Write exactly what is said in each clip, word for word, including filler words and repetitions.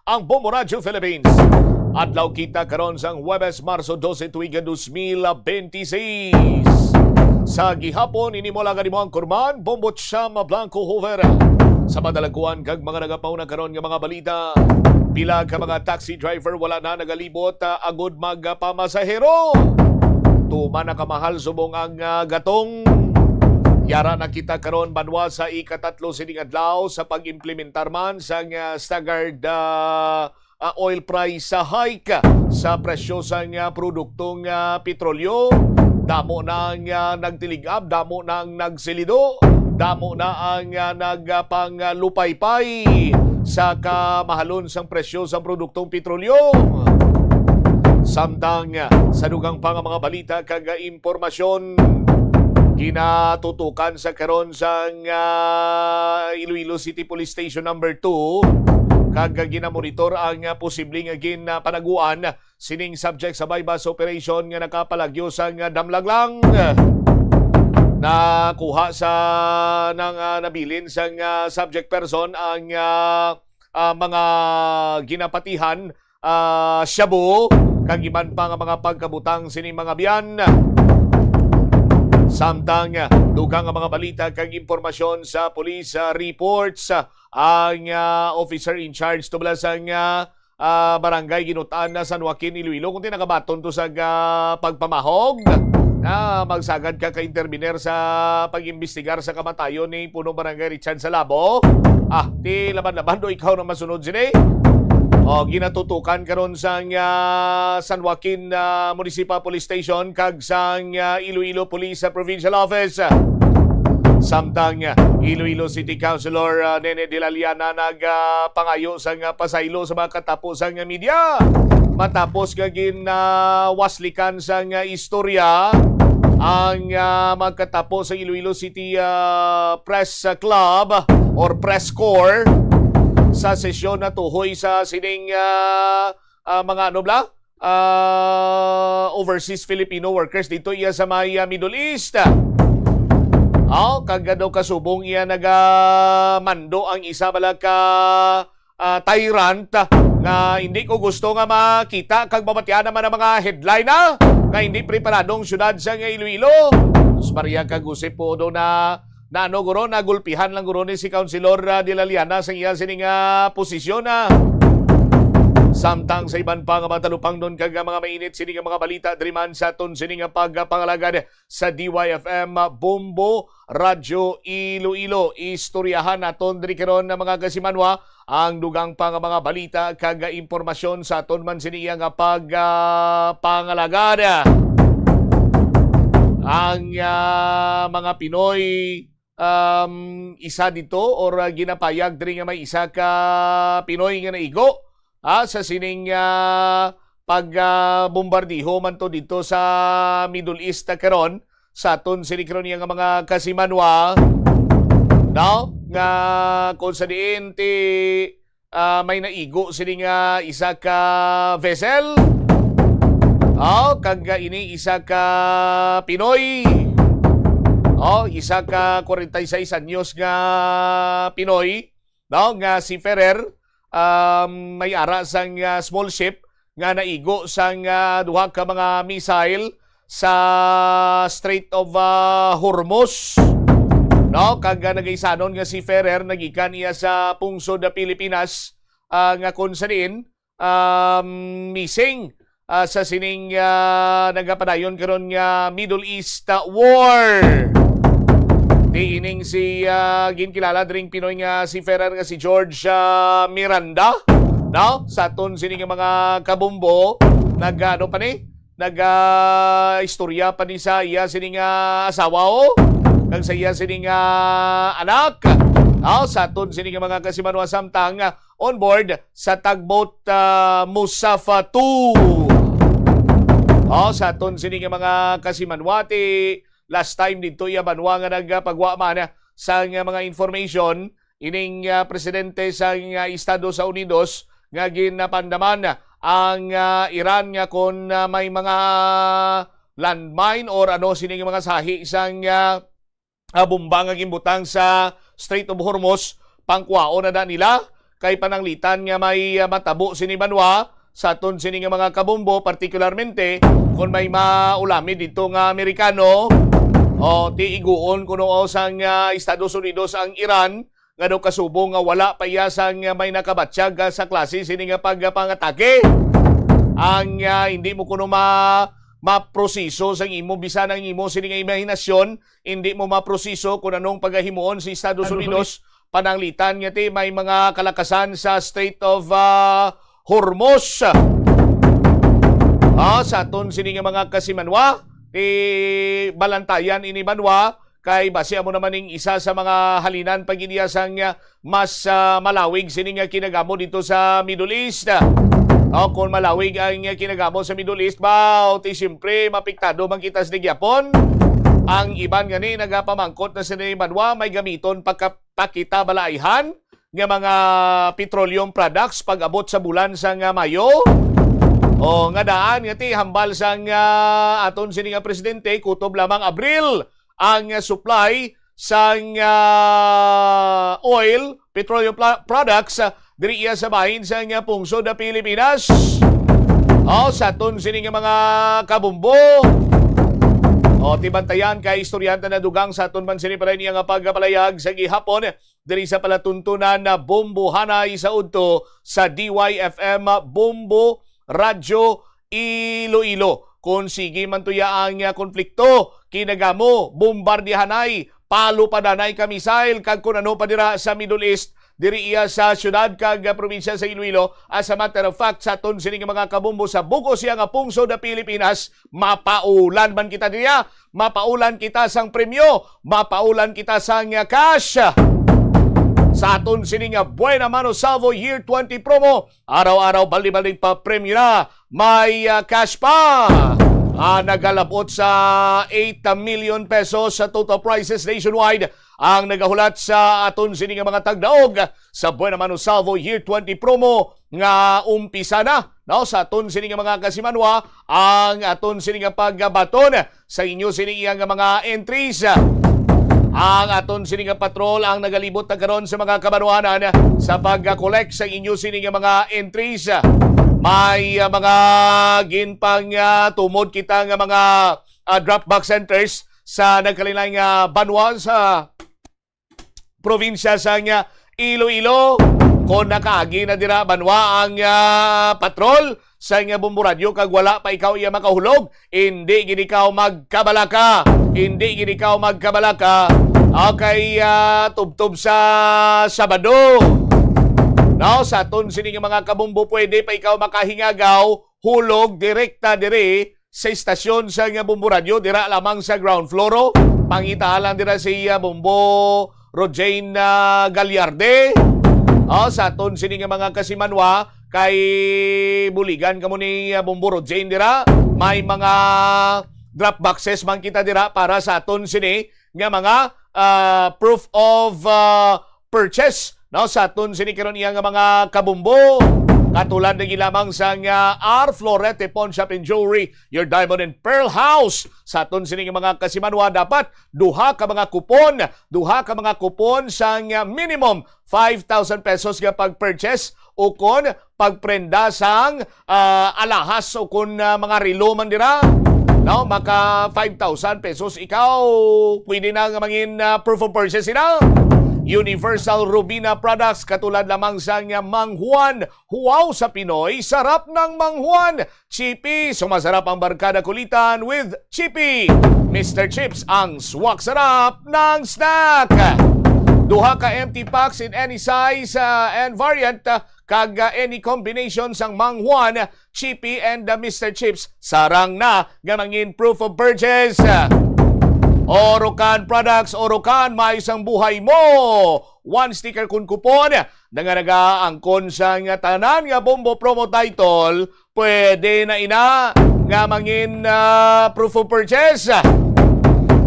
ang Bombo Radyo Philippines. Adlaw kita karon sang Huwebes, Marso dose, tuig dos mil benti seis. Sa gihapon, ini mo lang ang imo ang kurman, Bombo Chama Blanco Hoover. Sa madalagkuan kag mga nagapauna karon nga mga balita, pila ka mga taxi driver wala na nagalibot, ah, agud magpamasahero. Tuman na kamahal subong ang, ah, gatong. Yara na kita karon, banwa, sa ikatatlo sining adlaw sa pag-implementar man sang, ah, staggered, ah, ah, oil price, ah, hike sa presyo sang, ah, produktong, ah, petrolyo. Damo na ang, ah, nagtilig-ab, damo na ang nagsilido, damo na ang, ah, nag, ah, panglupaypay sa kamahalon sang presyo sang produktong petrolyo. Samtang, ah, sa dugang pa nga mga balita kag, ah, impormasyon, ginatutukan sa karon sang, ah, Iloilo City Police Station Number Two, kag ginamonitor ang, ah, posible nga gin, ah, panaguan sining subject sa buy-bust operation nga nakapalagyo sang, ah, Damlaglang. Nakuha sa nang, ah, nabilin sang, ah, subject person ang, ah, ah, mga ginapatihan, ah, shabu, kag iban pa nga mga pagkabutang sining mga byan. Samtang, ah, dugang nga mga balita kag impormasyon sa police, ah, reports, ah, ang, ah, officer in charge tubla sang, ah, ah, barangay Ginut-an na San Joaquin, Iloilo, kung di nakabaton to sa, ah, pagpamahog, na magsagad ka ka-intervener sa pag-imbestigar sa kamatayon ni Punong Barangay Richard Salabo. Ah, ti laban-laban do ikaw na masunod sini. O, ginatutukan karon sang, ah, San Joaquin, ah, Municipal Police Station kag sang, ah, Iloilo Police, ah, Provincial Office. Samtang, ah, Iloilo City Councilor, ah, Nene de la Liana nag, ah, pangayo sang, ah, pasaylo sa mga katapo sang, ah, media. Matapos nga gin, ah, waslikan sang, ah, istorya ang, ah, magkatapo sa Iloilo City, ah, Press, ah, Club or Press Corps sa sesyon na tuhoy sa sining, ah, ah, mga ano bla? Ah, overseas Filipino workers dito iya sa may, ah, Middle East. Oh, kag daw kasubong iya nagamando ang isa bala ka, ah, tyrant nga hindi ko gusto nga makita kag mabatian naman ang mga headline na nga hindi preparadong syudad sa nga Iloilo. Sa Maria kag Jose po do na na ano, guro, nagulpihan lang, guro, ni si Councilor, ah, de la Liana sa iya sini nga posisyon, ah. Samtang sa iban pa nga mga talupangnon kag mga mainit sini nga mga balita diri man sa aton sini nga pagpangalagad sa D Y F M Bombo Radyo Iloilo. Istoryahan naton diri karon na mga kasimanwa ang dugang pa nga mga balita kag impormasyon sa aton man sini iya nga pag, ah, pangalagad. Ang, ah, mga Pinoy, um, isa dito or, ah, ginapayag diri nga may isa ka Pinoy nga naigo, ah, sa sining, ah, pag, ah, bombardiho man to dito sa Middle East, ah, karon sa aton sini karon nga mga kasimanwa, no? Nga kung sa diin ti, ah, may naigo sini nga isa ka vessel. Oh, kag, ah, ini isa ka Pinoy. Oh, isa ka kwarenta y seis anyos nga Pinoy, no, nga si Ferrer, um, may ara sang, ah, small ship nga naigo sang, ah, duha ka mga missile sa Strait of, ah, Hormuz, no? Kag, ah, nagaisanon nga si Ferrer nagikan iya sa pungsod na Pilipinas, ah, nga kung sa diin, um, missing, ah, sa sining, ah, nagapadayon karon nga Middle East, ah, war. Di ining si, ah, ginkilala dring Pinoy nga si Ferrer nga si George, ah, Miranda, no? Sa aton sini nga mga kabumbo, nag, ano pa ni? Nag, ah, istorya pa ni sa iya sini nga asawa, oh, kag sa iya sini nga anak. Oh, sa aton sini nga mga kasimanwa samtang, ah, on board sa tugboat, ah, Musafa two. Oh, sa aton sini nga mga kasimanwa, ti last time dito iya banwa nga nagpagwa man sa nga mga information, ining, ah, presidente sa nga Estados Unidos nga ginapandaman ang, ah, Iran nga kon, ah, may mga landmine or ano sining mga sahi sang, ah, ah, bomba nga ginbutang sa Strait of Hormuz, pangkuhaon na da nila. kay pananglitan nga may, ah, matabo sini banwa sa aton sini nga mga kabombo, partikularmente kon may maulami dito nga Amerikano, o ti iguon kuno sang, ah, Estados Unidos ang Iran, nga daw kasubong nga wala pa iya sang may nakabatyag, ah, sa klase sini nga pagpangatake. Ang, ah, hindi mo kuno ma-, maproseso sang imo, bisan ang imo sini nga imahinasyon, hindi mo maproseso kung anong pagahimuon sa Estados Unidos, pananglitan nga ti may mga kalakasan sa Strait of, ah, Hormuz. Ah, sa aton sini nga mga kasimanwa, ti balantayan ini banwa, kay basi amo naman ning isa sa mga halinan pa gid iya sang, ah, mas, ah, malawig sini nga kinagamo dito sa Middle East. O, kung malawig ang, ah, kinagamo sa Middle East, baw, ti siyempre, mapiktado man kita sa gihapon. Ang iban gani nagapamangkot na sini banwa, may gamiton pagka-, pa kita balaihan nga mga petroleum products pag-abot sa bulan sang, ah, Mayo. O, nga daan nga ti hambal sang, ah, aton sini nga presidente, kutob lamang Abril ang, ah, supply sang, ah, oil, petroleum pla-, products, ah, diri iya sa bahin sang, ah, pungsod na Pilipinas. O, sa aton sini nga mga kabumbo. O, ti bantayan kay istoryahon ta na dugang sa aton man sini pa rin iya nga pagkapalayag sa gihapon diri sa palatuntunan na Bombohanay sa udto sa D Y F M Bombo Radyo Iloilo. Kung sige man tuya ang, ah, konflikto, kinagamo, bombardihanay, palupadanay ka missile, kag kun ano pa dira sa Middle East, diri iya sa syudad kag, ah, probinsya sa Iloilo. As a matter of fact, sa aton sini nga mga kabombo sa bug-os iya nga pungsod na Pilipinas, mapaulan man kita diya, mapaulan kita sang premyo, mapaulan kita sang, ah, cash. Sa aton sini nga Buena Mano Salvo Year twenty promo, araw-araw baldi-balding pa premyo na, may, ah, cash pa. Ah, nagalabot sa eight million pesos sa total prizes nationwide ang nagahulat sa aton sini nga mga tagdaog sa Buena Mano Salvo Year twenty promo nga umpisa na, no, sa aton sini nga mga kasimanwa ang aton sini nga pagbaton sa inyo sini iya nga mga entries. Ang aton sini nga patrol ang nagalibot na karon sa mga kabanwanan sa pag-collect sa inyo sini nga mga entries. May, ah, mga ginpang, ah, tumod kita nga mga, ah, drop box centers sa nagkalain-lain nga banwa sa probinsya sang, ah, Iloilo. Kon nakaagi na dira banwa ang, ah, patrol sang, ah, Bombo Radyo kag wala pa ikaw iya makahulog, indi gid ikaw magkabalaka. Indi gid ikaw magkabalaka. Okay, ah, tubtob sa Sabado. No, sa aton sini nga mga kabombo, pwede pa ikaw makahingagaw, hulog direkta diri sa istasyon sang Bombo Radyo, dira lamang sa ground floor, o pangitaa lang dira si, ah, Bombo Rojane, ah, Gallarde. O, sa aton sini nga mga kasimanwa, kay buligan kamo ni, ah, Bombo Rojane dira. May mga drop boxes man kita dira para sa aton sini nga mga, ah, proof of, ah, purchase, no, sa aton sini karon iya nga mga kabumbo. Katulad na gid lamang sang R Florete Pawn Shop and Jewelry, your diamond and pearl house. Sa aton sini nga mga kasimanwa, dapat duha ka mga kupon, duha ka mga kupon sang, ah, minimum five thousand pesos nga pag-purchase ukon pagprenda sang, ah, alahas ukon, ah, mga relo man dira. No, maka five thousand pesos ikaw. Pwede na nga mangin, ah, proof of purchase sila. Universal Rubina products katulad lamang sang, ah, Mang Juan. Huwaw sa Pinoy, sarap ng Mang Juan. Chippy, sumasarap ang barkada kulitan with Chippy. Mister Chips, ang swak sarap ng snack. Duha ka empty packs in any size, ah, and variant, ah, kag, ah, any combination sang Mang Juan, Chippy, and, ah, Mister Chips. Sarang na nga mangin proof of purchase. Orocan Products, Orocan, maayos ang buhay mo. One sticker kun kupon na nga nagaangkon sang tanan nga Bombo Promo Title, pwede na ina nga mangin, ah, proof of purchase.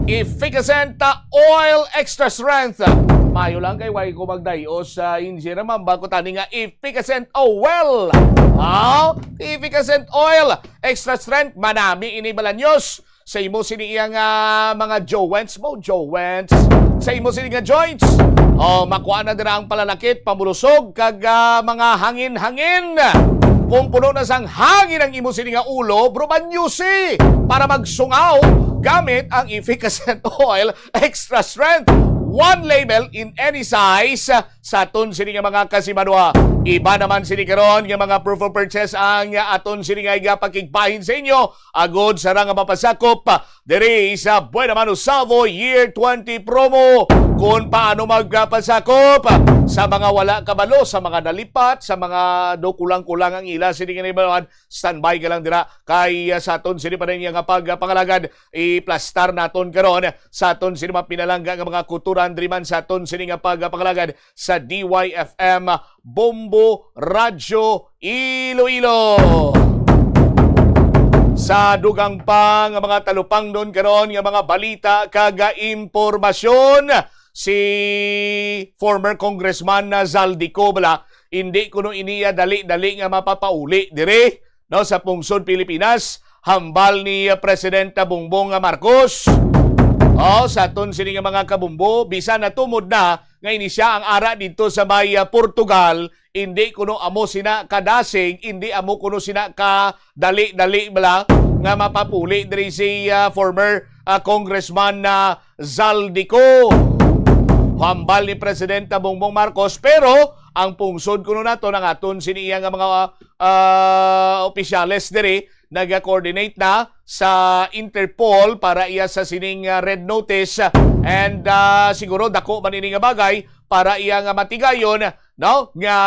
Efficascent, ah, Oil Extra Strength. Mayo lang kay way ko magdayo sa injera, mamba ko tani nga Efficascent Oil. Ah, Efficascent Oil Extra Strength, manami ini balanyos. sa imo sini iya nga mga joints mo, joints, sa imo sini nga joints. O, makuha na dira ang palalakit, pamulusog, kag, ah, mga hangin-hangin. Kung puno na sang hangin ang imo sini nga ulo, brumanyusi para magsungaw gamit ang Efficascent Oil Extra Strength. One label in any size sa aton sini nga mga kasimanwa. Iba naman sini karon nga mga proof of purchase ang aton sini nga igapakigbahin sa inyo agod sa ra nga mapasakop diri sa Buena Mano Savo Year twenty Promo. Kung paano magpasakop sa mga wala kabalo, sa mga nalipat, sa mga do kulang-kulang ang ila sini nga nahibaluan, standby ka lang dira kay, ah, sa aton sini pa rin nga pagpangalagad, iplastar naton karon sa aton sini mga pinalangga nga mga kuturan diri man sa aton sini nga pagpangalagad sa D Y F M Bombo Radyo Iloilo. Sa dugang pa nga mga talupangnon karon nga mga balita kag impormasyon, si former Congressman na Zaldy Co bala, hindi kuno iniya dali-dali nga mapapauli diri, no, sa pungsod Pilipinas, hambal ni, uh, Presidente Bongbong Marcos. O, sa aton sini nga mga kabumbo, bisan natumod na nga ini siya ang ara dito sa may, uh, Portugal, hindi kuno amo sina kadasig, hindi amo kuno sina ka dali-dali bala nga mapapuli diri si, ah, former, ah, Congressman na Zaldy Co. Hambal ni Presidente Bongbong Marcos, pero ang pungsod kuno nato, ang aton sini iya nga mga, ah, opisyales diri, naga-coordinate na sa Interpol para iya sa sining, ah, red notice, and, ah, siguro dako man ini nga bagay para iya nga matigayon, no, nga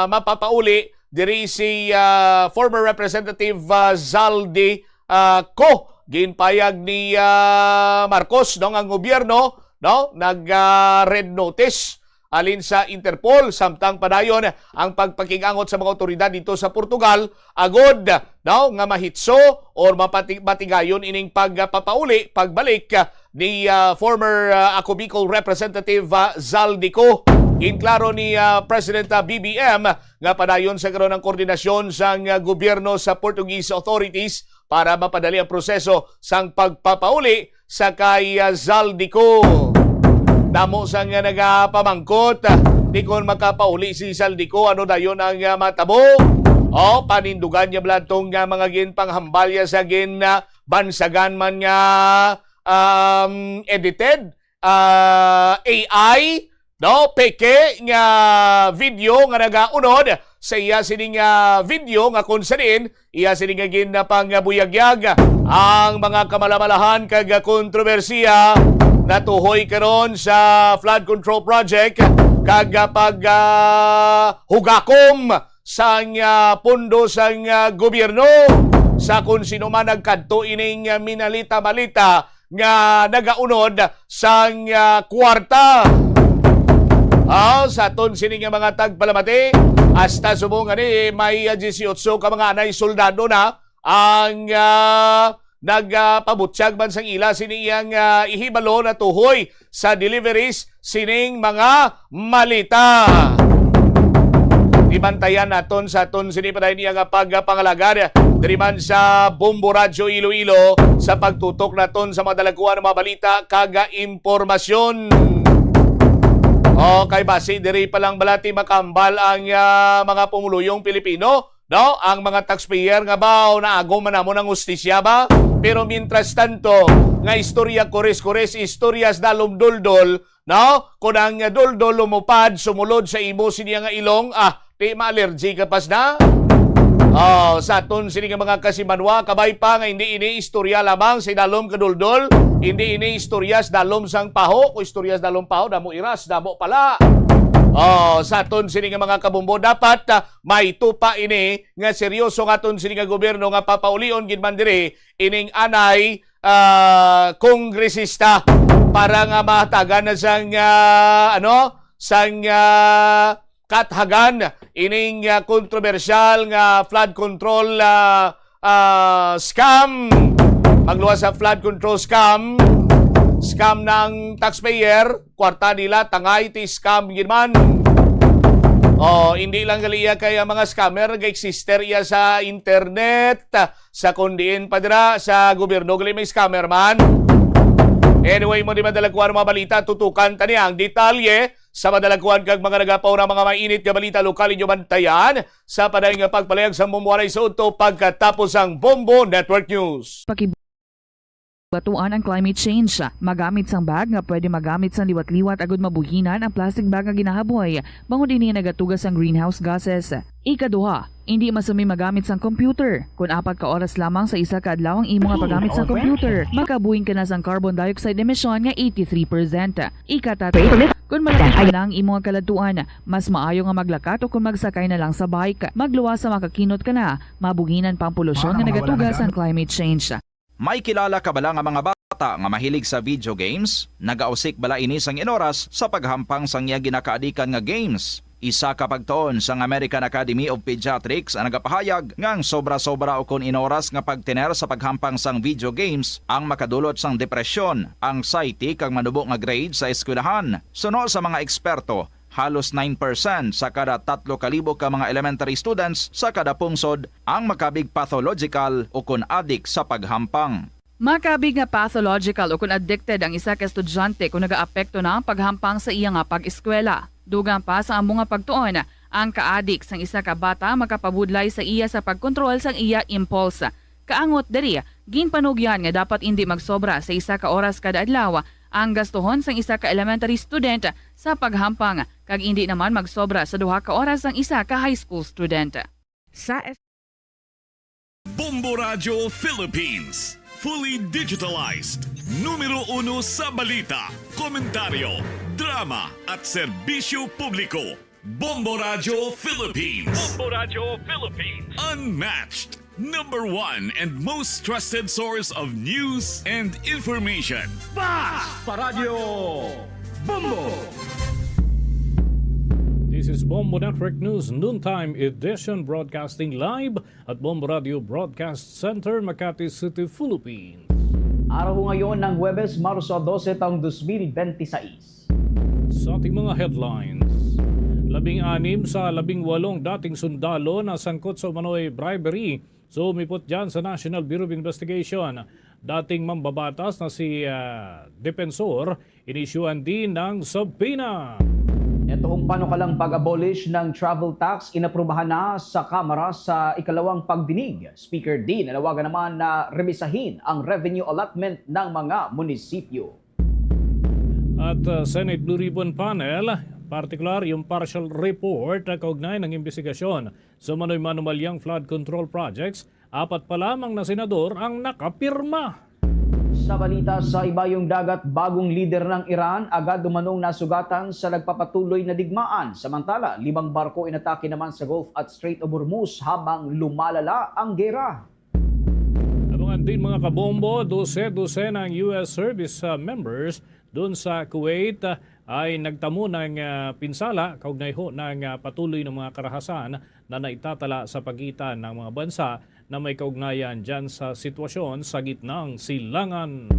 mapapauli diri si, ah, former Representative, ah, Zaldy, ah, Co. Ginpayag ni, ah, Marcos, no, nga ang gobyerno, no, nag, ah, red notice alin sa Interpol, samtang padayon ang pagpakig-angot sa mga otoridad dito sa Portugal agod, no, nga mahitso or mapati-, matigayon ining pagpapauli, pagbalik, ah, ni, ah, former, ah, Ako Bicol Representative, ah, Zaldy Co. Ginklaro ni, ah, President, ah, B B M nga padayon sa karon ang koordinasyon sang, ah, gobyerno sa Portuguese authorities para mapadali ang proseso sang pagpapauli sa kay, ah, Zaldy Co. Damo sang, ah, nagapamangkot, ah, di kon makapauli si Zaldy Co, ano dayon ang, ah, matabo? O, panindugan niya bala tong, ah, mga ginpanghambal niya sa gin, ah, bansagan man nga, um, edited, ah, A I, no, peke nga video nga nagaunod sa iya sining, ah, video nga kung sa diin iya sini nga ginpangbuyagyag ang mga kamalamalahan kag kontrobersiya natuhoy karon sa flood control project kag pag, ah, hugakom sang, ah, pondo sang, ah, gobyerno sa kung sino man nagkadto ining, ah, minalita-malita nga nagaunod sang, ah, kwarta. Ah, sa aton sini nga mga tagpalamati, hasta subong ani may, ah, dieciocho ka mga anay soldado na ang, ah, nagapabutyag man sang ila sini iyang, ah, ihibalo natuhoy sa deliveries sining mga malita. Ibantayan naton sa aton sini pa niya nga pagpangalagad diri man sa Bombo Radyo Iloilo sa pagtutok naton sa mga dalagkuan nga mga balita kag impormasyon. Okay, basi diri pa lang balati makambal ang, ah, mga pumuluyong Pilipino, no? Ang mga taxpayer nga ba, o naagom man namon ang hustisya ba? Pero mientras tanto, nga istorya kores-kores, istoryas dalom duldol, no? Kung ang duldol lumupad, sumulod sa imo siniya nga ilong, ah, di ma-allergy ka pas na? Oh, sa aton sini nga mga kasimanwa, kabay pa nga hindi ini istorya lamang sa dalom ka duldol, hindi ini istorya sa dalom sang paho, kung istorya sa dalom paho, damo iras, damo pala. Oh, sa aton sini nga mga kabumbo, dapat, ah, may tupa ini nga seryoso nga aton sini nga gobyerno nga papaulion gid man diri ining anay, ah, kongresista para nga mahatagan na sang, ah, ano, sang, ah, kathagan ining, ah, kontrobersyal nga flood control, ah, ah, scam. Pagluwas sa flood control scam, scam ng taxpayer, kwarta nila, tangay ti scam gid man. Oh, hindi lang gali iya kay ang mga scammer, nag-existe iya sa internet, sa kundiin pa dira sa gobyerno, gali may scammer man. Anyway, mo di madalakuan ang mga balita, tutukan ta niya ang detalye sa madalakuan kag mga nagapaw na mga mainit nga balita lokal inyo bantayan sa padayon nga pagpalayag sa Bombo Aray sa udto pagkatapos ang Bombo Network News. Paki- Batuan ang climate change. Magamit sang bag nga pwede magamit sang liwat-liwat agud mabuhinan ang plastic bag nga ginahaboy, bangod ini nagatuga sang greenhouse gases. Ikaduha, indi masumi magamit sang computer. Kun apat ka oras lamang sa isa ka adlaw ang imo nga paggamit sang computer, makabuhing ka na sang carbon dioxide emission nga eighty-three percent. Ikatatlo, kun malapit na ang imo nga kaladtuan, mas maayo nga maglakat o kun magsakay na lang sa bike. Magluwas sa makakinot ka na, mabuhinan pa ang polusyon nga nagatuga sang climate change. May kilala ka bala nga mga bata nga mahilig sa video games? Nagausik bala ini sang inoras sa paghampang sang iya ginakaadikan nga games? Isa ka pagtuon sang American Academy of Pediatrics ang nagapahayag nga ang sobra-sobra ukon inoras nga pagtener sa paghampang sang video games ang makadulot sang depresyon, anxiety, kag manubo nga grade sa eskwelahan. Suno sa mga eksperto, halos nine percent sa kada tatlo ka libo ka mga elementary students sa kada pungsod ang makabig pathological o kon adik sa paghampang. Makabig nga pathological o kon addicted ang isa ka estudyante kon nagaapekto na ang paghampang sa iya nga pag-eskwela. Dugang pa sa amo nga pagtuon, ang kaadik sang isa ka bata makapabudlay sa iya sa pagkontrol sang iya impulse. Kaangot diri, ginpanugyan nga dapat indi magsobra sa isa ka oras kada adlaw ang gastuhon sang isa ka elementary student sa paghampang, kag indi naman magsobra sa duha ka oras ang isa ka high school student. Sa Bombo Radyo Philippines, fully digitalized, numero uno sa balita, komentaryo, drama, at serbisyo publiko. Bombo Radyo Philippines. Bombo Radyo Philippines. Unmatched, number one, and most trusted source of news and information. Fast Paradyo Bombo! This is Bombo Network News Noontime Edition, broadcasting live at Bombo Radio Broadcast Center, Makati City, Philippines. Araw ho ngayon ng Huwebes, Marso dose, taong dos mil benti sais. Sa ating mga headlines, labing-anim sa labing walong dating sundalo na sangkot sa umano'y bribery sumipot dyan sa National Bureau of Investigation. Dating mambabatas na si, ah, Defensor, inisyuhan din ng subpoena. Ito hong panukalang pag-abolish ng travel tax inaprubahan na sa Kamara sa ikalawang pagdinig. Speaker din nanawagan naman na rebisahin ang revenue allotment ng mga munisipyo. At, uh, Senate Blue Ribbon Panel, partikular yung partial report na kaugnay ng imbestigasyon sa manoy manumalyang flood control projects, apat pa lamang na senador ang nakapirma. Sa balita sa Ibayong Dagat, bagong lider ng Iran agad umanong nasugatan sa nagpapatuloy na digmaan. Samantala, limang barko inatake naman sa Gulf at Strait of Hormuz habang lumalala ang gera. Abangan din, mga kabombo, dose-dose ng U S service, uh, members dun sa Kuwait, uh, ay nagtamo ng, uh, pinsala kaugnay ho ng, uh, patuloy ng mga karahasan na naitatala sa pagitan ng mga bansa na may kaugnayan dyan sa sitwasyon sa gitnang silangan.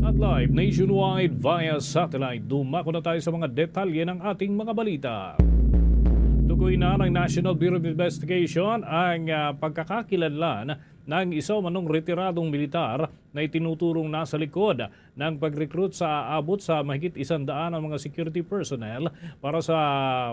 At live nationwide via satellite, dumako na tayo sa mga detalye ng ating mga balita. Tukoy na ng National Bureau of Investigation ang, ah, pagkakakilanlan ng isa umanong retiradong militar na itinuturong nasa likod ng pag-recruit sa aabot sa mahigit isang daan ang mga security personnel para sa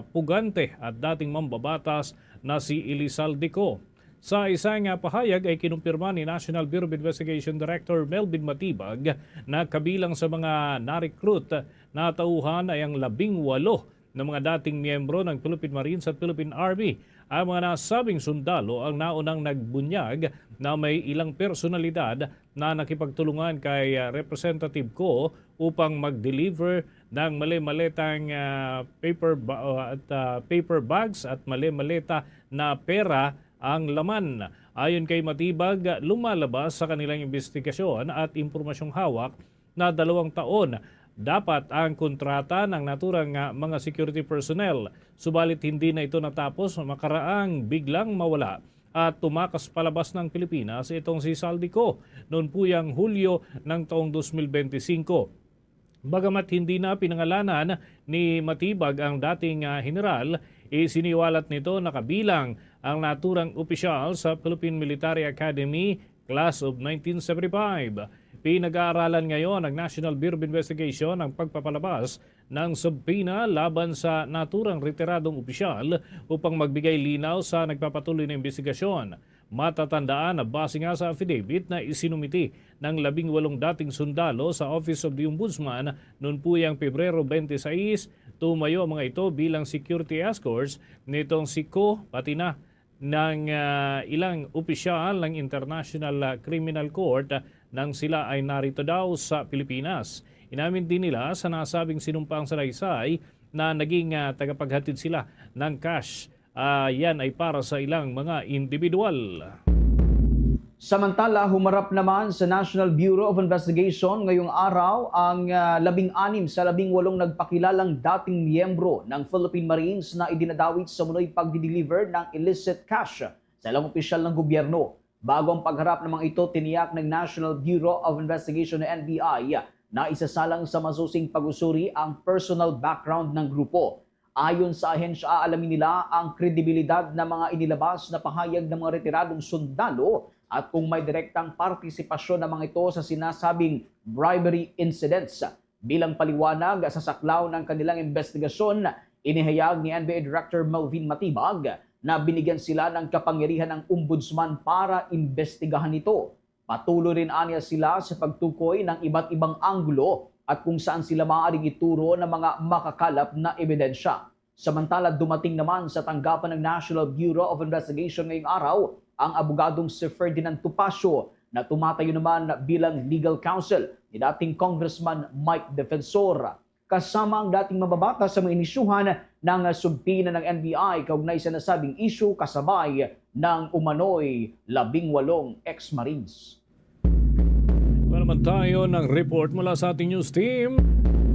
pugante at dating mambabatas na si Elizalde Co. Sa isa nga pahayag ay kinumpirma ni National Bureau of Investigation Director Melvin Matibag na kabilang sa mga na-recruit na tauhan ay ang labing walo na mga dating miyembro ng Philippine Marines at Philippine Army. Ang mga nasabing sundalo ang naunang nagbunyag na may ilang personalidad na nakipagtulungan kay, ah, Representative Co upang mag-deliver ng mali-maletang, ah, paper ba-, at, ah, paper bags at mali-maleta na pera ang laman. Ayon kay Matibag, lumalabas sa kanilang imbestigasyon at impormasyong hawak na dalawang taon dapat ang kontrata ng naturang, ah, mga security personnel. Subalit hindi na ito natapos makaraang biglang mawala at tumakas palabas ng Pilipinas itong si Zaldy Co noon puyang Hulyo ng taong dos mil benti singko. Bagamat hindi na pinangalanan ni Matibag ang dating, ah, general, Isiniwalat nito na kabilang ang naturang opisyal sa Philippine Military Academy Class of nineteen seventy-five. Pinag-aaralan ngayon ng National Bureau of Investigation ang pagpapalabas ng subpoena laban sa naturang retiradong opisyal upang magbigay linaw sa nagpapatuloy na imbestigasyon. Matatandaan na base nga sa affidavit na isinumiti ng labing walong dating sundalo sa Office of the Ombudsman noon puyang Pebrero twenty-six, tumayo ang mga ito bilang security escorts nitong si Ko, pati na ng, ah, ilang opisyal ng International, ah, Criminal Court, ah, nang sila ay narito daw sa Pilipinas. Inamin din nila sa nasabing sinumpaang salaysay na naging, ah, tagapaghatid sila ng cash. Ah, yan ay para sa ilang mga individual. Samantala, humarap naman sa National Bureau of Investigation ngayong araw ang, ah, labing anim sa labing walong nagpakilalang dating miyembro ng Philippine Marines na idinadawit sa umano'y pagdi-deliver ng illicit cash sa ilang opisyal ng gobyerno. Bago ang pagharap ng mga ito, tiniyak ng National Bureau of Investigation o N B I na isasalang sa masusing pag-usuri ang personal background ng grupo. Ayon sa ahensya, aalamin nila ang kredibilidad ng mga inilabas na pahayag ng mga retiradong sundalo at kung may direktang partisipasyon ng mga ito sa sinasabing bribery incidents. Bilang paliwanag sa saklaw ng kanilang investigasyon, inihayag ni N B I Director Melvin Matibag na binigyan sila ng kapangyarihan ng Ombudsman para imbestigahan ito. Patuloy rin anya sila sa pagtukoy ng iba't ibang anggulo at kung saan sila maaaring ituro ng mga makakalap na ebidensya. Samantala, dumating naman sa tanggapan ng National Bureau of Investigation ngayong araw ang abogadong si Ferdinand Topacio na tumatayo naman bilang legal counsel ni dating Congressman Mike Defensor. Kasama ang dating mababata sa mga inisyuhan ng subpoena ng N B I kaugnay sa nasabing issue kasabay ng umano'y labing walong ex-Marines. Wala naman tayo ng report mula sa ating news team.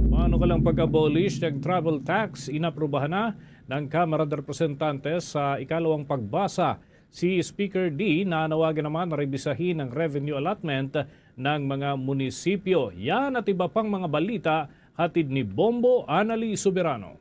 Paano ka lang pag-abolish ng travel tax? Inaprubahan na ng Kamara de Representantes sa ikalawang pagbasa. Si Speaker D nanawagan naman na rebisahin ang revenue allotment ng mga munisipyo. Yan at iba pang mga balita hatid ni Bombo Anali Soberano.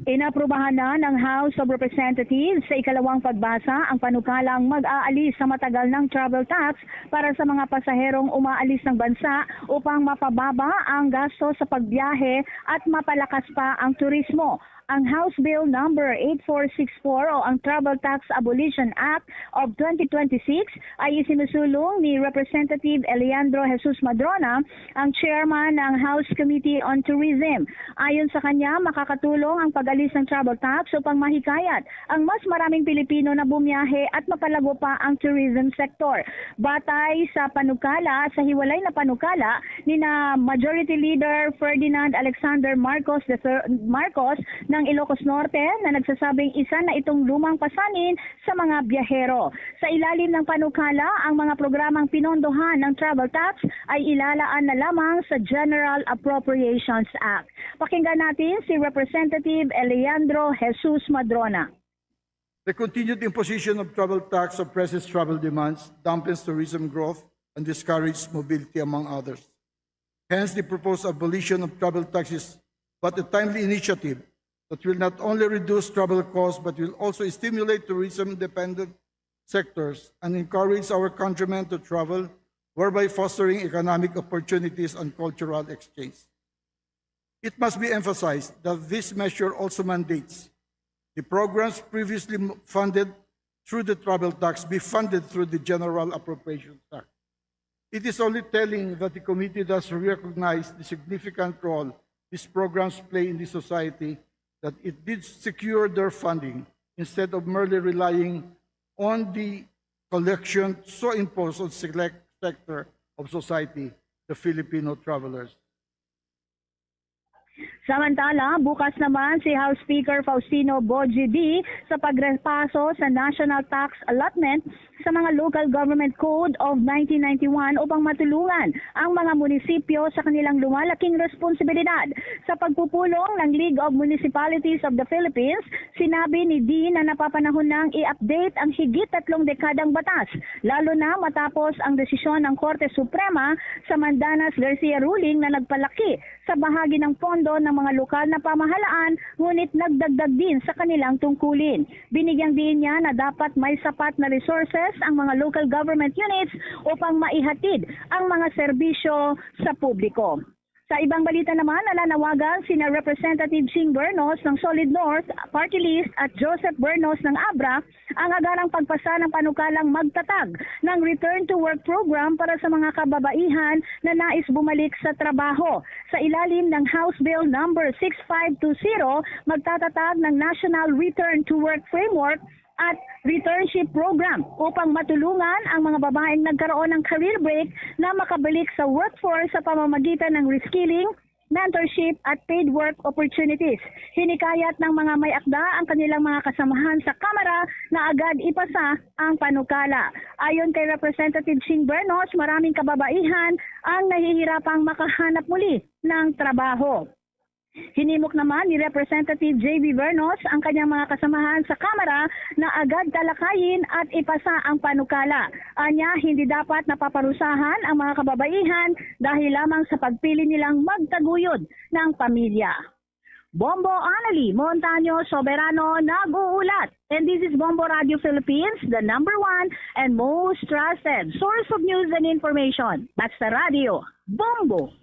Inaprubahan na ng House of Representatives sa ikalawang pagbasa ang panukalang mag-aalis sa matagal ng travel tax para sa mga pasaherong umaalis ng bansa upang mapababa ang gasto sa pagbiyahe at mapalakas pa ang turismo. Ang House Bill Number eight four six four o ang Travel Tax Abolition Act of twenty twenty-six ay isinusulong ni Representative Eleandro Jesus Madrona, ang chairman ng House Committee on Tourism. Ayon sa kanya, makakatulong ang pag-alis ng travel tax upang mahikayat ang mas maraming Pilipino na bumiyahe at mapalago pa ang tourism sector. Batay sa panukala, sa hiwalay na panukala ni na Majority Leader Ferdinand Alexander Marcos the third, Marcos ng Ilocos Norte, na nagsasabing isa na itong lumang pasanin sa mga biyahero. Sa ilalim ng panukala, ang mga programang pinondohan ng travel tax ay ilalaan na lamang sa General Appropriations Act. Pakinggan natin si Representative Eleandro Jesus Madrona. The continued imposition of travel tax suppresses travel demands, dampens tourism growth, and discourages mobility, among others. Hence, the proposed abolition of travel tax is but a timely initiative that will not only reduce travel costs but will also stimulate tourism-dependent sectors and encourage our countrymen to travel, whereby fostering economic opportunities and cultural exchange. It must be emphasized that this measure also mandates the programs previously m- funded through the travel tax be funded through the General Appropriations Act. It is only telling that the committee does recognize the significant role these programs play in the society, that it did secure their funding instead of merely relying on the collection so imposed on select sector of society, the Filipino travelers. Samantala, bukas naman si House Speaker Faustino Boji D sa pagrepaso sa National Tax Allotment sa mga Local Government Code of nineteen ninety-one upang matulungan ang mga munisipyo sa kanilang lumalaking responsibilidad. Sa pagpupulong ng League of Municipalities of the Philippines, sinabi ni Dee na napapanahon nang i-update ang higit tatlong dekadang batas, lalo na matapos ang desisyon ng Korte Suprema sa Mandanas Garcia ruling na nagpalaki sa bahagi ng pondo ng mga lokal na pamahalaan, ngunit nagdagdag din sa kanilang tungkulin. Binigyang diin niya na dapat may sapat na resources ang mga local government units upang maihatid ang mga serbisyo sa publiko. Sa ibang balita naman, nananawagan sina Representative Ching Bernos ng Solid North Party List at Joseph Bernos ng Abra ang agarang pagpasa ng panukalang magtatag ng Return to Work Program para sa mga kababaihan na nais bumalik sa trabaho. Sa ilalim ng House Bill number six five two zero, magtatatag ng National Return to Work Framework at Returnship Program upang matulungan ang mga babaeng nagkaroon ng career break na makabalik sa workforce sa pamamagitan ng reskilling, mentorship at paid work opportunities. Hinikayat ng mga may akda ang kanilang mga kasamahan sa Kamara na agad ipasa ang panukala. Ayon kay Representative Ching Bernos, maraming kababaihan ang nahihirapang makahanap muli ng trabaho. Hinimok naman ni Representative J B Bernos ang kanyang mga kasamahan sa Kamara na agad talakayin at ipasa ang panukala. Anya, hindi dapat napaparusahan ang mga kababaihan dahil lamang sa pagpili nilang magtaguyod ng pamilya. Bombo Annalie Montaño Soberano nag-uulat. And this is Bombo Radio Philippines, the number one and most trusted source of news and information. Basta Radio, Bombo!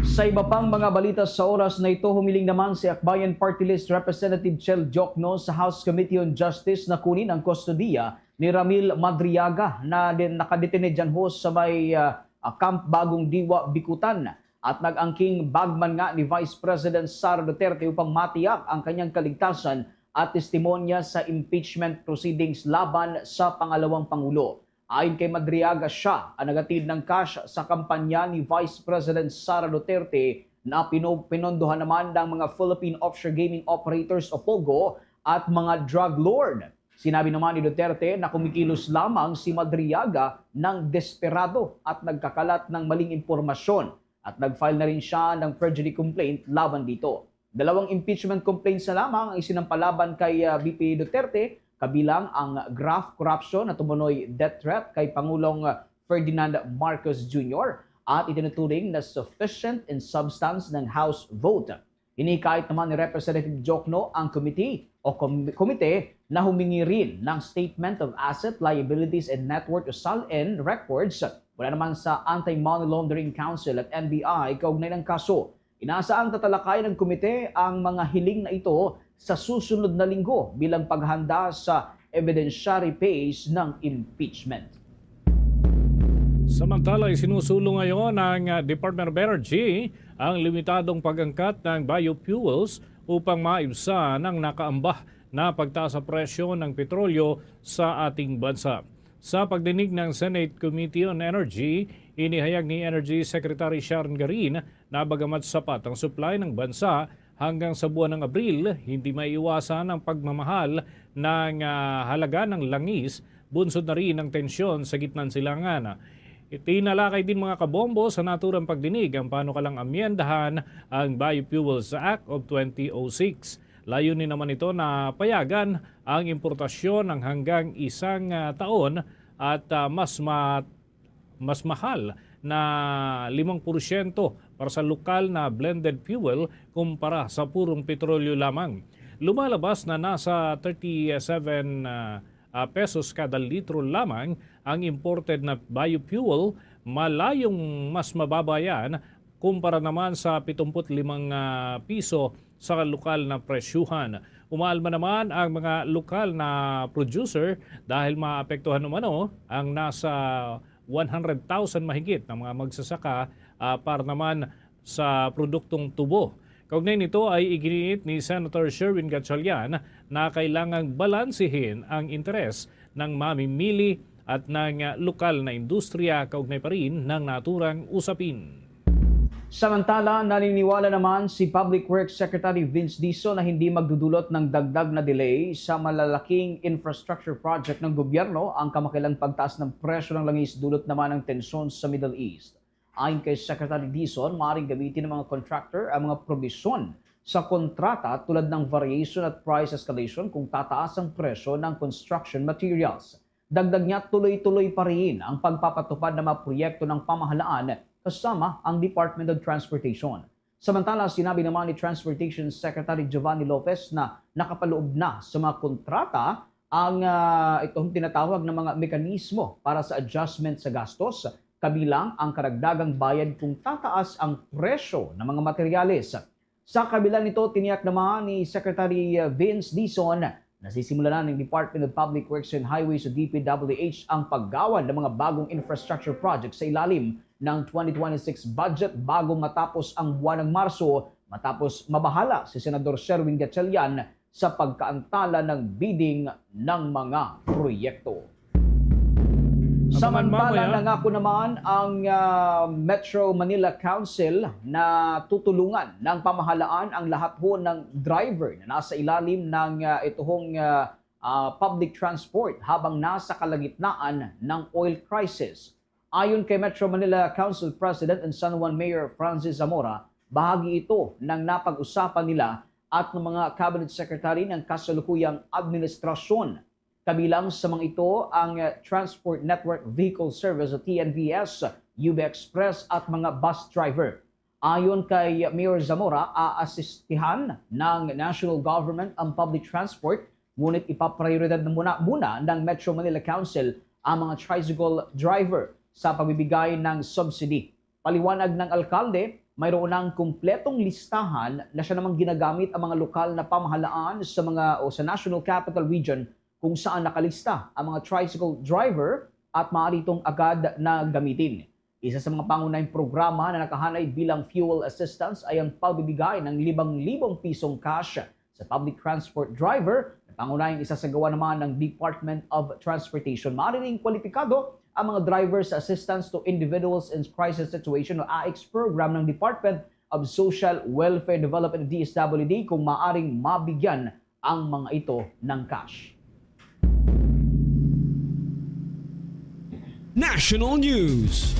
Sa iba pang mga balita sa oras na ito, humiling naman si Akbayan Party List Representative Chel Diokno sa House Committee on Justice na kunin ang kustodiya ni Ramil Madriaga na din nakadetene dyan ho sa may, ah, ah, Camp Bagong Diwa, Bicutan. At nag-angking bagman nga ni Vice President Sara Duterte upang matiyak ang kanyang kaligtasan at testimonya sa impeachment proceedings laban sa pangalawang pangulo. Ayon kay Madriaga, siya ang nagatid ng cash sa kampanya ni Vice President Sara Duterte na pino-, pinondohan naman ng mga Philippine Offshore Gaming Operators o POGO at mga drug lord. Sinabi naman ni Duterte na kumikilos lamang si Madriaga ng desperado at nagkakalat ng maling impormasyon at nag-file na rin siya ng perjury complaint laban dito. Dalawang impeachment complaints na lamang ang isinampa laban kay, ah, V P Duterte, kabilang ang graft corruption na tumunoy death threat kay Pangulong, ah, Ferdinand Marcos Junior at itinuturing na sufficient in substance ng House vote. Hinikayat naman ni Representative Diokno ang committee o kom-, komite na humingi rin ng Statement of Asset, Liabilities, and Net Worth o SALN records mula naman sa Anti-Money Laundering Council at N B I kaugnay ng kaso. Inaasaang tatalakayan ng komite ang mga hiling na ito sa susunod na linggo bilang paghanda sa evidentiary phase ng impeachment. Samantala, isinusulong ngayon ng, ah, Department of Energy ang limitadong pag-angkat ng biofuels upang maibsan ang nakaambah na pagtaas sa presyo ng petrolyo sa ating bansa. Sa pagdinig ng Senate Committee on Energy, inihayag ni Energy Secretary Sharon Garin na bagamat sapat ang supply ng bansa hanggang sa buwan ng Abril, hindi maiiwasan ang pagmamahal ng, ah, halaga ng langis, bunsod na rin ang tensyon sa gitna ng silangan. Itinalakay din, mga kabombo, sa naturang pagdinig ang panukalang amyendahan ang Biofuels Act of twenty oh six. Layunin naman ito na payagan ang importasyon ng hanggang isang, ah, taon at, ah, mas ma-, mas mahal na limang porsyento para sa lokal na blended fuel kumpara sa purong petrolyo lamang. Lumalabas na nasa thirty-seven, ah, ah, pesos kada litro lamang ang imported na biofuel, malayong mas mababa yan kumpara naman sa pitungput limang, ah, piso sa lokal na presyuhan. Umaalma naman ang mga lokal na producer dahil maapektuhan umano ang nasa one hundred thousand mahigit na mga magsasaka, ah, para naman sa produktong tubo. Kaugnay nito ay iginiit ni Senator Sherwin Gatchalian na kailangang balansehin ang interes ng mamimili at ng, ah, lokal na industriya kaugnay pa rin ng naturang usapin. Samantala, naniniwala naman si Public Works Secretary Vince Dizon na hindi magdudulot ng dagdag na delay sa malalaking infrastructure project ng gobyerno ang kamakailang pagtaas ng presyo ng langis dulot naman ng tensyon sa Middle East. Ayon kay Secretary Dizon, maaaring gamitin ng mga contractor ang mga probisyon sa kontrata tulad ng variation at price escalation kung tataas ang presyo ng construction materials. Dagdag niya, tuloy-tuloy pa rin ang pagpapatupad ng mga proyekto ng pamahalaan kasama ang Department of Transportation. Samantala, sinabi naman ni Transportation Secretary Giovanni Lopez na nakapaloob na sa mga kontrata ang, ah, itong tinatawag na mga mekanismo para sa adjustment sa gastos, kabilang ang karagdagang bayad kung tataas ang presyo ng mga materyales. Sa kabila nito, tiniyak naman ni Secretary Vince Dizon na sisimulan na ng Department of Public Works and Highways o D P W H ang paggawad ng mga bagong infrastructure projects sa ilalim ng twenty twenty-six budget bago matapos ang buwan ng Marso, matapos mabahala si Senador Sherwin Gatchalian sa pagkaantala ng bidding ng mga proyekto. Abangan Samantala, mamaya. Nangako naman ang, ah, Metro Manila Council na tutulungan ng pamahalaan ang lahat ho ng driver na nasa ilalim ng, ah, ito hong, ah, ah, public transport habang nasa kalagitnaan ng oil crisis. Ayon kay Metro Manila Council President and San Juan Mayor Francis Zamora, bahagi ito ng napag-usapan nila at ng mga cabinet secretary ng kasalukuyang administrasyon. Kabilang sa mga ito ang, eh, Transport Network Vehicle Service o T N V S, U B Express at mga bus driver. Ayon kay Mayor Zamora, aasistihan ng national government ang public transport, ngunit ipaprioridad na muna, muna ng Metro Manila Council ang mga tricycle driver sa pagbibigay ng subsidy. Paliwanag ng alkalde, mayroon ng kumpletong listahan na siya namang ginagamit ang mga lokal na pamahalaan sa mga o sa National Capital Region kung saan nakalista ang mga tricycle driver at maaari itong agad na gamitin. Isa sa mga pangunahing programa na nakahanay bilang fuel assistance ay ang pagbibigay ng libang-libong pisong cash sa public transport driver na pangunahing isasagawa naman ng Department of Transportation. Maaari ring kwalipikado ang mga driver sa Assistance to Individuals in Crisis Situation o AICS program ng Department of Social Welfare Development, D S W D, kung maaring mabigyan ang mga ito ng cash. National News.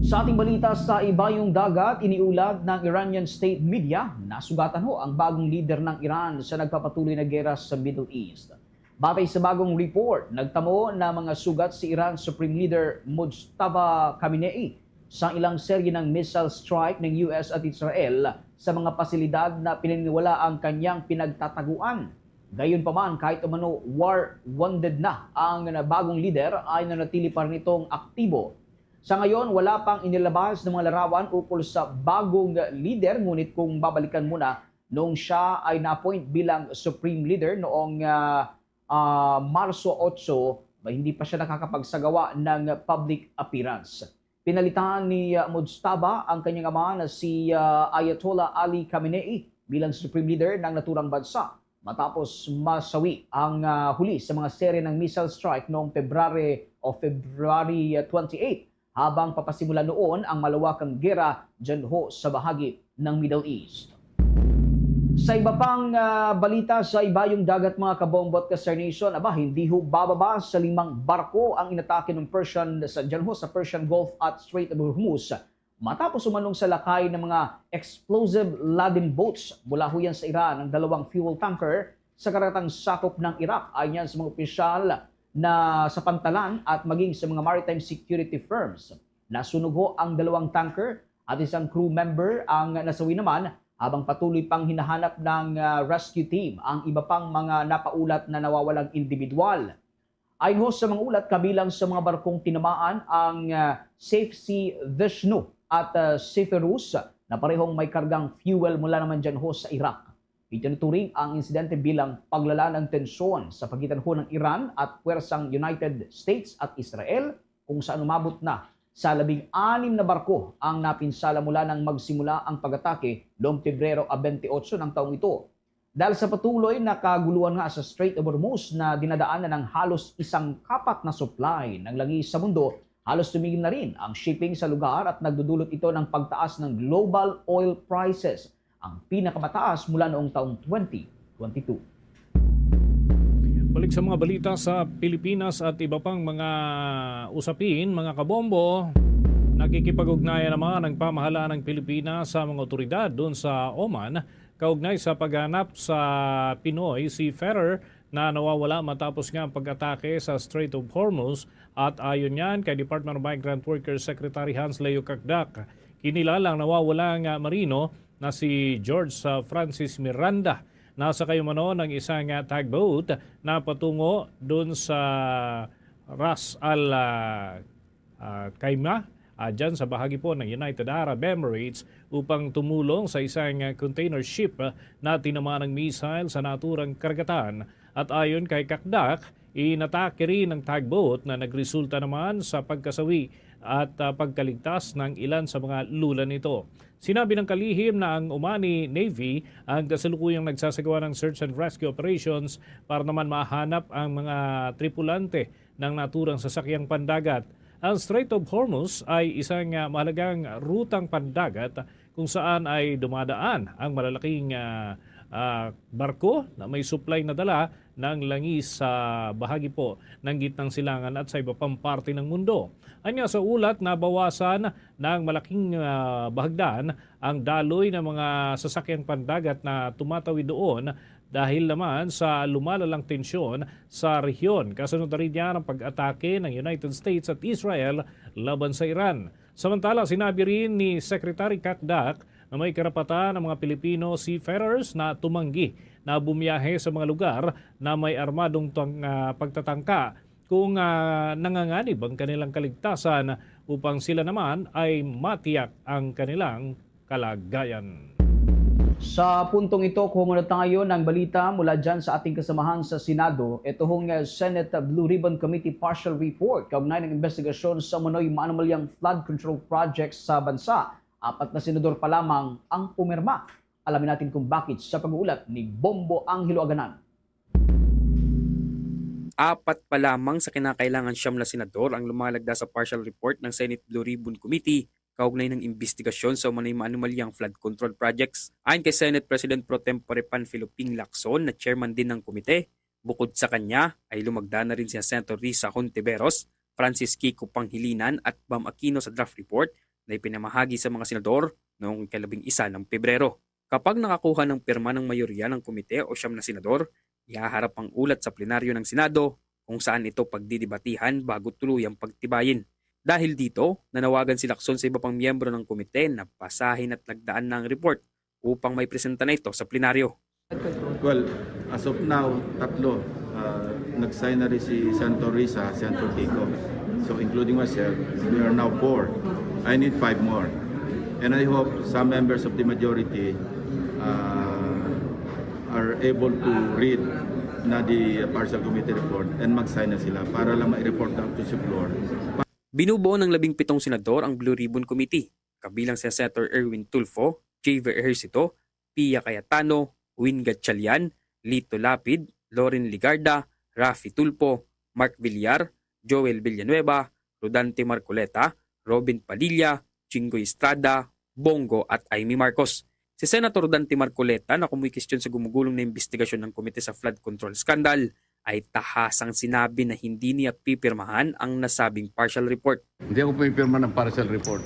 Sa ating balita, sa Ibayong Dagat, iniulat ng Iranian state media na sugatan ho ang bagong lider ng Iran sa nagpapatuloy na gera sa Middle East. Batay sa bagong report, nagtamo na mga sugat si Iran Supreme Leader Mojtaba Khamenei sa ilang serye ng missile strike ng U S at Israel sa mga pasilidad na pinaniniwala ang kanyang pinagtataguan. Gayunpaman, kahit umano war wounded na ang bagong lider, ay nanatili pa rin itong aktibo. Sa ngayon, wala pang inilabas ng mga larawan ukol sa bagong lider, ngunit kung babalikan muna, noong siya ay na-appoint bilang Supreme Leader noong, ah, ah, Marso otso, ba, hindi pa siya nakakapagsagawa ng public appearance. Pinalitan ni, ah, Mojtaba ang kanyang ama na si, ah, Ayatollah Ali Khamenei bilang Supreme Leader ng naturang bansa matapos masawi ang, ah, huli sa mga serye ng missile strike noong February o February, ah, twenty-eight, habang papasimula noon ang malawakang gera dyan ho sa bahagi ng Middle East. Sa iba pang, ah, balita, sa Ibayong Dagat, mga kabombo at ka-Star Nation, aba, hindi ho bababa sa limang barko ang inatake ng Persian sa, dyan ho sa Persian Gulf at Strait of Hormuz, matapos umanong salakay ng mga explosive laden boats mula ho yan sa Iran ang dalawang fuel tanker sa karagatan sakop ng Iraq. Ayon yan sa mga opisyal na sa pantalan at maging sa mga maritime security firms. Nasunog ho ang dalawang tanker at isang crew member ang nasawi naman, habang patuloy pang hinahanap ng, ah, rescue team ang iba pang mga napaulat na nawawalang individual. Ayon ho sa mga ulat, kabilang sa mga barkong tinamaan ang, ah, Safe Sea Vishnu at, ah, Seferus na parehong may kargang fuel mula naman dyan ho sa Iraq. Itinuturing ang insidente bilang paglala ng tensyon sa pagitan ho ng Iran at puwersang United States at Israel, kung saan umabot na sa labing anim na barko ang napinsala mula nang magsimula ang pag-atake noong Pebrero a twenty-eight ng taong ito. Dahil sa patuloy na kaguluhan nga sa Strait of Hormuz na dinadaanan ng halos isang kapat na supply ng langis sa mundo, Halos tumigil na rin ang shipping sa lugar at nagdudulot ito ng pagtaas ng global oil prices, ang pinakamataas mula noong taong twenty twenty-two. Balik sa mga balita sa Pilipinas at iba pang mga usapin, mga kabombo, nakikipag-ugnayan naman ang pamahalaan ng Pilipinas sa mga otoridad doon sa Oman kaugnay sa paghanap sa Pinoy seafarer na nawawala matapos nga ang pag-atake sa Strait of Hormuz. At ayon yan kay Department of Migrant Workers Secretary Hans Leo Cacdac, kinilala ang nawawala nga marino na si George, ah, Francis Miranda. Nasa kayumano ng isang, ah, tugboat na patungo dun sa Ras Al, ah, ah, Khaimah, ah, dyan sa bahagi po ng United Arab Emirates upang tumulong sa isang, ah, container ship, ah, na tinamaan ng missile sa naturang karagatan. At ayon kay Cacdac, inatake rin ang tugboat na nagresulta naman sa pagkasawi at, ah, pagkaligtas ng ilan sa mga lula nito. Sinabi ng kalihim na ang Omani Navy ang kasalukuyang nagsasagawa ng search and rescue operations para naman mahanap ang mga tripulante ng naturang sasakyang pandagat. Ang Strait of Hormuz ay isang, ah, mahalagang rutang pandagat kung saan ay dumadaan ang malalaking, ah, ah, barko na may supply na dala ng langis sa bahagi po ng Gitnang Silangan at sa iba pang parte ng mundo. Anya sa ulat, nabawasan ng malaking, ah, bahagdan ang daloy ng mga sasakyang pandagat na tumatawid doon dahil naman sa lumalalang tensyon sa rehiyon. Kasunod na rin niya ang pag-atake ng United States at Israel laban sa Iran. Samantala, sinabi rin ni Secretary Cacdac na may karapatan ang mga Pilipino seafarers na tumanggi na bumiyahe sa mga lugar na may armadong tang-, ah, pagtatangka kung, ah, nanganganib ang kanilang kaligtasan upang sila naman ay matiyak ang kanilang kalagayan. Sa puntong ito, kuha muna tayo ng balita mula dyan sa ating kasamahan sa Senado. Ito hong, eh, Senate Blue Ribbon Committee partial report kaugnay ng investigasyon sa umano'y maanumaliang flood control projects sa bansa. Apat na senador pa lamang ang pumirma. Alamin natin kung bakit sa pag-uulat ni Bombo Angelo Aganan. Apat pa lamang sa kinakailangan siyam na senador ang lumalagda sa partial report ng Senate Blue Ribbon Committee kaugnay ng imbestigasyon sa umano'y maanumaliang flood control projects. Ayon kay Senate President Pro Tempore Panfilo Ping Lacson, na chairman din ng komite, bukod sa kanya ay lumagda na rin sina Senator Risa Hontiveros, Francis Kiko Pangilinan at Bam Aquino sa draft report na ipinamahagi sa mga senador noong ikalabing isa ng Pebrero. Kapag nakakuha ng pirma ng mayorya ng komite o siyam na senador, ihaharap ang ulat sa plenaryo ng Senado kung saan ito pagdidebatihan bago tuluyang pagtibayin. Dahil dito, nanawagan si Lacson sa iba pang miyembro ng komite na basahin at lagdaan na ang report upang maipresenta na ito sa plenaryo. Well, as of now, tatlo. Uh, nag-sign na rin si Senator Risa, Senator Kiko. So including myself, we are now four. I need five more. And I hope some members of the majority uh, are able to read na the partial committee report and mag-sign na sila para lang ma-report na to sa floor. Binubuo ng labing pitong senador ang Blue Ribbon Committee, kabilang sina Senator Erwin Tulfo, Javier Ejercito, Pia Cayetano, Win Gatchalian, Lito Lapid, Loren Legarda, Raffy Tulfo, Mark Villar, Joel Villanueva, Rodante Marcoleta, Robin Padilla, Jinggoy Estrada, Bong Go at Imee Marcos. Si Senator Rodante Marcoleta, na kumukwestiyon sa gumugulong na imbestigasyon ng Komite sa Flood Control Scandal, ay tahasang sinabi na hindi niya pipirmahan ang nasabing partial report. Hindi ako pumipirma ng partial report.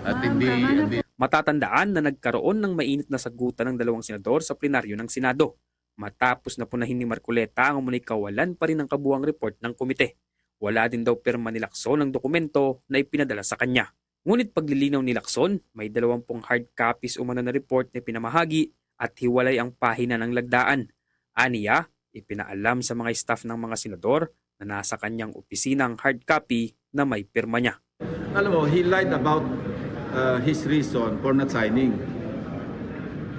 At hindi, hindi. Matatandaan na nagkaroon ng mainit na sagutan ng dalawang senador sa plenaryo ng Senado matapos na punahin ni Marcoleta ang umano'y kawalan pa rin ng kabuang report ng komite. Wala din daw pirma ni Lacson ang dokumento na ipinadala sa kanya. Ngunit paglilinaw ni Lacson, may dalawampung hard copies umano na report na ipinamahagi at hiwalay ang pahina ng lagdaan. Aniya, ipinaalam sa mga staff ng mga senador na nasa kanyang opisina ang hard copy na may pirma niya. Alam mo, he lied about uh, his reason for not signing.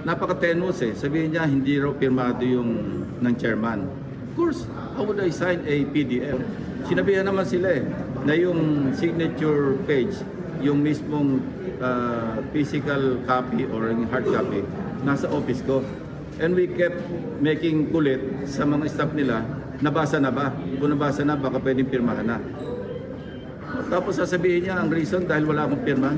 Napaka-tenuous eh. Sabihin niya, hindi raw pirmado yung ng chairman. Of course, how would I sign a P D F? Sinabihan naman sila eh, na yung signature page, yung mismong uh, physical copy or yung hard copy, nasa office ko. And we kept making kulit sa mga staff nila, nabasa na ba? Kung nabasa na, baka pwedeng pirmahan na. Tapos sasabihin niya ang reason dahil wala akong pirma.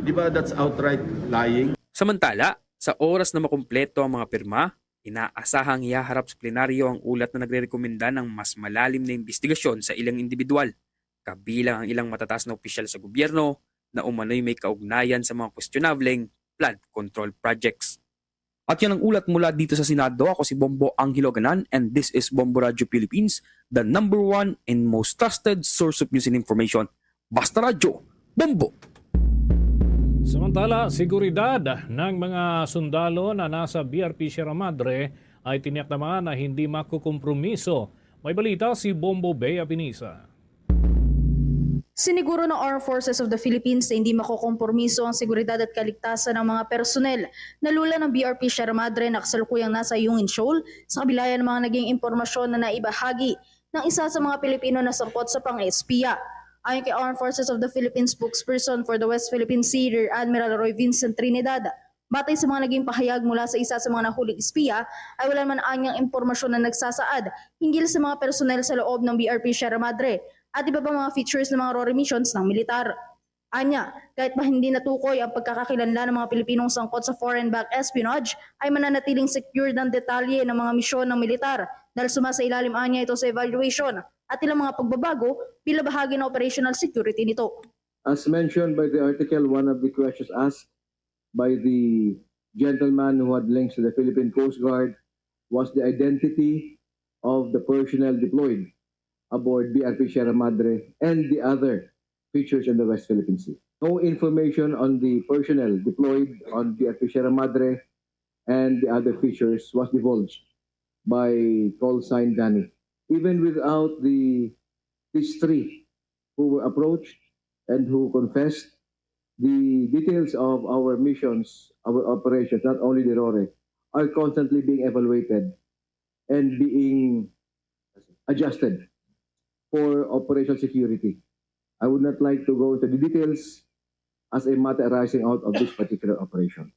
Di ba that's outright lying? Samantala, sa oras na makumpleto ang mga pirma, inaasahang ihaharap sa plenaryo ang ulat na nagrerekomenda ng mas malalim na imbestigasyon sa ilang individual, kabilang ang ilang matataas na opisyal sa gobyerno na umano'y may kaugnayan sa mga kwestiyonableng flood control projects. At yan ang ulat mula dito sa Senado. Ako si Bombo Angelo Ganan, and this is Bombo Radio Philippines, the number one and most trusted source of news and information. Basta Radyo, Bombo! Samantala, seguridad ng mga sundalo na nasa B R P Sierra Madre ay tiniyak naman na hindi makukompromiso. May balita si Bombo Bea Pinisa. Siniguro ng Armed Forces of the Philippines na hindi makokompromiso ang seguridad at kaligtasan ng mga personel na lula ng B R P Sierra Madre na kasalukuyang nasa Yungin Shoal sa kabilayan ng mga naging impormasyon na naibahagi ng isa sa mga Pilipino na sangkot sa pang-espiya. Ayon kay Armed Forces of the Philippines spokesperson for the West Philippine Sea, Rear Admiral Roy Vincent Trinidad, batay sa mga naging pahayag mula sa isa sa mga nahuling espiya, ay wala man anyang impormasyon na nagsasaad hinggil sa mga personel sa loob ng B R P Sierra Madre at iba pang mga features ng mga RORE missions ng militar. Anya, kahit pa hindi natukoy ang pagkakakilanlan ng mga Pilipinong sangkot sa foreign-backed espionage, ay mananatiling secured ang detalye ng mga misyon ng militar dahil sumasailalim anya ito sa evaluation at ilang mga pagbabago bilang bahagi ng operational security nito. As mentioned by the article, one of the questions asked by the gentleman who had links to the Philippine Coast Guard was the identity of the personnel deployed aboard B R P Sierra Madre and the other features in the West Philippine Sea. No information on the personnel deployed on B R P Sierra Madre and the other features was divulged by call sign Danny. Even without the these three who were approached and who confessed, the details of our missions, our operations, not only the RORE, are constantly being evaluated and being adjusted for operational security. I would not like to go into the details as a matter arising out of this particular operation.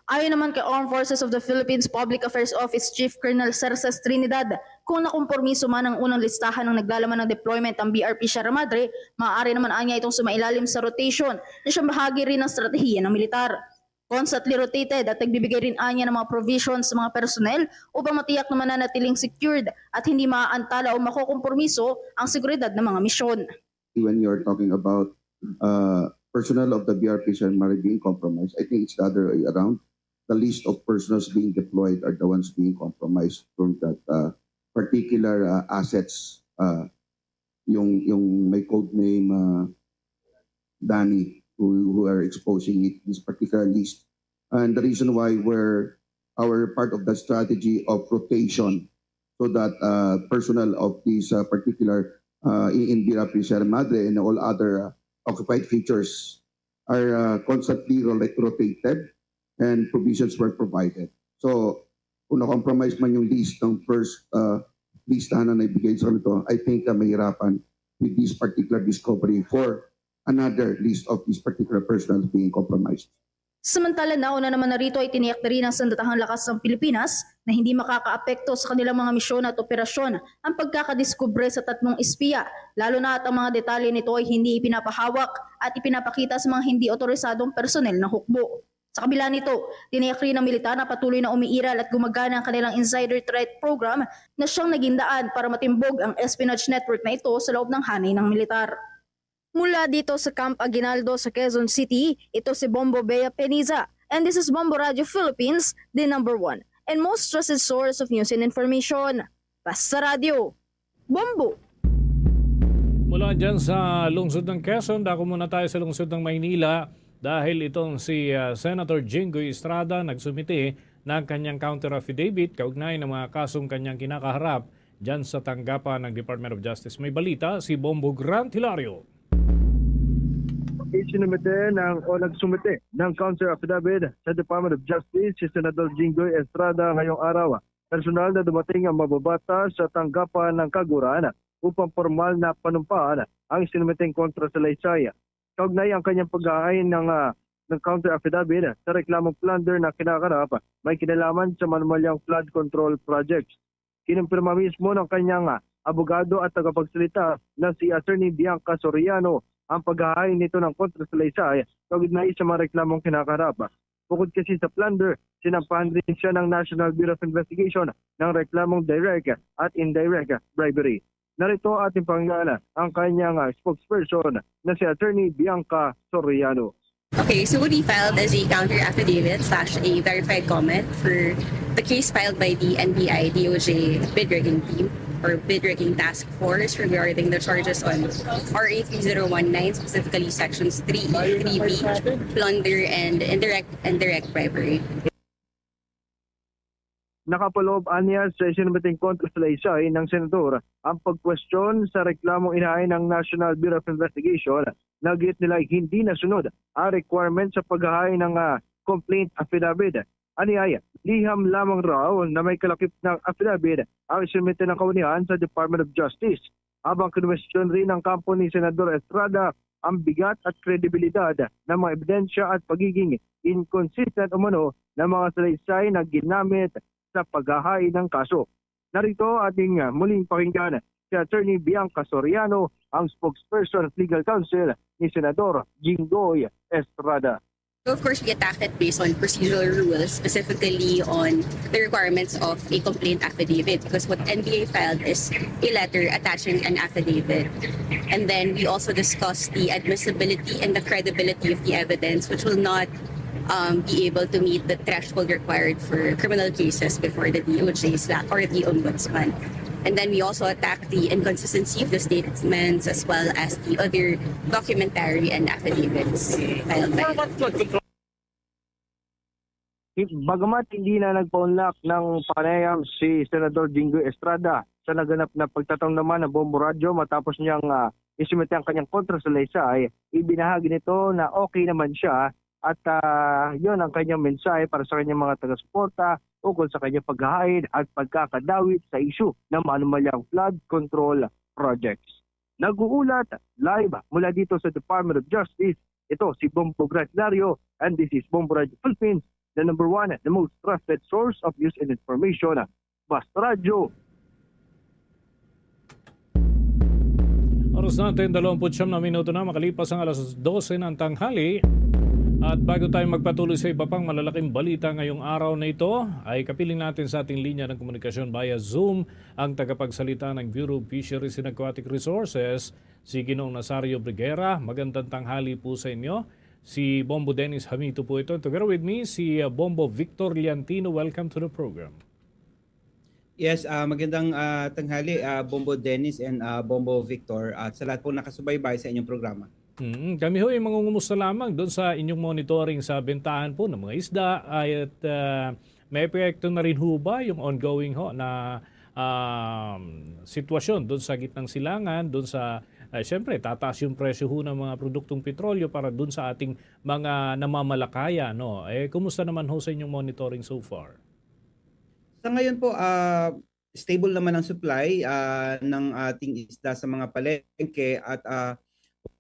Ayon naman kay Armed Forces of the Philippines Public Affairs Office Chief Colonel Cerces Trinidad, kung nakompormiso man ang unang listahan ng naglalaman ng deployment ang B R P Sierra Madre, maaari naman anya itong sumailalim sa rotation na siyang bahagi rin ng estratehiya ng militar. Constantly rotated at nagbibigay rin anya ng mga provisions sa mga personnel upang matiyak na mananatiling secured at hindi maaantala o makokompormiso ang seguridad ng mga misyon. When you're talking about uh, personnel of the B R P Sierra Madre being compromised, I think it's the other way around. The list of personnel being deployed are the ones being compromised from that uh, particular uh, assets. Uh, yung yung may code name uh, Danny who, who are exposing it, this particular list. And the reason why we're our part of the strategy of rotation so that uh, personnel of this uh, particular uh, in Vira Sierra Madre and all other uh, occupied features are uh, constantly rela- rotated and provisions were provided. So, kung na-compromise man yung list ng first uh, listahan na naibigay sa kanito, I think uh, mahirapan with this particular discovery for another list of this particular personnel being compromised. Samantala, nauna naman na rito ay tiniyak na rin ng sandatahang lakas ng Pilipinas na hindi makakaapekto sa kanilang mga misyon at operasyon ang pagkakadiskubre sa tatlong espiya, lalo na at ang mga detalye nito ay hindi ipinapahawak at ipinapakita sa mga hindi otorisadong personel na hukbo. Sa kabila nito, tiniyak rin ng militar na patuloy na umiiral at gumagana ang kanilang insider threat program na siyang naging daan para matimbog ang espionage network na ito sa loob ng hanay ng militar. Mula dito sa Camp Aguinaldo sa Quezon City, ito si Bombo Bea Peniza. And this is Bombo Radio Philippines, the number one and most trusted source of news and information. Basta Radio, Bombo! Mula dyan sa lungsod ng Quezon, dako muna tayo sa lungsod ng Maynila dahil itong si uh, Senator Jinggoy Estrada nagsumite ng kanyang counter affidavit kaugnay ng mga kasong kanyang kinakaharap dyan sa tanggapan ng Department of Justice. May balita si Bombo Grant Hilario. Isinumite ng o nagsumite ng counter affidavit sa Department of Justice si Senador Jinggoy Estrada ngayong araw. Personal na dumating ang mababata sa tanggapan ng kaguran upang formal na panumpaan ang sinumiteng kontra sa Laysay. Kaugnay ang kanyang paghahain ng, uh, ng counter affidavit sa reklamong plunder na kinakarap may kinalaman sa manumalyang flood control projects. Kinumpirma mismo ng kanyang abogado at tagapagsalita na si Attorney Bianca Soriano ang paghahain nito ng kontrasalaysay kaugnay sa mga reklamong kinakaharap. Bukod kasi sa plunder, sinampahan din siya ng National Bureau of Investigation ng reklamong direct at indirect bribery. Narito ating pakinggan ang kanyang, ah, spokesperson na si Attorney Bianca Soriano. Okay, so what we filed is a counter affidavit slash a verified comment for the case filed by the N B I D O J bid rigging team or bid rigging task force regarding the charges on R A three zero one nine, specifically sections three E, three B, plunder and indirect indirect bribery. Nakapaloob anya sa isinumit nga kontrasalaysay ng senador ang pagkwestiyon sa reklamong inahain ng National Bureau of Investigation na giit nila hindi nasunod ang requirement sa paghahain ng, ah, complaint affidavit. Aniay, liham lamang raw na may kalakip ng affidavit ang isinumit ng kawanihan sa Department of Justice. Habang kinwestiyon rin ng kampo ni Senador Estrada ang bigat at kredibilidad ng mga ebidensya at pagiging inconsistent umano ng mga salaysay na ginamit sa paghahain ng kaso. Narito ating, ah, muling pakinggan si Attorney Bianca Soriano, ang spokesperson at legal counsel ni Senador Jinggoy Estrada. So of course, we attacked it based on procedural rules, specifically on the requirements of a complaint affidavit, because what N B I filed is a letter attaching an affidavit. And then we also discussed the admissibility and the credibility of the evidence, which will not um, be able to meet the threshold required for criminal cases before the D O J sla- or the Ombudsman. And then we also attack the inconsistency of the statements as well as the other documentary and affidavits filed by Bagamat hindi na nagpaunlak ng panayam si Senador Jinggoy Estrada sa naganap na pagtatamnaman ng Bombo Radyo matapos niyang, ah, isumite ang kanyang kontrasalaysay, ibinahagi nito na okay naman siya at, ah, yon ang kanyang mensahe para sa kanyang mga taga-suporta ukol sa kanyang paghahain at pagkakadawit sa isyu ng manumalyang flood control projects. Nag-uulat live mula dito sa Department of Justice, ito si Bombo Grant Hilario, and this is Bombo Radio Philippines, the number one, the most trusted source of news and information. Basta Radyo. Oras natin, dalawampu't siyam na minuto na makalipas ang alas dose ng tanghali. At bago tayo magpatuloy sa iba pang malalaking balita ngayong araw na ito, ay kapiling natin sa ating linya ng komunikasyon via Zoom ang tagapagsalita ng Bureau of Fisheries and Aquatic Resources, si Ginoong Nazario Briguera. Magandang tanghali po sa inyo. Si Bombo Dennis Hamito po ito. Together with me, si, uh, Bombo Victor Liantino. Welcome to the program. Yes, ah, magandang, ah, tanghali, ah, Bombo Dennis and, ah, Bombo Victor, at sa lahat pong nakasubaybay sa inyong programa. Mm, kami ho ay mangungumusta lamang doon sa inyong monitoring sa bentahan po ng mga isda, ay, at, ah, may epekto na rin ho ba yung ongoing ho na, um, sitwasyon doon sa gitnang silangan, doon sa, ah, siyempre, tataas yung presyo ho ng mga produktong petrolyo para doon sa ating mga namamalakaya, no? Eh, kumusta naman ho sa inyong monitoring so far? Sa ngayon po, ah, stable naman ang supply, ah, ng ating isda sa mga palengke at, ah,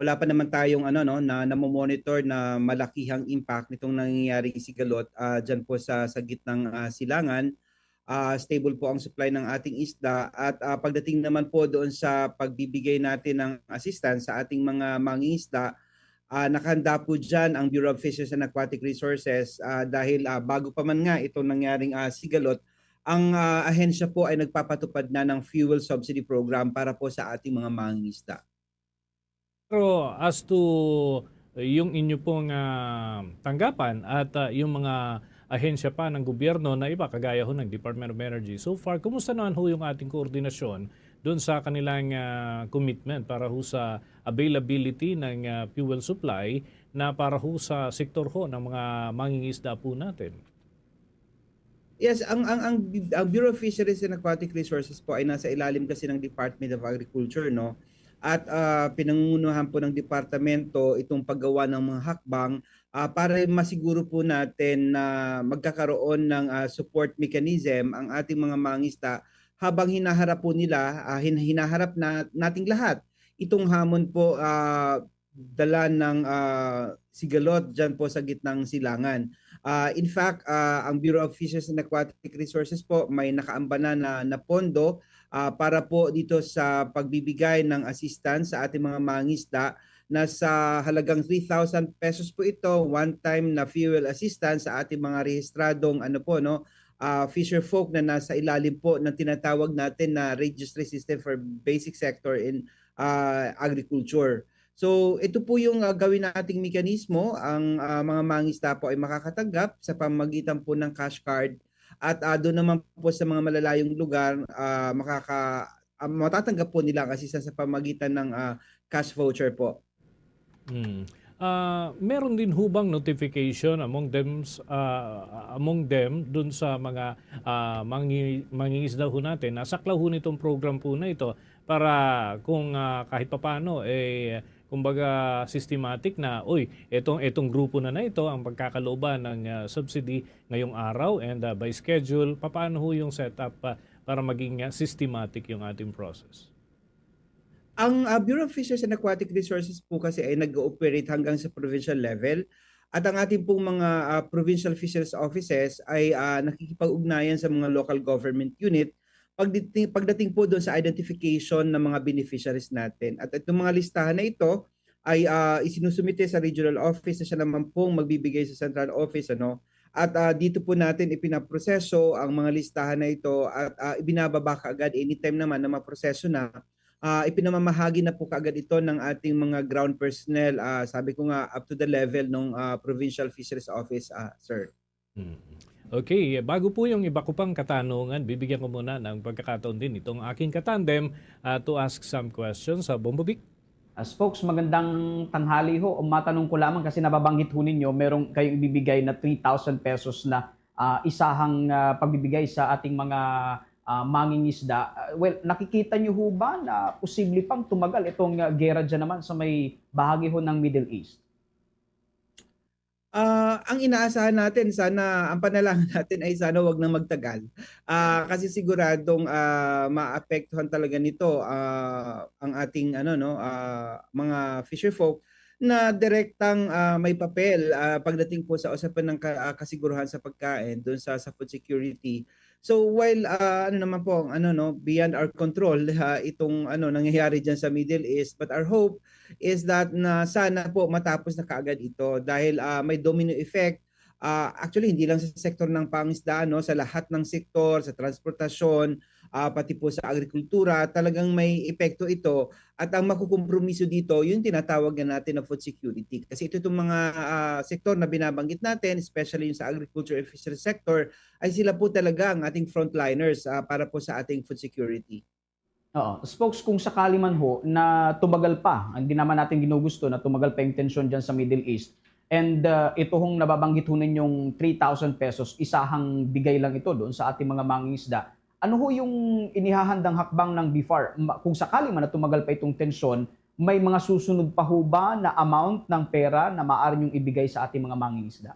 wala pa naman tayong ano, no, na namomonitor na malakihang impact nitong nangyayaring sigalot, ah, dyan po sa, sa gitnang, ah, silangan. Ah, stable po ang supply ng ating isda at, ah, pagdating naman po doon sa pagbibigay natin ng assistance sa ating mga mangingisda, ah, nakahanda po dyan ang Bureau of Fisheries and Aquatic Resources, ah, dahil, ah, bago pa man nga itong nangyaring, ah, sigalot, ang, ah, ahensya po ay nagpapatupad na ng fuel subsidy program para po sa ating mga mangingisda. Pero as to yung inyo pong, ah, tanggapan at, ah, yung mga ahensya pa ng gobyerno na iba, kagaya ho ng Department of Energy, so far, kumusta naman ho yung ating koordinasyon doon sa kanilang, ah, commitment para ho sa availability ng, ah, fuel supply na para ho sa sektor ho ng mga mangingisda po natin? Yes, ang, ang, ang, ang Bureau of Fisheries and Aquatic Resources po ay nasa ilalim kasi ng Department of Agriculture, no? At, ah, pinangungunahan po ng departamento itong paggawa ng mga hakbang, ah, para masiguro po natin na magkakaroon ng, ah, support mechanism ang ating mga mangisda habang hinaharap po nila, ah, hin-, hinaharap na nating lahat itong hamon po, ah, dala ng, ah, sigalot dyan po sa gitnang silangan. Ah, in fact, ah, ang Bureau of Fisheries and Aquatic Resources po may nakaamba na na, na pondo, ah, para po dito sa pagbibigay ng assistance sa ating mga mangisda Nasa halagang three thousand pesos po ito, one-time na fuel assistance sa ating mga rehistradong, ano po, no, ah, fisher folk na nasa ilalim po ng tinatawag natin na registry system for basic sector in, ah, agriculture. So, ito po yung, ah, gawin nating mekanismo. Ang, ah, mga mangisda po ay makakatanggap sa pamagitan po ng cash card at, ah, doon naman po sa mga malalayong lugar, ah, makaka-, ah, matatanggap po nila ang assistance sa pamagitan ng, ah, cash voucher po. Hmm. Ah, meron din ho bang notification among them, ah, among them dun sa mga, ah, mangi-, mangingisda ho natin? Nasaklaw ho nitong program po na ito para kung, ah, kahit papaano, eh, kumbaga, systematic na, "Uy, etong, etong grupo na na ito ang pagkakalooban ng, ah, subsidy ngayong araw," and, ah, by schedule, papaano ho yung setup, ah, para maging, ah, systematic yung ating process? Ang, ah, Bureau of Fisheries and Aquatic Resources po kasi ay nag-ooperate hanggang sa provincial level. At ang ating pong mga, ah, provincial fisheries offices ay, ah, nakikipag-ugnayan sa mga local government unit pagdating, pagdating po doon sa identification ng mga beneficiaries natin. At itong mga listahan na ito ay, ah, isinusumite sa regional office na siya naman pong magbibigay sa central office, ano? At, ah, dito po natin ipinaproseso ang mga listahan na ito at, ah, ibinababa kaagad anytime naman na maproseso na. Ah, ipinamamahagi na po kaagad ito ng ating mga ground personnel, ah, sabi ko nga, up to the level ng, ah, provincial fisheries office, ah, sir. Mm. Okay, bago po yung iba ko pang katanungan, bibigyan ko muna ng pagkakataon din itong aking katandem, ah, to ask some questions. Sa Bombo Vic? Ah, Spokes, magandang tanghali ho. Ang matanong ko lamang, kasi nababanggit ho ninyo, meron kayong ibibigay na three thousand pesos na, ah, isahang, ah, pagbibigay sa ating mga, ah, mangingisda. Ah, well, nakikita niyo ho ba na posible pang tumagal itong, ah, gera dyan naman sa may bahagi ho ng Middle East? Ah, ang inaasahan natin, sana, ang panalangin natin ay sana wag nang magtagal. Ah, kasi siguradong, ah, maapektuhan talaga nito, ah, ang ating, ano, no, ah, mga fisherfolk na direktang, ah, may papel, ah, pagdating po sa usapin ng ka-, ah, kasiguruhan sa pagkain, dun sa, sa food security. So, while, ah, ano naman po, ang, ano, no, beyond our control, ah, itong, ano, nangyayari dyan sa Middle East, but our hope is that na sana po matapos na kaagad ito dahil, ah, may domino effect. Ah, actually, hindi lang sa sektor ng pangisdaan, no, sa lahat ng sektor, sa transportasyon, ah, pati po sa agrikultura, talagang may epekto ito. At ang makukompromiso dito, yung tinatawag na natin na food security. Kasi ito itong mga, ah, sektor na binabanggit natin, especially yung sa agriculture and fishery sector, ay sila po talaga ang ating frontliners, ah, para po sa ating food security. Oo. Spokes, kung sakali man ho na tumagal pa, ang di naman natin ginugusto na tumagal pa yung tensyon dyan sa Middle East, and, uh, ito hong nababanggit ho ninyong three thousand pesos, isahang bigay lang ito doon sa ating mga mangingisda. Ano ho yung inihahandang hakbang ng BFAR? Ma-, kung sakali man na tumagal pa itong tensyon, may mga susunod pa ho ba na amount ng pera na maaari niyong ibigay sa ating mga mangingisda?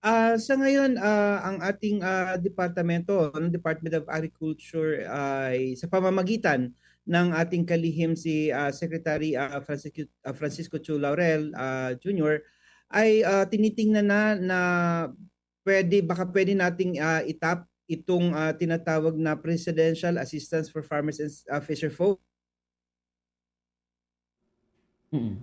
Ah, sa ngayon, ah, ang ating, ah, departamento, ang Department of Agriculture ay sa pamamagitan ng ating kalihim si, ah, Secretary, ah, Francisco, ah, Francisco Chu Laurel, ah, Junior, ay, ah, tinitingnan na, na pwede, baka pwede nating, ah, itap itong, ah, tinatawag na Presidential Assistance for Farmers and, ah, Fisherfolk. Mm.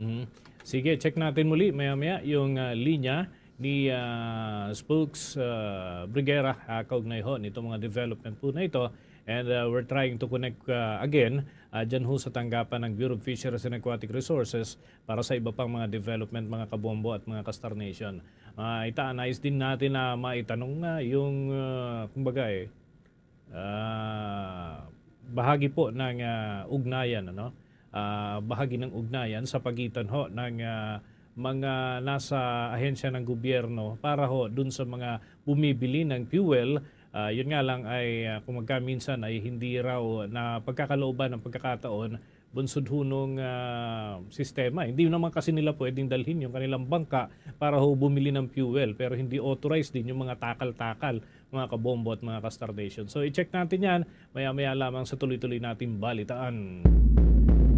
Mm. Sige, check natin muli maya-maya yung, ah, linya ni, ah, Spokes, ah, Briguera, ah, kaugnay ho nitong mga development po na ito. And, ah, we're trying to connect, ah, again, ah, dyan ho sa tanggapan ng Bureau of Fisheries and Aquatic Resources para sa iba pang mga development, mga kabombo at mga ka-Star Nation. Ah, ita-, nais din natin na maitanong na yung, ah, kumbaga, eh, ah, bahagi po ng, ah, ugnayan, ano? Ah, bahagi ng ugnayan sa pagitan ho ng, ah, mga nasa ahensya ng gobyerno para ho dun sa mga bumibili ng fuel. Ah, yun nga lang ay, ah, kung magkaminsan ay hindi raw na pagkakalooban ng pagkakataon bunsod ho nung, ah, sistema. Hindi naman kasi nila pwedeng dalhin yung kanilang bangka para ho bumili ng fuel, pero hindi authorized din yung mga takal-takal, mga kabombo at mga ka-Star Nation. So, i-check natin yan maya-maya lamang sa tuloy-tuloy nating balitaan.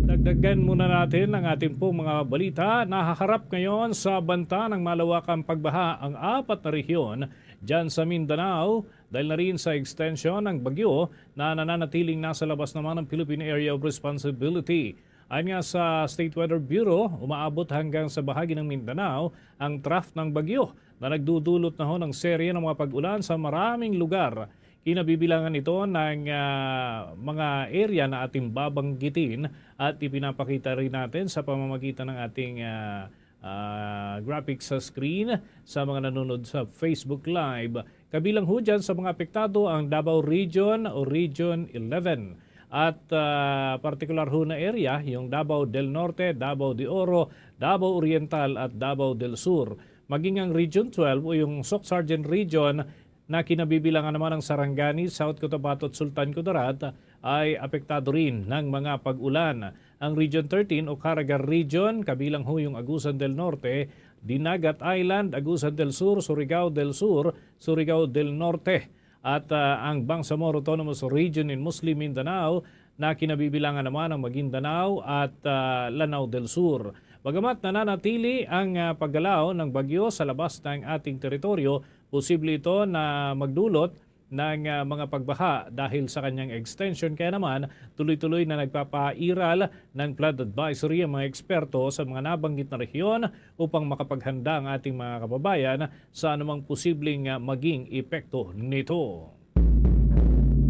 Dagdagan muna natin ang ating pong mga balita. Nahaharap ngayon sa banta ng malawakang pagbaha ang apat na rehiyon dyan sa Mindanao, Dahil na rin sa extension ng bagyo na nananatiling nasa labas naman ng Philippine Area of Responsibility. Ayon nga sa State Weather Bureau, umaabot hanggang sa bahagi ng Mindanao ang trough ng bagyo na nagdudulot na ho ng serye ng mga pag-ulan sa maraming lugar. Kinabibilangan ito ng ah, mga area na ating babanggitin at ipinapakita rin natin sa pamamagitan ng ating ah, ah, graphics sa screen sa mga nanonood sa Facebook Live. Kabilang ho dyan sa mga apektado ang Davao Region o Region eleven. At ah, partikular ho na area, yung Davao del Norte, Davao de Oro, Davao Oriental at Davao del Sur. Maging ang Region twelve o yung Soccsksargen Region na kinabibilangan naman ng Sarangani, South Cotabato at Sultan Kudarat ay apektado rin ng mga pag-ulan. Ang Region thirteen o Caraga Region, kabilang ho yung Agusan del Norte, Dinagat Island, Agusan del Sur, Surigao del Sur, Surigao del Norte, at ah, ang Bangsamoro Autonomous Region in Muslim Mindanao na kinabibilangan naman ang Maguindanao at ah, Lanao del Sur. Bagamat nananatili ang ah, paggalaw ng bagyo sa labas ng ating teritoryo, posible ito na magdulot ng ah, mga pagbaha dahil sa kanyang extension. Kaya naman, tuloy-tuloy na nagpapairal ng flood advisory ang mga eksperto sa mga nabanggit na rehiyon upang makapaghanda ang ating mga kababayan sa anumang posibleng ah, maging epekto nito.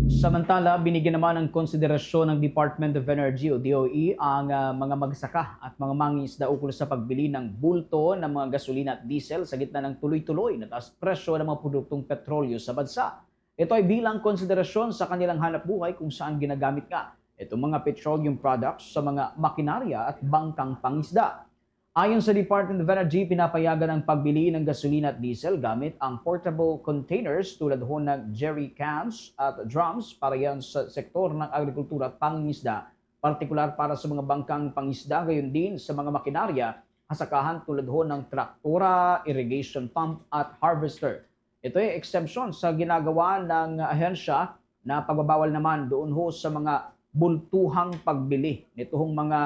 Samantala, binigyan naman ng konsiderasyon ng Department of Energy o D O E ang ah, mga magsaka at mga mangingisda ukol sa pagbili ng bulto ng mga gasolina at diesel sa gitna ng tuloy-tuloy na taas presyo ng mga produktong petrolyo sa bansa. Ito ay bilang konsiderasyon sa kanilang hanapbuhay kung saan ginagamit nga itong mga petroleum products sa mga makinarya at bangkang pangisda. Ayon sa Department of Energy, pinapayagan ang pagbili ng gasolina at diesel gamit ang portable containers tulad ho ng jerry cans at drums para yan sa sektor ng agrikultura at pangingisda, partikular para sa mga bangkang pangisda, gayon din sa mga makinarya, hasakahan tulad ho ng traktora, irrigation pump at harvester. Ito ay exemption sa ginagawa ng ahensya na pagbabawal naman doon ho sa mga bultuhang pagbili nituhong mga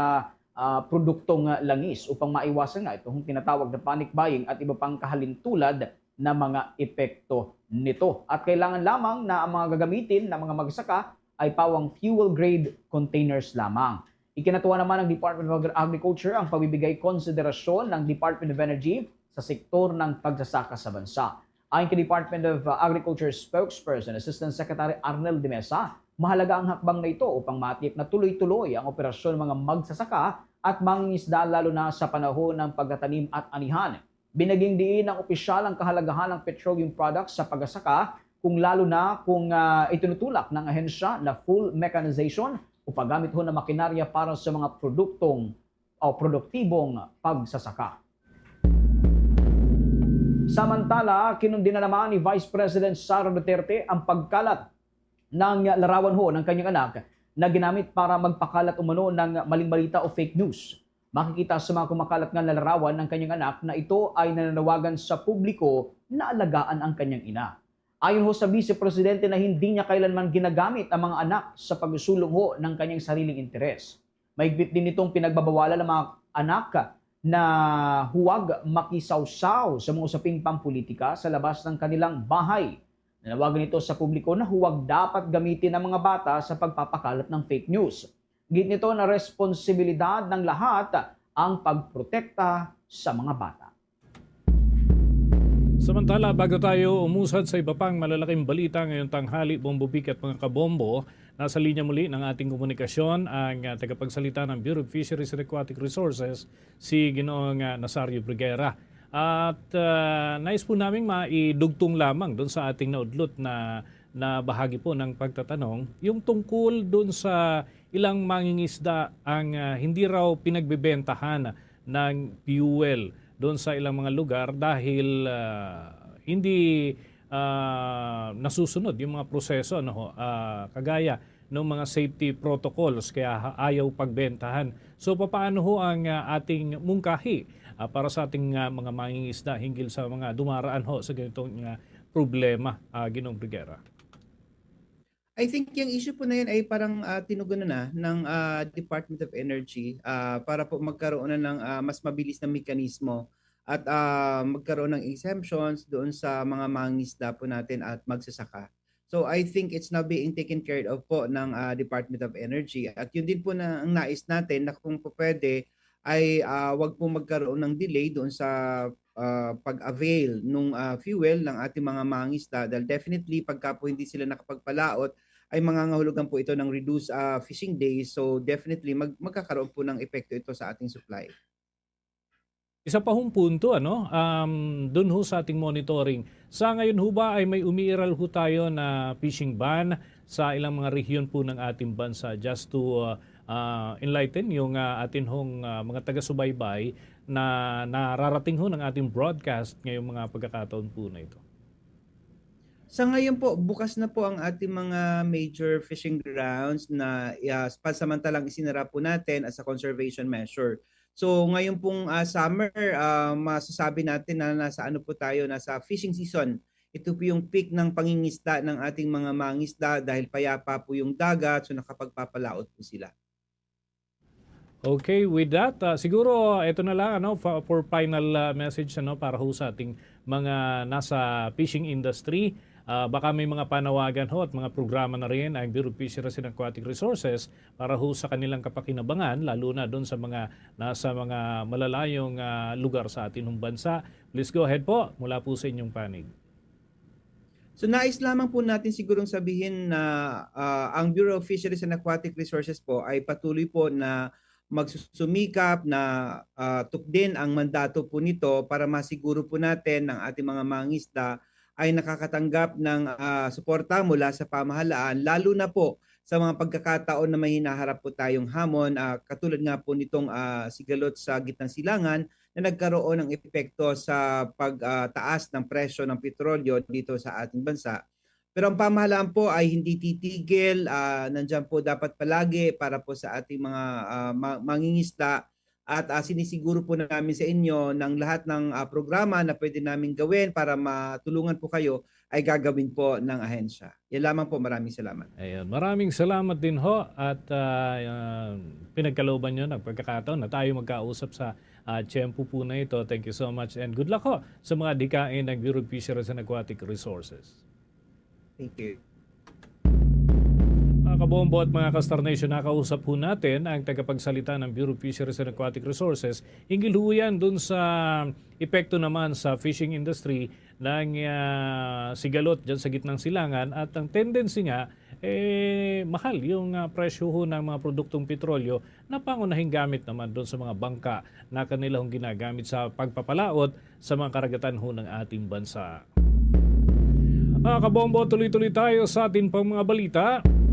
ah, produktong ah, langis upang maiwasan nga ituhong tinatawag na panic buying at iba pang kahalintulad na mga epekto nito. At kailangan lamang na ang mga gagamitin ng mga magsaka ay pawang fuel grade containers lamang. Ikinatuwa naman ng Department of Agri- Agriculture ang pagbibigay konsiderasyon ng Department of Energy sa sektor ng pagsasaka sa bansa. Ayon kay Department of Agriculture Spokesperson Assistant Secretary Arnel de Mesa, mahalaga ang hakbang na ito upang matiyap na tuloy-tuloy ang operasyon ng mga magsasaka at mangingisda, lalo na sa panahon ng pagtatanim at anihan. Binaging diin ng opisyal ang kahalagahan ng petroleum products sa pagsasaka, kung lalo na kung ah, itinutulak ng ahensya na full mechanization o paggamit ho ng makinarya para sa mga produktong o produktibong pagsasaka. Samantala, kinundi na naman ni Vice President Sara Duterte ang pagkalat ng larawan ho ng kanyang anak na ginamit para magpakalat umano ng maling balita o fake news. Makikita sa mga kumakalat nga larawan ng kanyang anak na ito ay nananawagan sa publiko na alagaan ang kanyang ina. Ayon ho sa Vice Presidente na hindi niya kailanman ginagamit ang mga anak sa pagsulong ho ng kanyang sariling interes. Mahigpit din nitong pinagbabawalan ang mga anak na huwag makisawsaw sa mga usaping pampolitika sa labas ng kanilang bahay. Nanawagan ito sa publiko na huwag dapat gamitin ang mga bata sa pagpapakalat ng fake news. Gid nito na responsibilidad ng lahat ang pagprotekta sa mga bata. Samantala, bago tayo umusad sa iba pang malalaking balita ngayong tanghali, Bombo Vic at mga kabombo, nasa linya muli ng ating komunikasyon ang ah, tagapagsalita ng Bureau of Fisheries and Aquatic Resources, si Ginoong ah, Nazario Briguera. At ah, nais po naming maidugtong lamang doon sa ating naudlot na, na bahagi po ng pagtatanong, yung tungkol doon sa ilang mangingisda ang ah, hindi raw pinagbebentahan ng fuel doon sa ilang mga lugar dahil ah, hindi ah, nasusunod yung mga proseso, ano ho, ah, kagaya ng mga safety protocols, kaya ha- ayaw pagbentahan. So papaano ho ang ah, ating mungkahi ah, para sa ating ah, mga mangingisda hinggil sa mga dumaraan ho sa ganitong ah, problema, ah, Ginoong Briguera? I think yung issue po na yun ay parang ah, tinugunan na ng ah, Department of Energy ah, para po magkaroon na ng ah, mas mabilis na mekanismo at ah, magkaroon ng exemptions doon sa mga mangisda po natin at magsasaka. So I think it's now being taken care of po ng, ah, Department of Energy. At yun din po na ang nais natin, na kung po pwede ay, ah, wag po magkaroon ng delay doon sa, ah, pag-avail nung, ah, fuel ng ating mga mangisda, dahil definitely pagka po hindi sila nakapagpalaot ay mangangahulugan po ito ng reduced, ah, fishing days. So definitely mag-, magkakaroon po ng epekto ito sa ating supply. Isa pa hong punto, ano, um, dun ho sa ating monitoring. Sa ngayon ho ba ay may umiiral ho tayo na fishing ban sa ilang mga rehiyon po ng ating bansa? Just to, uh, uh, enlighten yung, uh, atin hong, uh, mga taga-subaybay na nararating ho ng ating broadcast ngayong mga pagkakataon po na ito. Sa ngayon po, bukas na po ang ating mga major fishing grounds na, ah, pansamantalang isinara po natin as a conservation measure. So ngayon pong, ah, summer, ah, masasabi natin na nasa ano po tayo, nasa fishing season. Ito po yung peak ng pangingisda ng ating mga mangisda dahil payapa po yung dagat, so nakapagpapalaot po sila. Okay, with that, ah, siguro ito na lang, ano, fa-, for final, ah, message, ano, para ho sa ating mga nasa fishing industry. Ah, baka may mga panawagan ho at mga programa na rin ang Bureau of Fisheries and Aquatic Resources para ho sa kanilang kapakinabangan, lalo na doon sa mga nasa mga malalayong, ah, lugar sa atin hong bansa. Please go ahead po, mula po sa inyong panig. So nais lamang po natin sigurong sabihin na, ah, ang Bureau of Fisheries and Aquatic Resources po ay patuloy po na magsusumikap na, ah, tukdin ang mandato po nito para masiguro po natin ang ating mga mangisda ay nakakatanggap ng, ah, suporta mula sa pamahalaan, lalo na po sa mga pagkakataon na may hinaharap po tayong hamon, ah, katulad nga po nitong, ah, sigalot sa gitnang silangan na nagkaroon ng epekto sa pag, ah, taas ng presyo ng petrolyo dito sa ating bansa. Pero ang pamahalaan po ay hindi titigil, ah, nandiyan po dapat palagi para po sa ating mga, ah, ma-, mangingisda at, ah, sinisiguro po namin sa inyo ng lahat ng, ah, programa na pwede namin gawin para matulungan po kayo ay gagawin po ng ahensya. Yan lamang po. Maraming salamat. Ayun. Maraming salamat din ho at, ah, ah, pinagkalooban nyo ng pagkakataon na tayo magkausap sa, ah, tiyempo po na ito. Thank you so much and good luck ho sa mga adhikain ng Bureau of Fisheries and Aquatic Resources. Thank you. Mga kabombo at mga ka-Star Nation, nakausap po natin ang tagapagsalita ng Bureau of Fisheries and Aquatic Resources hinggil ho yan dun sa epekto naman sa fishing industry ng, ah, sigalot dyan sa gitnang silangan at ang tendency nga, eh, mahal yung, ah, presyo ho ng mga produktong petrolyo na pangunahing gamit naman dun sa mga bangka na kanila hong ginagamit sa pagpapalaot sa mga karagatan ho ng ating bansa. Mga kabombo, tuloy-tuloy tayo sa ating pang mga balita.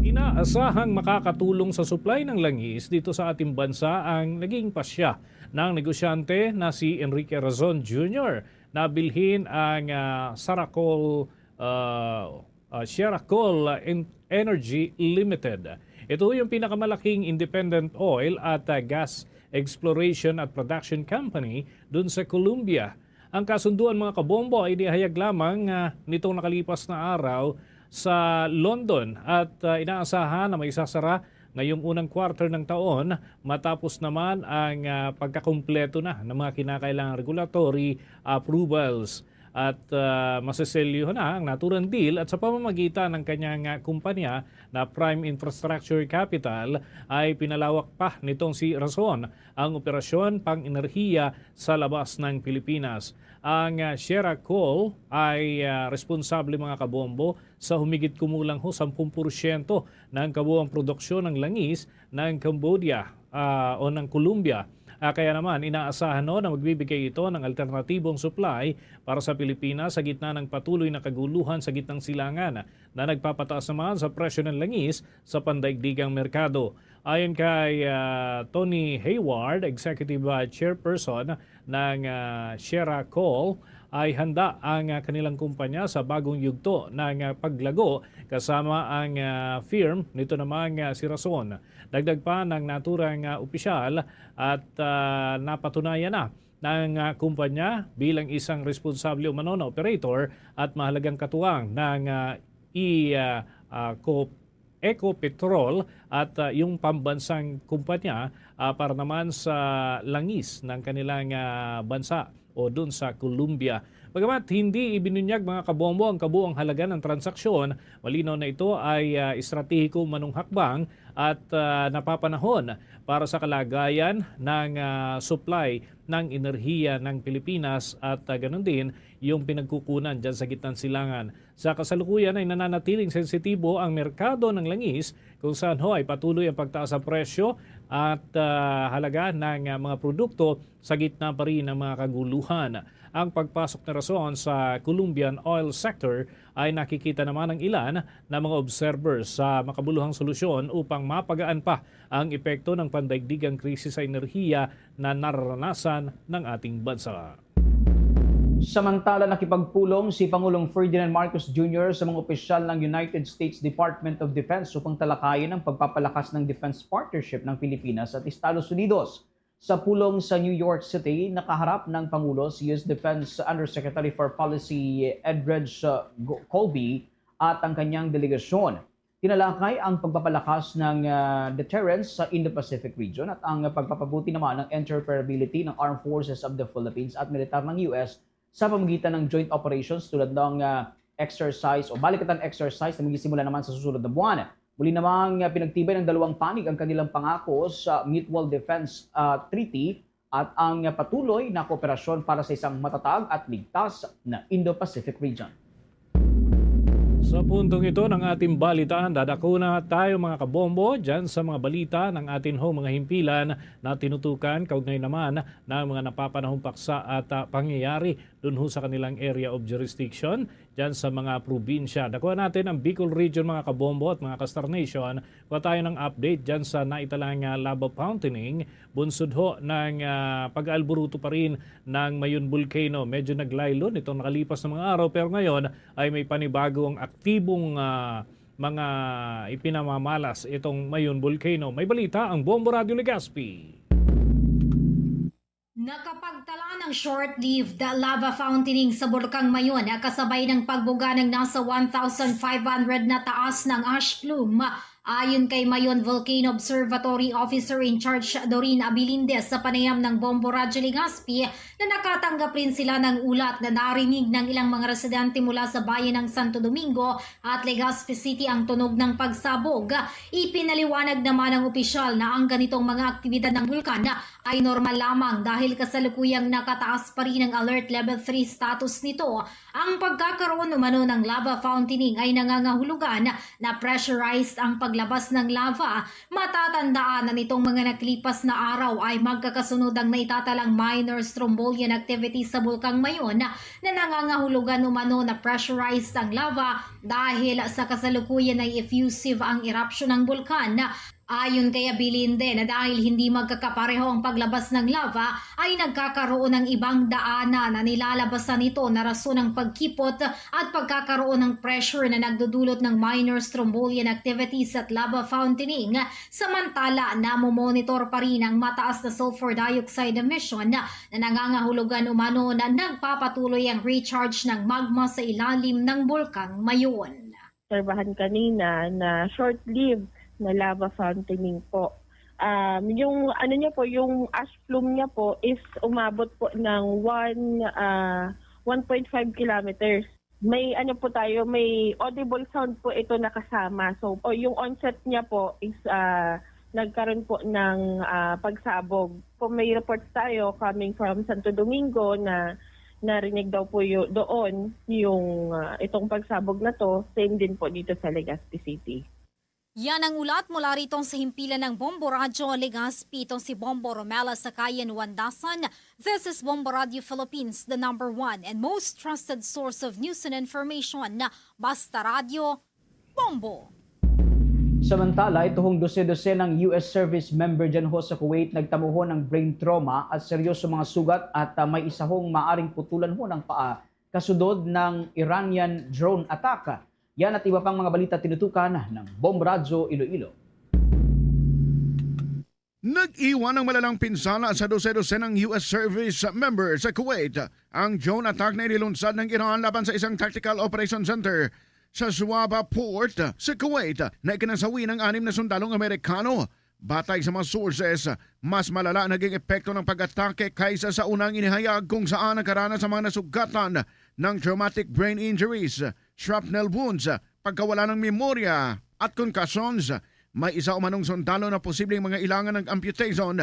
Inaasahang makakatulong sa supply ng langis dito sa ating bansa ang naging pasya ng negosyante na si Enrique Razon Junior na bilhin ang, ah, Saracol, ah, ah, Sierra Col En-, Energy Limited. Ito yung pinakamalaking independent oil at, ah, gas exploration at production company dun sa Colombia. Ang kasunduan, mga kabombo, ay inihayag lamang, ah, nitong nakalipas na araw sa London at, ah, inaasahan na maisasara ngayong unang quarter ng taon matapos naman ang, ah, pagkakumpleto na ng mga kinakailangang regulatory approvals. At, ah, maseselyo na ang naturang deal at sa pamamagitan ng kanyang, ah, kumpanya na Prime Infrastructure Capital ay pinalawak pa nitong si Razon ang operasyon pang-enerhiya sa labas ng Pilipinas. Ang, ah, Sierra Coal ay, ah, responsable, mga kabombo, sa humigit kumulang ho sampung porsyento ng kabuang produksyon ng langis ng Cambodia, ah, o ng Colombia. Ah, kaya naman, inaasahan, no, na magbibigay ito ng alternatibong supply para sa Pilipinas sa gitna ng patuloy na kaguluhan sa gitnang silangan na nagpapataas naman sa presyo ng langis sa pandaigdigang merkado. Ayon kay, ah, Tony Hayward, Executive, ah, Chairperson ng, ah, Sierra Coal, ay handa ang, ah, kanilang kumpanya sa bagong yugto ng, ah, paglago kasama ang, ah, firm nito namang, ah, si Razon. Dagdag pa ng naturang, ah, opisyal at, ah, napatunayan na ng, ah, kumpanya bilang isang responsable umano na operator at mahalagang katuwang ng, ah, i-, ah, ah, co-, Ecopetrol at, ah, yung pambansang kumpanya, ah, para naman sa langis ng kanilang, ah, bansa o dun sa Colombia. Bagamat hindi ibinunyag, mga kabombo, ang kabuang halaga ng transaksyon, malinaw na ito ay, ah, estratehiko manong hakbang at, ah, napapanahon para sa kalagayan ng, ah, supply ng enerhiya ng Pilipinas at, ah, ganun din yung pinagkukunan dyan sa gitnang silangan. Sa kasalukuyan ay nananatiling sensitibo ang merkado ng langis, kung saan ho ay patuloy ang pagtaas sa presyo at, ah, halaga ng, ah, mga produkto sa gitna pa rin ng mga kaguluhan. Ang pagpasok ni Rason sa Colombian oil sector ay nakikita naman ng ilan na mga observers sa makabuluhang solusyon upang mapagaan pa ang epekto ng pandaigdigang krisis sa enerhiya na nararanasan ng ating bansa. Samantala, nakipagpulong si Pangulong Ferdinand Marcos Junior sa mga opisyal ng United States Department of Defense upang talakayin ang pagpapalakas ng defense partnership ng Pilipinas at Estados Unidos. Sa pulong sa New York City, nakaharap ng Pangulo si U S Defense Undersecretary for Policy Edridge, uh, Go-, Colby at ang kanyang delegasyon. Tinalakay ang pagpapalakas ng, ah, deterrence sa Indo-Pacific region at ang pagpapabuti naman ng interoperability ng Armed Forces of the Philippines at militar ng U S sa pamamagitan ng joint operations tulad ng, ah, exercise o balikatan exercise na magsisimula naman sa susunod na buwan. Muli namang, ah, pinagtibay ng dalawang panig ang kanilang pangako sa Mutual Defense, ah, Treaty at ang patuloy na kooperasyon para sa isang matatag at ligtas na Indo-Pacific region. Sa puntong ito ng ating balitaan, dadako na tayo, mga kabombo, dyan sa mga balita ng atin hong mga himpilan na tinutukan, kaugnay naman ng mga napapanahong paksa at, ah, pangyayari dun ho sa kanilang area of jurisdiction, dyan sa mga probinsya. Dakuha natin ang Bicol Region, mga kabombo at mga ka-Star Nation. Kuha tayo ng update dyan sa naitalang, ah, lava fountaining, bunsod ho ng, ah, pag-aalburuto pa rin ng Mayon Volcano. Medyo naglaylo nitong nakalipas na mga araw, pero ngayon ay may panibagong aktibong, ah, mga ipinamamalas itong Mayon Volcano. May balita ang Bombo Radyo Legazpi. Nakapagtala ng short-lived lava fountaining sa Bulkang Mayon, kasabay ng pagbuga ng nasa one thousand five hundred na taas ng ash plume. Ayon kay Mayon Volcano Observatory Officer in Charge Doreen Abilindes, sa panayam ng Bombo Radyo Legazpi na nakatanggap rin sila ng ulat na narinig ng ilang mga residente mula sa bayan ng Santo Domingo at Legazpi City ang tunog ng pagsabog. Ipinaliwanag naman ng opisyal na ang ganitong mga aktibidad ng bulkan ay normal lamang dahil kasalukuyang nakataas pa rin ang Alert Level three status nito. Ang pagkakaroon umano ng lava fountaining ay nangangahulugan na pressurized ang paglabas ng lava. Matatandaan na nitong mga nakalipas na araw ay magkakasunod ang naitatalang minor strombolian activity sa Bulkang Mayon na nangangahulugan umano na pressurized ang lava dahil sa kasalukuyan ay effusive ang eruption ng bulkan. Ayon kay Abilindes, na dahil hindi magkakapareho ang paglabas ng lava, ay nagkakaroon ng ibang daanan na nilalabasan nito na rason ng pagkipot at pagkakaroon ng pressure na nagdudulot ng minor strombolian activities at lava fountaining. Samantala, namomonitor pa rin ang mataas na sulfur dioxide emission na nangangahulugan umano na nagpapatuloy ang recharge ng magma sa ilalim ng Bulkang Mayon. Obserbahan kanina na short-lived na lava fountaining po. Um, yung ano niya po, yung ash plume niya po is umabot po ng one, ah, one point five kilometers. May ano po tayo, may audible sound po ito nakasama. So, o, yung onset niya po is, ah, nagkaroon po ng, ah, pagsabog. Po, may reports tayo coming from Santo Domingo na narinig daw po yu-, doon yung, ah, itong pagsabog na to. Same din po dito sa Legazpi City. Yan ang ulat mula rito sa himpilan ng Bombo Radyo Legazpi. Itong si Bombo Romela Sakayan Wandasan. This is Bombo Radyo Philippines, the number one and most trusted source of news and information. Basta Radyo, Bombo. Samantala, ito hong dose-dose ng U S service member dyan ho sa Kuwait nagtamo ho ng brain trauma at seryoso mga sugat at, ah, may isa hong maaring putulan ho ng paa kasunod ng Iranian drone attack. Yan at iba pang mga balita tinutukan ng Bombo Radyo Iloilo. Nag-iwan ng malalang pinsala sa dose-dose ng U S service member sa Kuwait ang drone attack na inilunsad ng Iran laban sa isang tactical operation center sa Shuwaba Port sa Kuwait na ikinasawi ng anim na sundalong Amerikano. Batay sa mga sources, mas malala naging epekto ng pag-atake kaysa sa unang inihayag, kung saan nakaranas ang mga nasugatan ng traumatic brain injuries, shrapnel wounds, pagkawala ng memorya, at concussions. May isa umanong sundalo na posibleng mga ilangan ng amputation.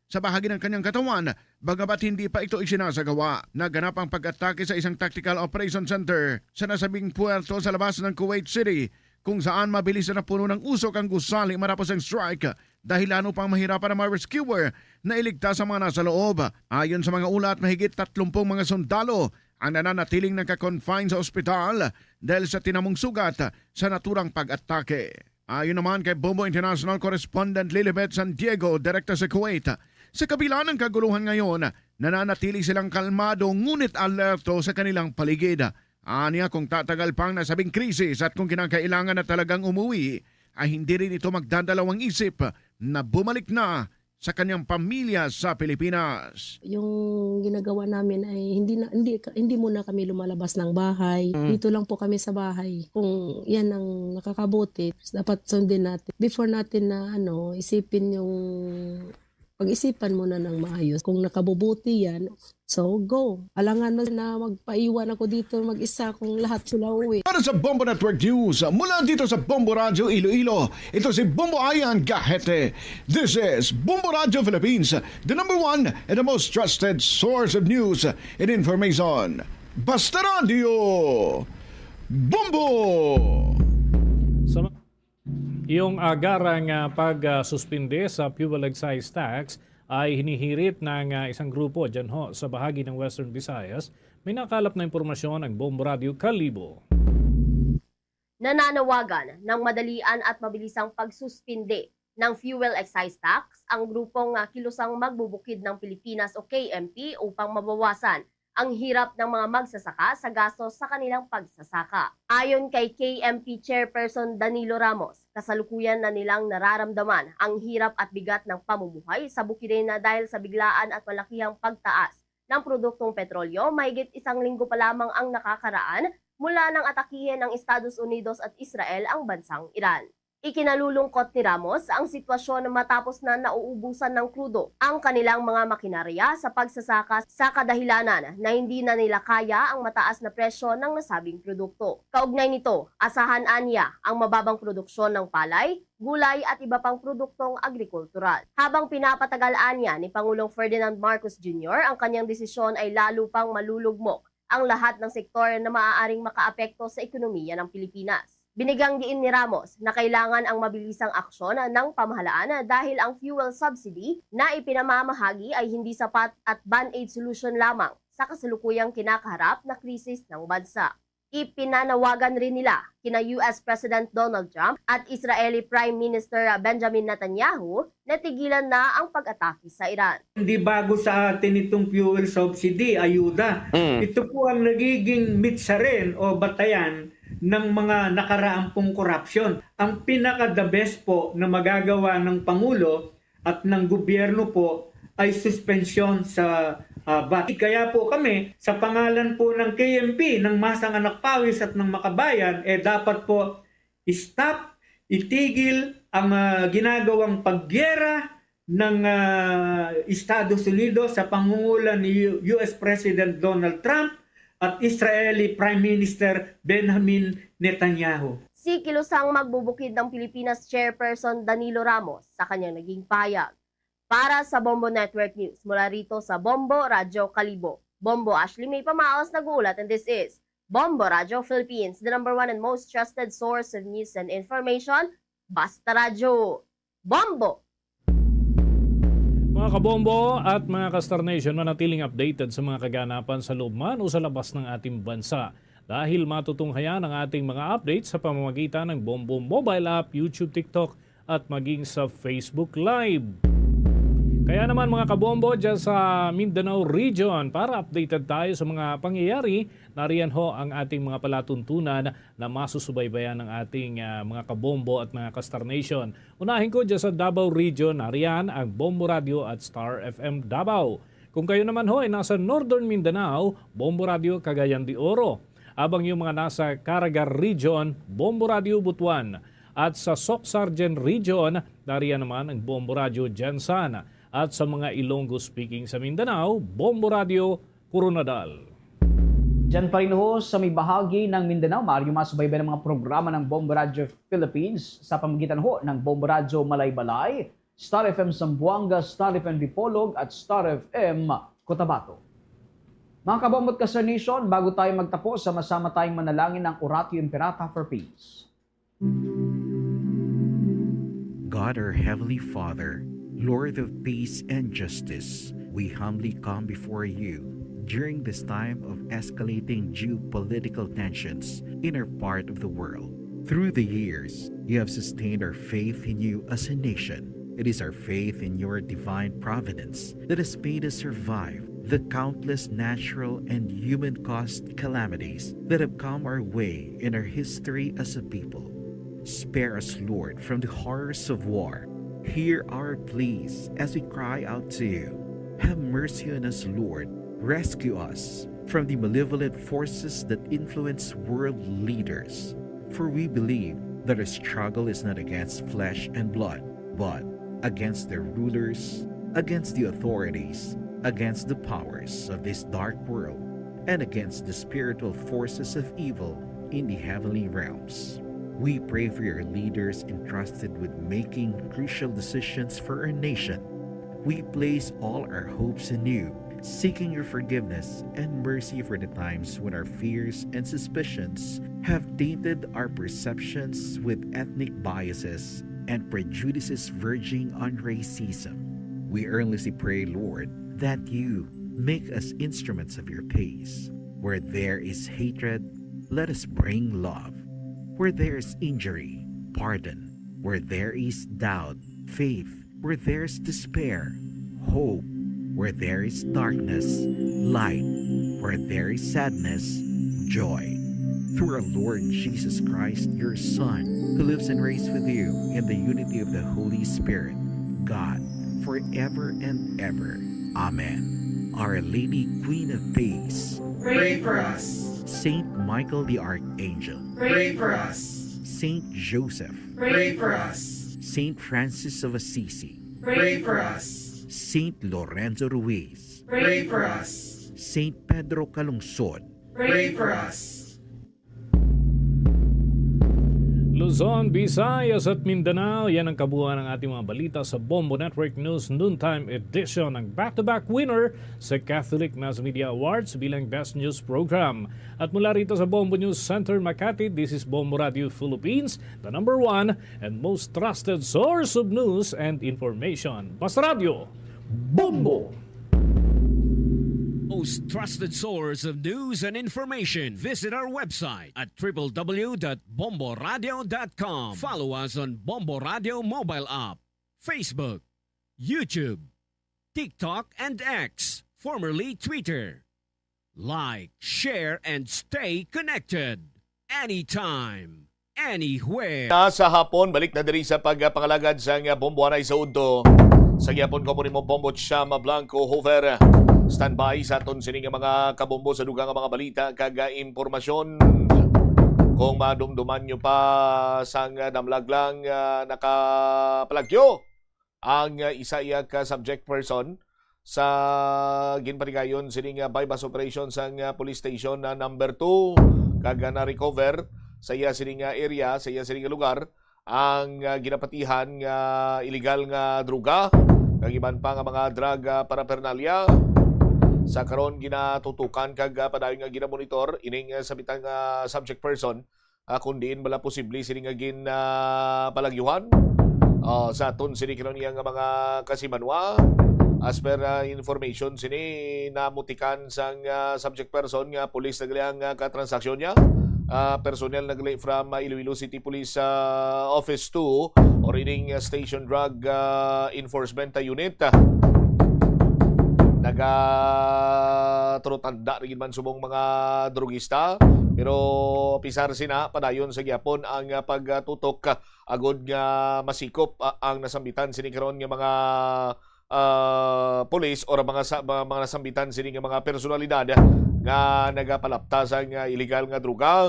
Sa bahagi ng kanyang katawan, bagamat hindi pa ito isinasagawa. Naganap ang pag-atake sa isang tactical operation center sa nasabing puerto sa labas ng Kuwait City, kung saan mabilis na napuno ng usok ang gusali matapos ang strike, dahilan upang mahirapan ang mga rescuer na iligtas ang mga nasa loob. Ayon sa mga ulat, mahigit tatlumpung mga sundalo ang nananatiling nagka-confine sa ospital dahil sa tinamong sugat sa naturang pag-atake. Ayon naman kay Bombo International Correspondent Lilibet San Diego, direkta sa Kuwait, sa kabila ng kaguluhan ngayon, nananatili silang kalmado ngunit alerto sa kanilang paligid. Anya, kung tatagal pang nasabing krisis at kung kinakailangan na talagang umuwi, ay hindi rin ito magdadalawang isip na bumalik na sa kanyang pamilya sa Pilipinas. Yung ginagawa namin ay hindi na, hindi ka- hindi muna kami lumalabas ng bahay. Mm. Dito lang po kami sa bahay. Kung yan ang nakakabuti, dapat sundin natin. Before natin na ano, isipin yung pag-isipan muna ng maayos. Kung nakabubuti yan, so go. Alangan na na magpaiwan ako dito mag-isa kung lahat sila uwi. Para sa Bombo Network News, mula dito sa Bombo Radyo Iloilo, ito si Bombo Ian Gahete. This is Bombo Radyo Philippines, the number one and the most trusted source of news and information. Basta Radyo, Bombo! Sa ma- Iyong agara nga pagsuspinde sa fuel excise tax ay hinihirit ng ah, isang grupo dyan ho sa bahagi ng Western Visayas. May nakalap na impormasyon ang Bombo Radio Kalibo. Nananawagan ng madalian at mabilisang pagsuspinde ng fuel excise tax ang grupong ah, Kilusang Magbubukid ng Pilipinas o K M P upang mabawasan ang hirap ng mga magsasaka sa gastos sa kanilang pagsasaka. Ayon kay K M P Chairperson Danilo Ramos, kasalukuyan na nilang nararamdaman ang hirap at bigat ng pamumuhay sa bukidnon dahil sa biglaan at malakihang pagtaas ng produktong petrolyo. Mahigit isang linggo pa lamang ang nakakaraan mula nang atakihin ng Estados Unidos at Israel ang bansang Iran. Ikinalulungkot ni Ramos ang sitwasyon matapos na nauubusan ng krudo ang kanilang mga makinarya sa pagsasaka sa kadahilanan na hindi na nila kaya ang mataas na presyo ng nasabing produkto. Kaugnay nito, asahan anya ang mababang produksyon ng palay, gulay at iba pang produktong agrikultural. Habang pinapatagal anya ni Pangulong Ferdinand Marcos Junior ang kanyang desisyon ay lalo pang malulugmok ang lahat ng sektor na maaaring makaapekto sa ekonomiya ng Pilipinas. Binigyang diin ni Ramos na kailangan ang mabilisang aksyon ng pamahalaan dahil ang fuel subsidy na ipinamamahagi ay hindi sapat at band-aid solution lamang sa kasalukuyang kinakaharap na krisis ng bansa. Ipinanawagan rin nila kina U S President Donald Trump at Israeli Prime Minister Benjamin Netanyahu na tigilan na ang pag-atake sa Iran. Hindi bago sa atin itong fuel subsidy, ayuda. Mm. Ito po ang nagiging mitsa rin o batayan ng mga nakaraang pong korupsyon. Ang pinaka-the best po na magagawa ng Pangulo at ng gobyerno po ay suspensyon sa ah, vat. Kaya po kami, sa pangalan po ng K M P, ng Masang Anak Pawis at ng Makabayan, eh dapat po stop, itigil ang ah, ginagawang paggera ng ah, Estados Unidos sa pangunguna ni U- U S President Donald Trump at Israeli Prime Minister Benjamin Netanyahu. Si Kilusang Magbubukid ng Pilipinas Chairperson Danilo Ramos sa kanyang naging pahayag. Para sa Bombo Network News, mula rito sa Bombo Radyo Kalibo, Bombo Ashley May Pamaos nag-uulat, and this is Bombo Radyo Philippines, the number one and most trusted source of news and information. Basta Radyo. Bombo! Mga kabombo at mga ka-Star Nation, manatiling updated sa mga kaganapan sa loob man o sa labas ng ating bansa. Dahil matutunghayan ang ating mga updates sa pamamagitan ng Bombo Mobile App, YouTube, TikTok, at maging sa Facebook Live. Kaya naman mga kabombo dyan sa Mindanao Region, para updated tayo sa mga pangyayari, nariyan ho ang ating mga palatuntunan na masusubaybayan ng ating ah, mga kabombo at mga ka-Star Nation. Unahin ko dyan sa Davao Region, nariyan ang Bombo Radio at Star F M Davao. Kung kayo naman ho ay nasa Northern Mindanao, Bombo Radio Cagayan de Oro. Abang yung mga nasa Caraga Region, Bombo Radio Butuan. At sa Soccsksargen Region, nariyan naman ang Bombo Radio Gensan. At sa mga Ilonggo speaking sa Mindanao, Bombo Radio Koronadal. Diyan pa rin ho sa may bahagi ng Mindanao, maaari nyo masubaybay ang mga programa ng Bombo Radio Philippines sa pamamagitan ho ng Bombo Radio Malaybalay, Star F M Zamboanga, Star F M Dipolog, at Star F M Cotabato. Mga kabombo at ka-Star Nation, bago tayo magtapos, sama-sama tayong manalangin ng Oratio Imperata for Peace. God, our Heavenly Father, Lord of peace and justice, we humbly come before you during this time of escalating geopolitical tensions in our part of the world. Through the years, you have sustained our faith in you as a nation. It is our faith in your divine providence that has made us survive the countless natural and human caused calamities that have come our way in our history as a people. Spare us, Lord, from the horrors of war. Hear our pleas as we cry out to you. Have mercy on us, Lord. Rescue us from the malevolent forces that influence world leaders. For we believe that our struggle is not against flesh and blood, but against their rulers, against the authorities, against the powers of this dark world, and against the spiritual forces of evil in the heavenly realms. We pray for your leaders entrusted with making crucial decisions for our nation. We place all our hopes in you, seeking your forgiveness and mercy for the times when our fears and suspicions have tainted our perceptions with ethnic biases and prejudices verging on racism. We earnestly pray, Lord, that you make us instruments of your peace. Where there is hatred, let us bring love. Where there is injury, pardon. Where there is doubt, faith. Where there is despair, hope. Where there is darkness, light. Where there is sadness, joy. Through our Lord Jesus Christ, your Son, who lives and reigns with you in the unity of the Holy Spirit, God, forever and ever. Amen. Our Lady, Queen of Peace, pray for us. Saint Michael the Archangel, pray for us. Saint Joseph, pray for us. Saint Francis of Assisi, pray for us. Saint Lorenzo Ruiz, pray for us. Saint Pedro Calungsod, pray for us. Luzon, Visayas at Mindanao, yan ang kabuuan ng ating mga balita sa Bombo Network News Noontime Edition, ang back-to-back winner sa Catholic Mass Media Awards bilang Best News Program. At mula rito sa Bombo News Center, Makati, this is Bombo Radio Philippines, the number one and most trusted source of news and information. Basta Radio, Bombo! Most trusted source of news and information. Visit our website at triple w dot bomboradio dot com. Follow us on Bombo Radio mobile app, Facebook, YouTube, TikTok, and X, formerly Twitter. Like, share, and stay connected anytime, anywhere. Na sa hapon, balik na diri sa pagpangalagad sang Bombo Anay sa Udto. Sa gihapon ko po nimo, Bombo Chama Blanco Hover. Standby sa aton sini nga mga kabombo sa dugang nga mga balita kag, ah, impormasyon. Kung madumduman nyo pa sang, ah, damlag lang, ah, nakapalagyo ang, ah, isa iya ka subject person sa ginpatigayon sini nga buy-bust operation sang, ah, police station na number two, kag, ah, na-recover sa iya sini nga area, sa iya sini nga lugar ang, ah, ginapatihan nga iligal nga droga kag iban pa nga mga drug, ah, paraphernalia. Sa karon, ginatutukan kag, ah, padayon nga ginamonitor ining, ah, sambitan nga subject person, ah, kung diin bala posible sini nga gin, ah, palagyuhan, ah, sa aton sini karon iya nga mga kasimanwa. As per, ah, information sini, namutikan sang, ah, subject person nga pulis na gali ang, ah, katransaksyon niya. Ah, personnel na gali from, ah, Iloilo City Police, ah, Office two or ining, ah, Station Drug, ah, Enforcement, ah, Unit. Naga turutanda na gid man subong mga drugista, pero pisar sina, padayon sa gihapon ang, ah, pagtutok, ah, agod nga masikop, ah, ang nasambitan sini karon nga mga, ah, pulis or mga sa, mga, mga nasambitan sini nga mga personalidad nga nagapalapta sang, ah, illegal nga droga.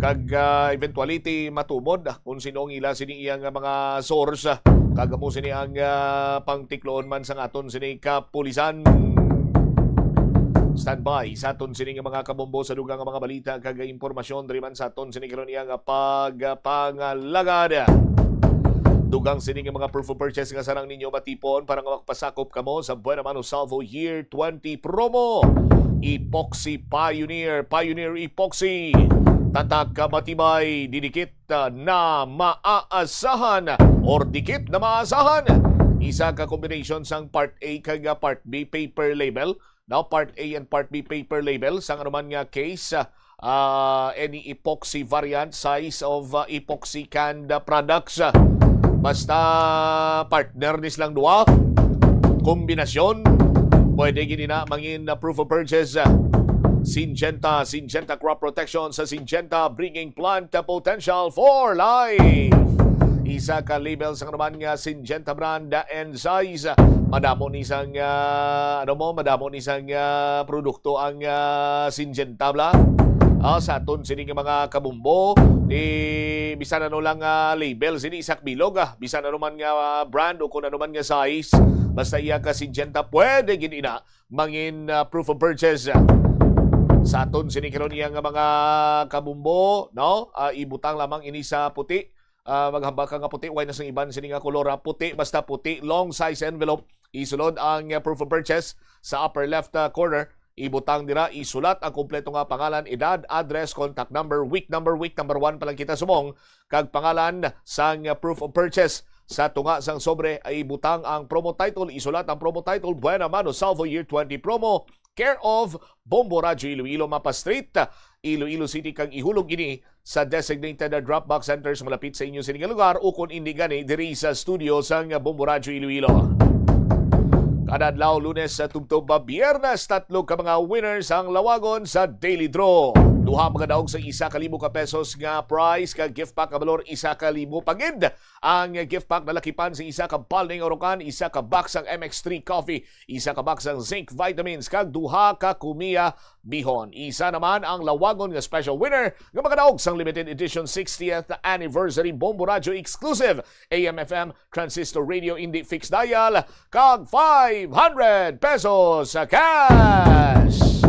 Kag, ah, eventuality, matumod kung sino ang ila sini iya nga mga source, ah, kag amo sini ang, ah, pangtikloon man sang aton sini kapulisan. Standby sa aton sini nga mga kabombo sa dugang nga mga balita kag impormasyon diri man sa aton sini karon iya nga pagpangalagad. Dugang sini nga mga proof of purchase nga sarang ninyo matipon para nga makapasakop kamo sa Buena Mano Salvo Year twenty promo. Epoxy Pioneer, Pioneer Epoxy. Tatak ka matibay, didikit na maaasahan or dikit na maasahan. Isa ka combination sang Part A kag Part B paper label. Now, Part A and Part B paper label sang anuman nga case, ah, any epoxy variant, size of, ah, epoxy canned, ah, products. Basta partner ni silang duha, kombinasyon, pwede gid ina mangin, ah, proof of purchase. Syngenta, Syngenta Crop Protection sa Syngenta, bringing plant potential for life. Isa ka label sang naman nga Syngenta brand and size. Madamo ni sang, ah, ano mo, madamo ni sang, ah, produkto ang, ah, Syngenta bala. Ah, sa aton sini nga mga kabumbo, di bisan ano lang, ah, label sini isak bilog, ah, bisan ano man nga, ah, brand o kung ano man nga size, basta iya ka Syngenta, pwede gid ina mangin, ah, proof of purchase. Sa aton sini karon iya nga mga kabumbo, no? Ah, ibutang lamang ini sa puti. Ah, maghambal ka nga puti, way na sang iban sini nga kolor, ah. Puti, basta puti, long size envelope. Isulod ang, ah, proof of purchase sa upper left, ah, corner. Ibutang dira, isulat ang kompleto nga pangalan, edad, address, contact number, week number, week number one pa lang kita subong, kag pangalan sang, ah, proof of purchase. Sa tunga sang sobre ay ibutang ang promo title. Isulat ang promo title, Buena Mano Salvo Year twenty Promo, care of Bombo Radyo Iloilo, Mapa Street, Iloilo City, kag ihulog ini sa designated drop box centers malapit sa inyo sini nga lugar, ukon indi gani diri sa studio sang Bombo Radyo Iloilo. Kada adlaw, Lunes sa tubtob pa Biyernes, tatlo ka mga winners ang lawagon sa Daily Draw. Duha magadaog sa isa ka libo ka pesos nga prize ka gift pack nga balor isa ka libo pa gid. Ang gift pack nalakipan sa isa ka Balning Orocan, isa ka box sang M X three Coffee, isa ka box sang Zinc Vitamins, kag duha ka Kumiya Bihon. Isa naman ang lawagon nga special winner nga makadaog sang limited edition sixtieth anniversary Bombo Radyo exclusive A M F M transistor radio, indi fixed dial, kag five hundred pesos sa cash.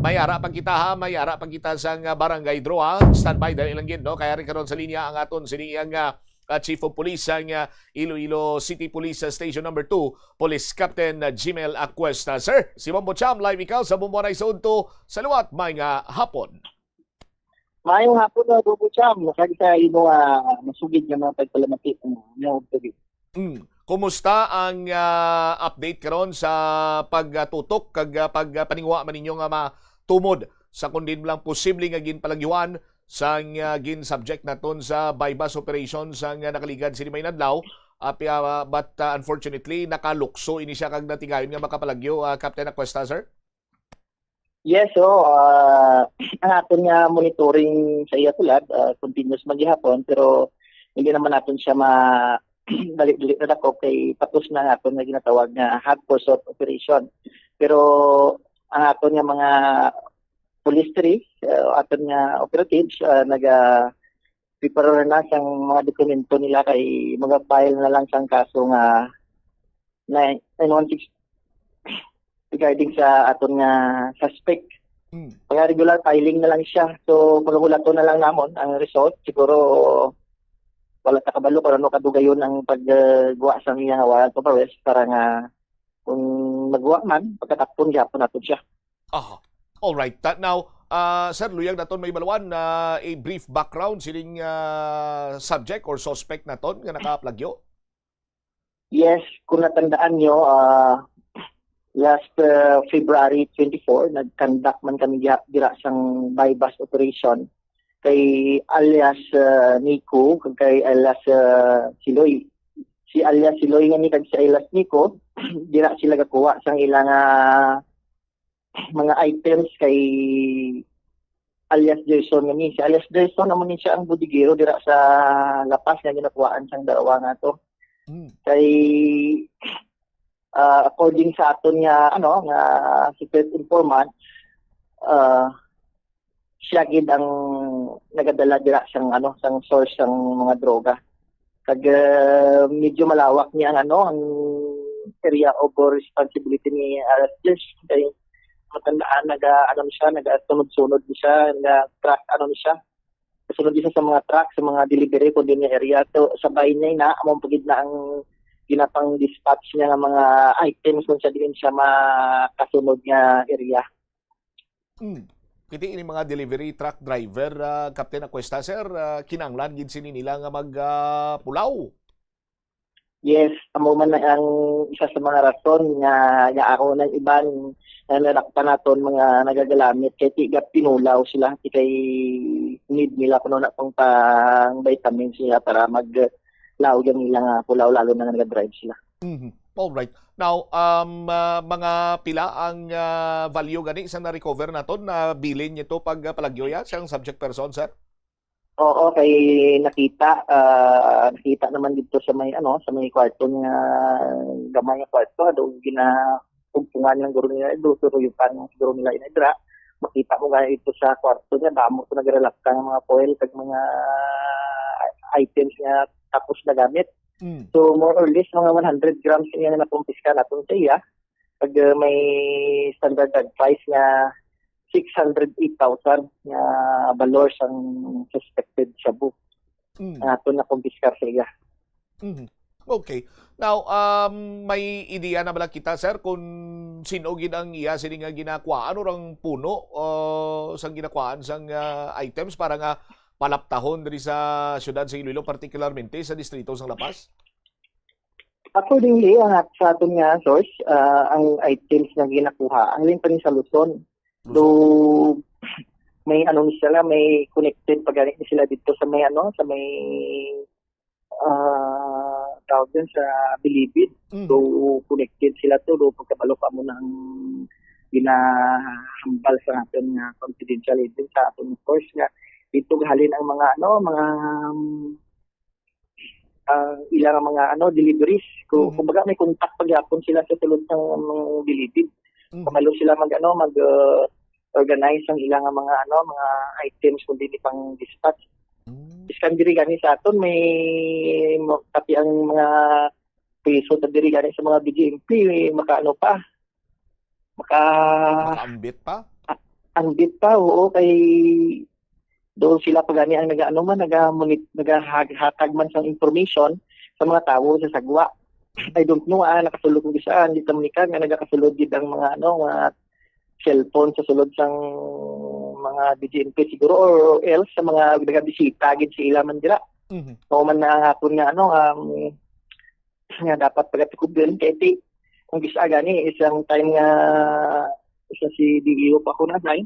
May ara pang kita, ha, may ara pang kita sang, ah, barangay draw, ha. Standby dali lang gid, no? Kay ari karon sa linya ang aton sini ang, ah, ah, Chief of Police sang, ah, Iloilo City Police, ah, Station Number Two, Police Captain, ah, Jimel Acuesta. Sir, si Bombo Cham, live ikaw sa Bombo Anay sa Udto. Sa liwat, may nga hapon. Maayong hapon, ah, Bombo Cham, kag sa imo, ah, masugid nga mga pagpalamati, ah, nga ugtugi. Mm. Kumusta ang, ah, update karon sa pagtutok kag, ah, pagpaningwa man ninyo nga matumod sa kung diin lang posible nga ginpalagyuan sang, ah, gin-subject naton sa buy-bust operation sang, ah, nakaligad sini may adlaw? Api, ah, but, ah, unfortunately, nakalukso ini siya kag natigayon nga makapalagyo, ah, Captain Acuesta, sir? Yes, so, ah, ang aton nga monitoring sa iya tulad, ah, continuous man gihapon, pero hindi naman naton siya ma-, dali-dali na dakop kay patos na ang aton nga ginatawag nga hot pursuit operation. Pero ang aton nga mga police three, ah, aton nga operatives, ah, naga-prepare na sang mga dokumento nila kay maga-file na lang sang kaso nga nine one six regarding sa aton nga suspect. Mm. Kaya regular filing na lang siya. So, paghulaton na lang namon ang result. Siguro, wala ta kabalo kung ano kadugayon ang pagguwa sa iya nga warrant of arrest para nga kung magwa man, pagkatapon gyapon nato siya. Aha. All right. Ta-, now, ah, sir, luyag naton may baluan na a brief background sining, ah, subject or suspect naton nga nakaplagyo. Yes, kung natandaan nyo, ah, last, ah, February twenty-four, nag-conduct man kami diha, dira sang buy-bust operation kay alias, ah, Nico, kag kay alias, ah, Siloy. Si alias Siloy nga ni kag si alias Nico, dira sila gakuha sang ilang, ah, mga items kay alias Jason nga ni. Si alias Jason amo ni siya ang bodegero dira sa La Paz nga ginakuhaan sang darawa nga to. Mm. Kay, ah, according sa aton nga, ano, nga secret informant, ah, siya gid ang nagadala dira sang, ano, sang source sang mga droga. Kag, ah, medyo malawak niya ang, ano, ang area of responsibility ni alias Jason. Kay matandaan, naga, ano ni siya, nagasunod-sunod ni siya, nga truck, ano ni siya, kasunod ni siya sa mga truck, sa mga delivery, kung din nga area. So, sabay niya na, amo pa gid na ang ginapang dispatch niya nga mga items kung sa diin siya makasunod nga area. Hmm. Kiti ini mga delivery truck driver, ah, Captain Acuesta, sir, ah, kinahanglan gid sini nila nga mag, ah, pulaw. Yes, amo man na ang isa sa mga rason nga, nga ako nang iban nga narakpan naton mga nagagalamit kay tiga pinulaw sila, ti kay need nila kuno na pang, pang vitamins nila para mag laog ang ilang, ah, pulaw, lalo na nga nag-drive sila. Mhm. All right. Now, um, ah, mga pila ang, ah, value gani sa na-recover naton na bilin nito pag, ah, palagyo ya sang subject person, sir? Oo, kay nakita, ah, nakita naman dito sa may, ano, sa may kwarto nga, gamay nga kwarto, do gina ugpungan lang guro nila, do suruyutan lang siguro nila inadra. Makita mo gani dito sa kwarto niya, damo to nagrelapta nga mga foil kag mga items nga tapos na gamit. Mm. So, more or less, mga one hundred grams niya na nakumpiska natin sa iya. Pag, uh, may standard drug price nga six hundred eight thousand nga balor sang suspected shabu Mm. nga aton nakumpiskar sa iya. Mhm. Okay. Now, um, may ideya na bala kita, sir, kung sino gid ang iya sini nga ginakuhaan o rang puno o sang ginakuhaan sang, ah, items para nga palaptahon diri sa siyudad sa Iloilo, particularmente sa distrito sang La Paz? Accordingly, ang at-, sa aton nga source, ah, ang items nga ginakuha, ang halin pa ni sa Luzon. Though, may ano ni sila, may connected pa gani ni sila dito sa may ano, sa may, ah, tawag din sa Bilibid. Mm. So, connected sila to, do pagkabalo pa mo nang ginahambal sa aton nga confidential agent sa aton source nga dito halin ang mga ano, mga, um, ah, ilang mga ano, deliveries. Ku- Mhm. Kumbaga may contact pa gyapon sila sa sulod ng mga Bilibid. Mhm. Kabalo sila mag ano, mag, uh, organize ang ilang mga ano, mga items kung dili pang dispatch. Mm. Iskan diri gani sa aton may mo-, pati ang mga piso ta diri gani sa mga B G M P, may makaano pa. Maka Makaambit pa? Ang bit pa, oo, kay doon sila pa gani ang nagaano man, naga-, nagahatag man sang information sa mga tawo sa Sagwa. I don't know, ah, nakasulod ko saan, di ta manikag nga nagakasulod gid ang mga ano, mga cellphone sa sulod sang mga B G M P siguro, or else sa mga nagabisita gid sa ila man dira. Mhm. Mao man na ang akon nga ano, um, nga dapat pagatikubon kay ti kung bisa gani isang time nga isa si D E O pa ko na time,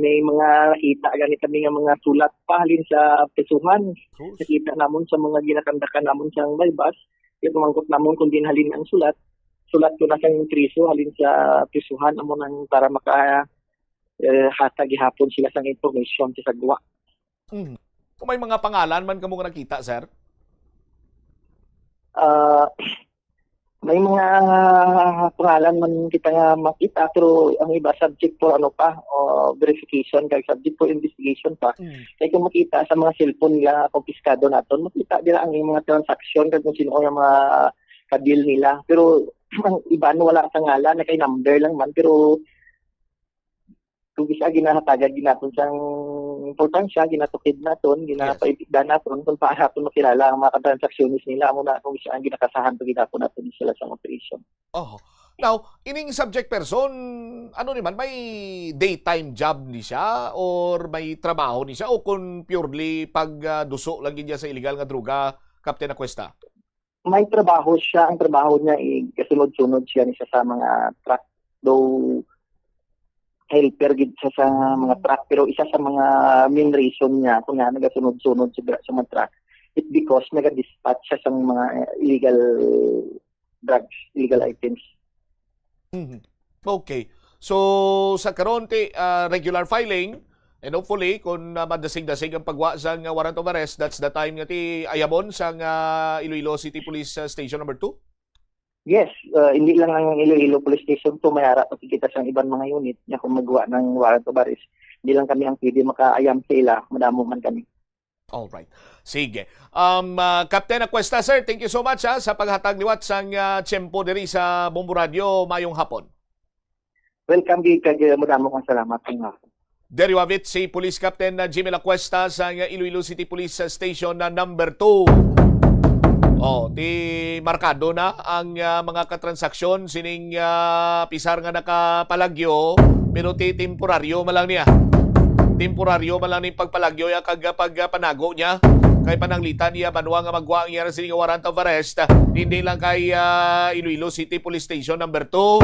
may mga nakita gani kami nga mga sulat pa halin sa prisuhan. Sus. Nakita namon sa mga ginakandakan namon sa Baybas, yung kumangkot namon kung din halin ang sulat. Sulat ko na sa priso halin sa prisuhan amo nang para maka eh, hatag gihapon sila sang information sa Sagwa. Mhm. Kung may mga pangalan man kamo nga nakita, sir? Ah, may mga pangalan man kita nga makita, pero ang iba subject for ano pa, o verification, kag subject for investigation pa. Mm. Kay kung makita sa mga cellphone nga kumpiskado naton, makita dira ang mga transaction kag kung sino ang mga ka-deal nila. Pero ang iban wala sa ngalan, na kay number lang man, pero kung bisa ginahatagan gid naton sang importansya, ginatukid naton, ginapaibigdan naton kung paano naton makilala ang mga transaksyones nila, amo na kung bisa ang ginakasahan pa gid naton sila sa operation. Oh. Now, ining subject person, ano ni man, may daytime job ni siya or may trabaho ni siya o kung purely pag, ah, duso lang gid niya sa illegal nga droga, Captain Acuesta? May trabaho siya, ang trabaho niya, eh, kasunod-sunod siya ni siya sa mga truck. Though, helper gid siya sa mga truck, pero isa sa mga main reason niya kung nga nagasunod-sunod siya sa mga truck, it because naga-dispatch siya sa mga illegal drugs, illegal items. Mhm. Okay. So, sa karon ti, ah, regular filing, and hopefully, kung, ah, madasig-dasig ang pagwa sa nga warrant of arrest, that's the time nga ti ayabon sa nga Iloilo City Police, ah, Station number two? Yes, uh, hindi lang ang Iloilo Police Station to, may ara pa kita sa iban mga unit niya kung magwa ng warrant of arrest. Hindi lang kami ang pwede makaayam sa ila, madamo man kami. All right. Sige. Um, ah, Captain Acuesta, sir, thank you so much, ha, sa paghatag liwat sang, ah, tiyempo diri sa Bombo Radio. Mayong hapon. Welcome gid, kag, eh, madamo kang salamat sa inyo. There you have it, si Police Captain, uh, Jimmy Lacuesta sa, uh, Iloilo City Police, uh, Station na number two. Oh, ti markado na ang, uh, mga katransaksyon sining, uh, pisar nga nakapalagyo, pero ti temporaryo man lang niya. Temporaryo man lang ning pagpalagyo ya kag, uh, pagpanago niya. Kay pananglitan niya banwa nga magwa ang iya sini nga warrant of arrest, hindi lang kay, ah, Iloilo City Police Station number two,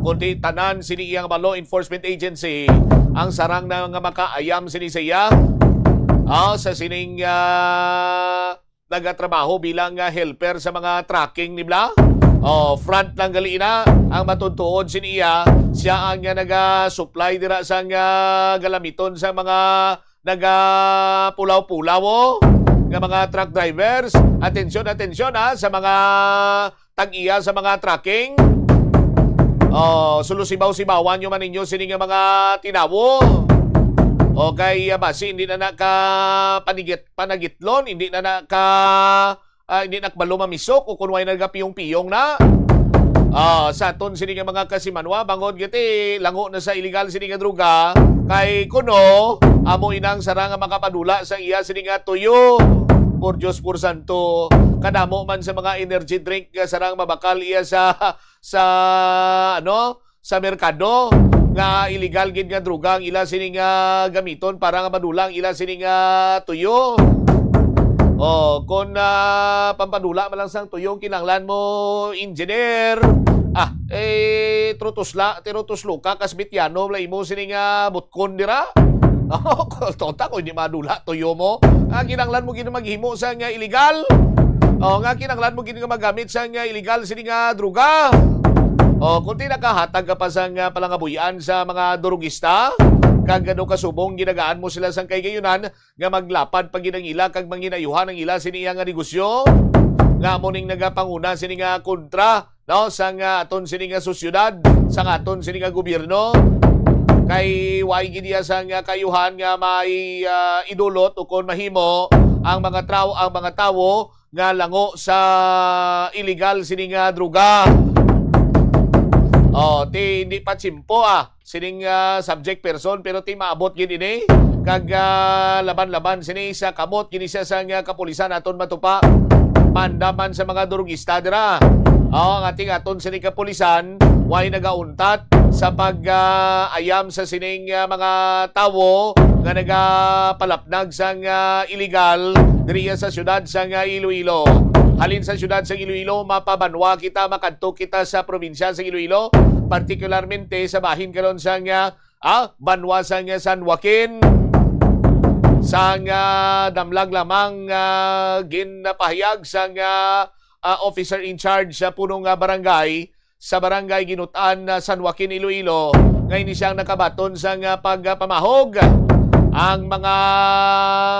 kundi tanan sini iyang mga law enforcement agency ang sarang na nga makaayam sini sa iya. Ah, sa sining, ah, nagatrabaho bilang, ah, helper sa mga trucking ni bla. Oh, front lang gali na ang matuod-tuod sini iya. Siya ang, ah, naga-supply dira sang, ah, galamiton sa mga nagapulaw-pulaw, oh, nga mga truck drivers. Atensyon, atensyon, ha, sa mga tag-iya sa mga trucking. Oh, sulusibaw-sibawan nyo man ninyo sini nga mga tinawo. Okay, ah, basi hindi na na ka panigit, panagitlon, hindi na na ka ah, hindi na kabalo mamisok o kun way nagapiyong-piyong na. Ah, sa aton sini nga mga kasimanwa, bangod giti lango na sa iligal sini nga droga, kay kuno amo inang sara nga makapadula sa iya sini nga tuyo. Por Dios, por santo, kadamo man sa mga energy drink nga sarang mabakal iya sa, sa, ano, sa merkado nga iligal gid nga droga ang ila sini nga gamiton para nga madula ang ila sini nga tuyo. Oh, kon, ah, pampadula man lang sang tuyo, kinahanglan mo engineer. Ah, eh, trutusla, tirutuslo ka, kasbitiano, wala imo sini nga butkon dira. Oh, tonta ko, hindi madula tuyo mo. Ah, kinahanglan mo gid maghimo sa nga iligal. Oh, nga kinahanglan mo gid nga magamit sa nga iligal sini nga droga. Oh, kunti nakahatag ka pa sa nga palangabuy-an sa mga durugista, kag ano kasubong ginagaan mo sila sang kahigayonan nga maglapad pa gid ang ila kag manginayuhan ang ila sini iya nga negosyo, nga amo ning nagapanguna sini nga kontra, no, sang, ah, aton sini nga sosyedad, sang aton sini nga gobyerno. Kay way gid iya sang, ah, kaayuhan nga may, ah, idulot o kon mahimo ang mga traw-, ang mga tawo nga lango sa iligal sini nga droga. Oh, ti hindi pa tsimpo, ah, sining, ah, subject person, pero ti maabot gid ini. Kag, ah, laban-laban sini sa kamot gid siya sang, ah, kapulisan aton matupa. Pandaman sa mga durugista dira. Oh, ang ating aton sini kapulisan, way nagauntat sa pag, ah, ayam sa sining, ah, mga tawo nga nagapalapnag sang, ah, iligal diri sa siyudad sang, ah, Iloilo. Halin sa siyudad sang Iloilo, mapabanwa kita, makadto kita sa probinsya sang Iloilo, partikularmente sa bahin karon sang, ah, ah, banwa sang, ah, San Joaquin, sang, ah, damlag lamang, ah, ginapahayag sang, ah, ah, officer in charge sa punong, ah, barangay sa Barangay Ginutan, ah, San Joaquin, Iloilo, nga ini siyang nakabaton sang, ah, pagpamahog. Ang mga,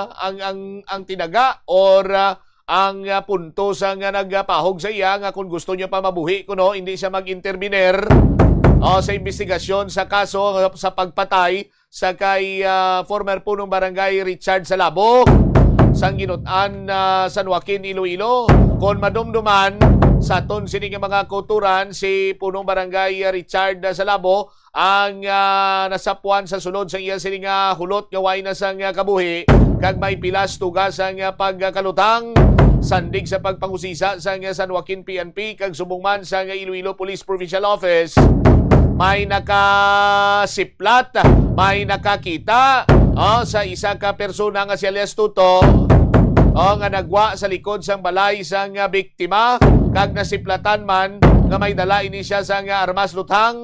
ang, ang, ang tinaga or, ah, ang, ah, punto sa nga nagpahog sa iya nga kung gusto niya pa mabuhi kuno, hindi siya mag-intervener, oh, sa investigasyon sa kaso sa pagpatay sa kay, ah, former punong barangay Richard Salabo sang Ginutan, ah, San Joaquin, Iloilo. Kon madumduman sa aton sini nga mga kauturan, si punong barangay, ah, Richard, ah, Salabo ang, ah, nasapuan sa sulod sang iya sini nga hulot nga way na sang, ah, kabuhi, kag may pilas tuga sang, ah, pagkalutang. Sandig sa pagpangusisa sang, ah, San Joaquin P N P kag subong man sang, ah, Iloilo Police Provincial Office, may nakasiplat, may nakakita, oh, sa isa ka persona nga si alias Tuto, oh, nga nagwa sa likod sang balay sang, ah, biktima, kag nasiplatan man nga may dala ini siya sang, ah, armas luthang.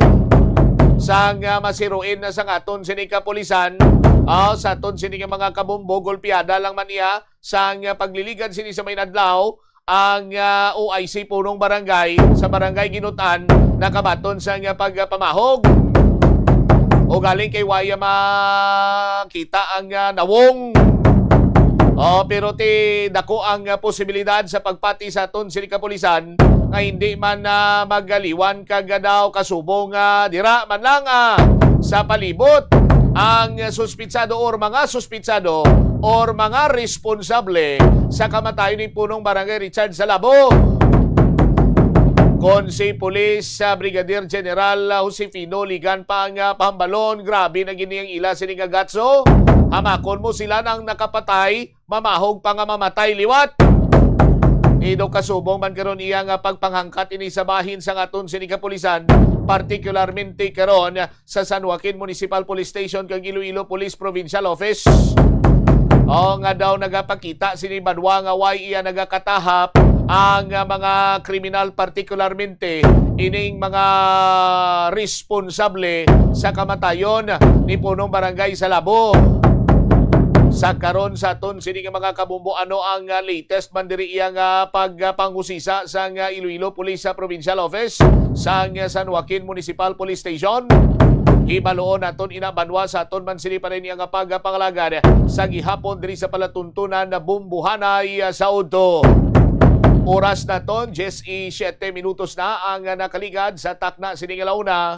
Sang, ah, masiruin na sang aton sini kapulisan, oh, sa aton sini nga mga kabombo, golpeada lang man iya sang, ah, pagliligad sini sa may adlaw, ang, ah, O I C punong barangay sa Barangay Ginutan nakabaton sang, ah, pagpamahog. O galing kay waya makita ang, ah, nawong. Oh, pero ti dako ang, ah, posibilidad sa pagpati sa aton sini kapulisan nga hindi man, ah, magaliwan kag, ah, daw kasubong, ah, dira man lang, ah, sa palibot ang, ah, suspitsado or mga suspitsado or mga responsable sa kamatayon ni punong barangay Richard Salabo. Kon si Police, ah, Brigadier General, ah, Josefino Ligan pa ang, ah, pahambalon, grabe na gini ang ila sini nga gatso. Hamakon mo sila nang nakapatay, mamahog pa nga mamatay liwat. Ido kasubong man karon iya nga pagpanghangkat ini sa bahin sang aton sini kapulisan, partikularmente karon sa San Joaquin Municipal Police Station kag Iloilo Police Provincial Office. O nga daw nagapakita sini banwa nga way iya nagakatahap ang, ah, mga kriminal, partikularmente ining mga responsable sa kamatayon ni punong barangay sa Labo. Sa karon sa aton sini nga mga kabumbo, ano ang, ah, latest man diri iya nga pagpangusisa sang, ah, Iloilo Police sa Provincial Office sang, ah, San Joaquin Municipal Police Station? Hibaluon naton ina banwa sa aton man sini pa rin iya nga pagpangalagad sa gihapon diri sa palatuntunan na Bumbuhanay, ah, sa udto. Oras naton, diyes y siete minutos na ang, ah, nakaligad sa takna sini nga launa.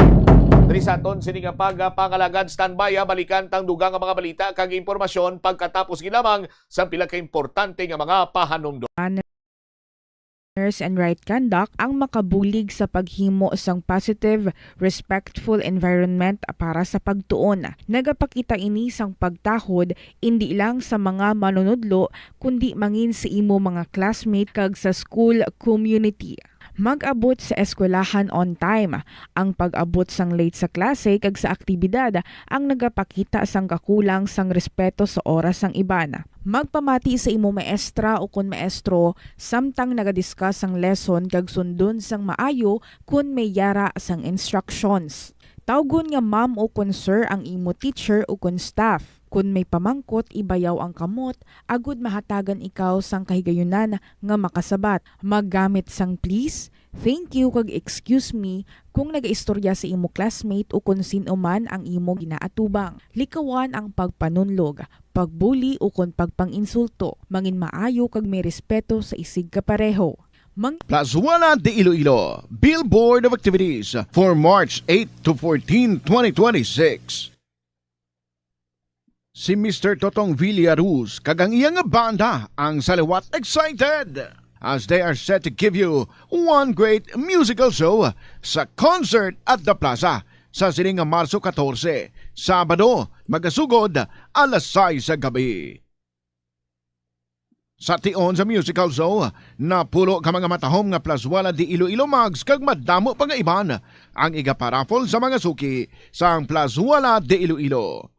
Diri sa aton sini nga pagpangalagad, standby, ah, balikan tang dugang nga mga balita kag impormasyon pagkatapos gid lamang sa pila ka importante nga mga pahanumdom. Manners and right conduct ang makabulig sa paghimo sang positive, respectful environment para sa pagtuon. Nagapakita ini sang pagtahod indi lang sa mga manunudlo, kundi mangin sa imo mga classmate kag sa school community. Mag-abot sa eskwelahan on time. Ang pag-abot sang late sa klase kag sa aktibidad ang nagapakita sang kakulang sang respeto sa oras sang iban. Magpamati sa imo maestra ukon maestro samtang naga-discuss sang lesson kag sundon sang maayo kon may yara sang instructions. Tawgon nga ma'am ukon sir ang imo teacher ukon staff. Kon may pamangkot, ibayaw ang kamot agud mahatagan ikaw sang kahigayunan nga makasabat. Maggamit sang please, thank you, kag excuse me kung nagaistorya sa imo classmate ukon sin-o man ang imo ginaatubang. Likawan ang pagpanunlog, pagbuli ukon pagpang-insulto. Mangin maayo kag may respeto sa isigkapareho. Mang- Plazuela de Iloilo, Billboard of Activities for March eight to fourteen, twenty twenty-six. Si Mister Totong Villaruz kag ang iya nga banda, ang Saliwat, excited as they are set to give you one great musical show sa Concert at the Plaza sa sining nga Marso katorse, Sabado, magasugod alas sais sa gabi. Sa tion sa musical show, napulo ka mga matahom nga Plazuela de Iloilo mugs kag madamo pa nga iban ang igaparaffle sa mga suki sang Plazuela de Iloilo.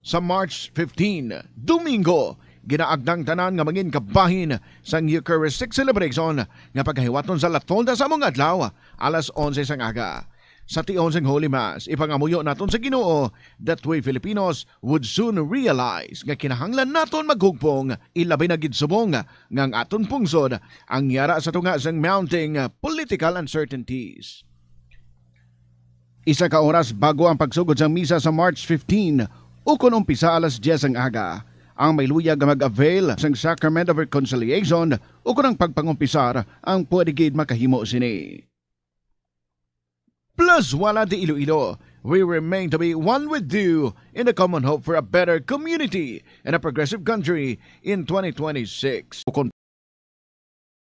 Sa March fifteen, Domingo, ginaagnang tanan nga mangin kabahin sang Eucharistic celebration nga pagahiwaton sa La Tolda sa among adlaw, alas onse sang aga. Sa tion sang Holy Mass, ipangamuyo naton sa Ginoo that we Filipinos would soon realize nga kinahanglan naton maghugpong, ilabi na gid subong nga ang aton pungsod ang yara sa tunga sang mounting political uncertainties. Isa ka oras bago ang pagsugod sang misa sa March fifteen, ukon umpisa alas diyes ang aga, ang may luyag nga mag-avail sang Sacrament of Reconciliation ukon ang pagpangumpisar ang pwede gid makahimo sini. Plazuela de Iloilo, we remain to be one with you in the common hope for a better community and a progressive country in twenty twenty-six. Ukon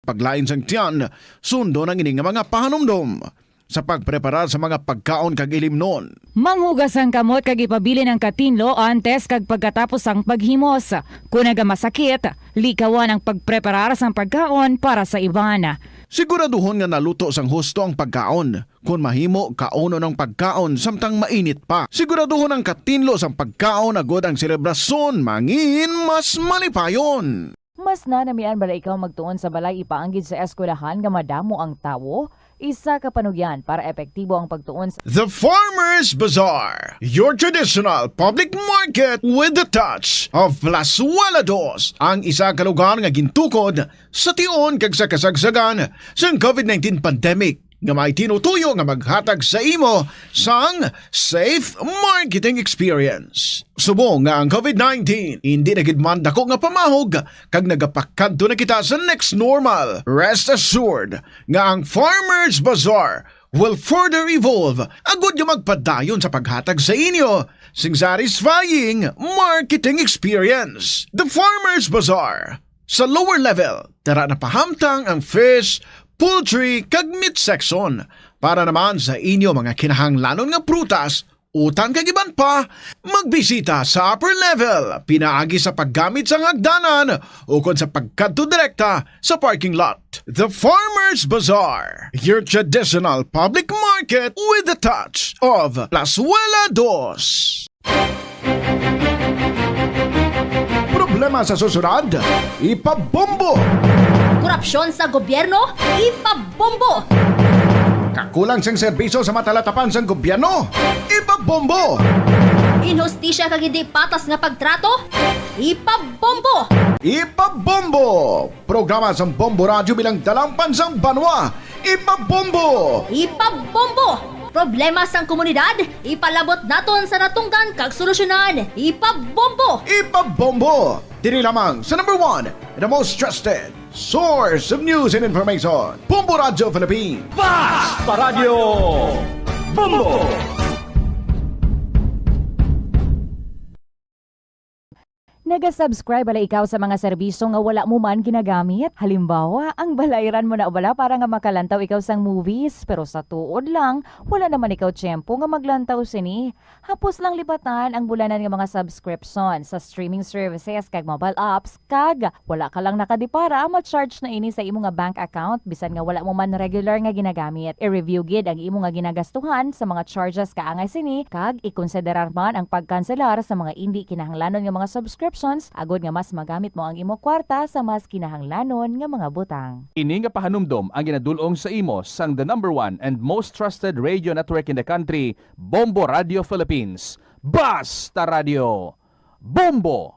paglain sang tiyan, sundon ang ini nga mga pahanumdom sa pagpreparar sa mga pagkaon kag ilimnon. Manghugas ang kamot kag ipabilin ang katinlo antes kag pagkatapos sang paghimos. Kon nagamasakit, likawan ang pagpreparar sang pagkaon para sa iban. Siguraduhon nga naluto sang husto ang pagkaon. Kon mahimo, kaunon ang pagkaon samtang mainit pa. Siguraduhon ang katinlo sang pagkaon agud ang selebrasyon mangin mas malipayon. Mas nanamian bala ikaw magtuon sa balay ipaanggid sa eskwelahan nga madamo ang tawo? Isa ka panugyan para epektibo ang pagtuon sa The Farmers Bazaar, your traditional public market with the touch of Plazuela Dos, ang isa ka lugar nga gintukod sa tion kag sa kasagsagan sang covid nineteen pandemic, nga may tinutuyo nga maghatag sa imo sang safe marketing experience. Subong nga ang covid nineteen indi na gid man dako nga pamahog kag nagapakadto na kita sa next normal, rest assured nga ang Farmers Bazaar will further evolve agud nga magpadayon sa paghatag sa inyo sing satisfying marketing experience. The Farmers Bazaar. Sa lower level, tara na pahamtang ang fish, poultry, kag meat section. Para naman sa inyo mga kinahanglanon nga prutas, utan kag iban pa, magbisita sa upper level pinaagi sa paggamit sang hagdanan ukon sa pagkadto direkta sa parking lot. The Farmers Bazaar, your traditional public market with a touch of Plazuela Dos. Problema sa susunod, ipabombo. Korupsyon sa gobyerno, ipabombo. Kakulang sang serbisyo sa matalatapan sang gobyerno, ipabombo. Inhustisya kag hindi patas nga pagtrato, ipabombo. Ipabombo. Programa sang Bombo Radyo bilang dalampan sang banwa, ipabombo. Ipabombo. Problema sang komunidad, ipalabot naton sa natungdan kag solusyonan, ipabombo. Ipabombo. Diri lamang sa number one, the most trusted source of news and information, Bombo Radyo Philippines. Basta Radyo Bombo! Naga-subscribe bala ikaw sa mga serbisyo nga wala mo man ginagamit? Halimbawa, ang balayran mo na bala para nga makalantaw ikaw sang movies, pero sa tuod lang, wala naman ikaw tiyempo nga maglantaw sini. Hapos lang lipatan ang bulanan nga mga subscription sa streaming services kag mobile apps, kag wala ka lang nakadipara, ma-charge na ini sa imo nga bank account bisan nga wala mo man regular nga ginagamit. I-review gid ang imo nga ginagastuhan sa mga charges kaangay sini, kag ikonsiderar man ang pagkanselar sa mga indi kinahanglanon nga mga subscriptions agod nga mas magamit mo ang imo kwarta sa mas kinahanglanon nga mga butang. Ini nga pahanumdom ang ginadul-ong sa imo sang the number one and most trusted radio network in the country, Bombo Radio Philippines. Basta Radio! Bombo!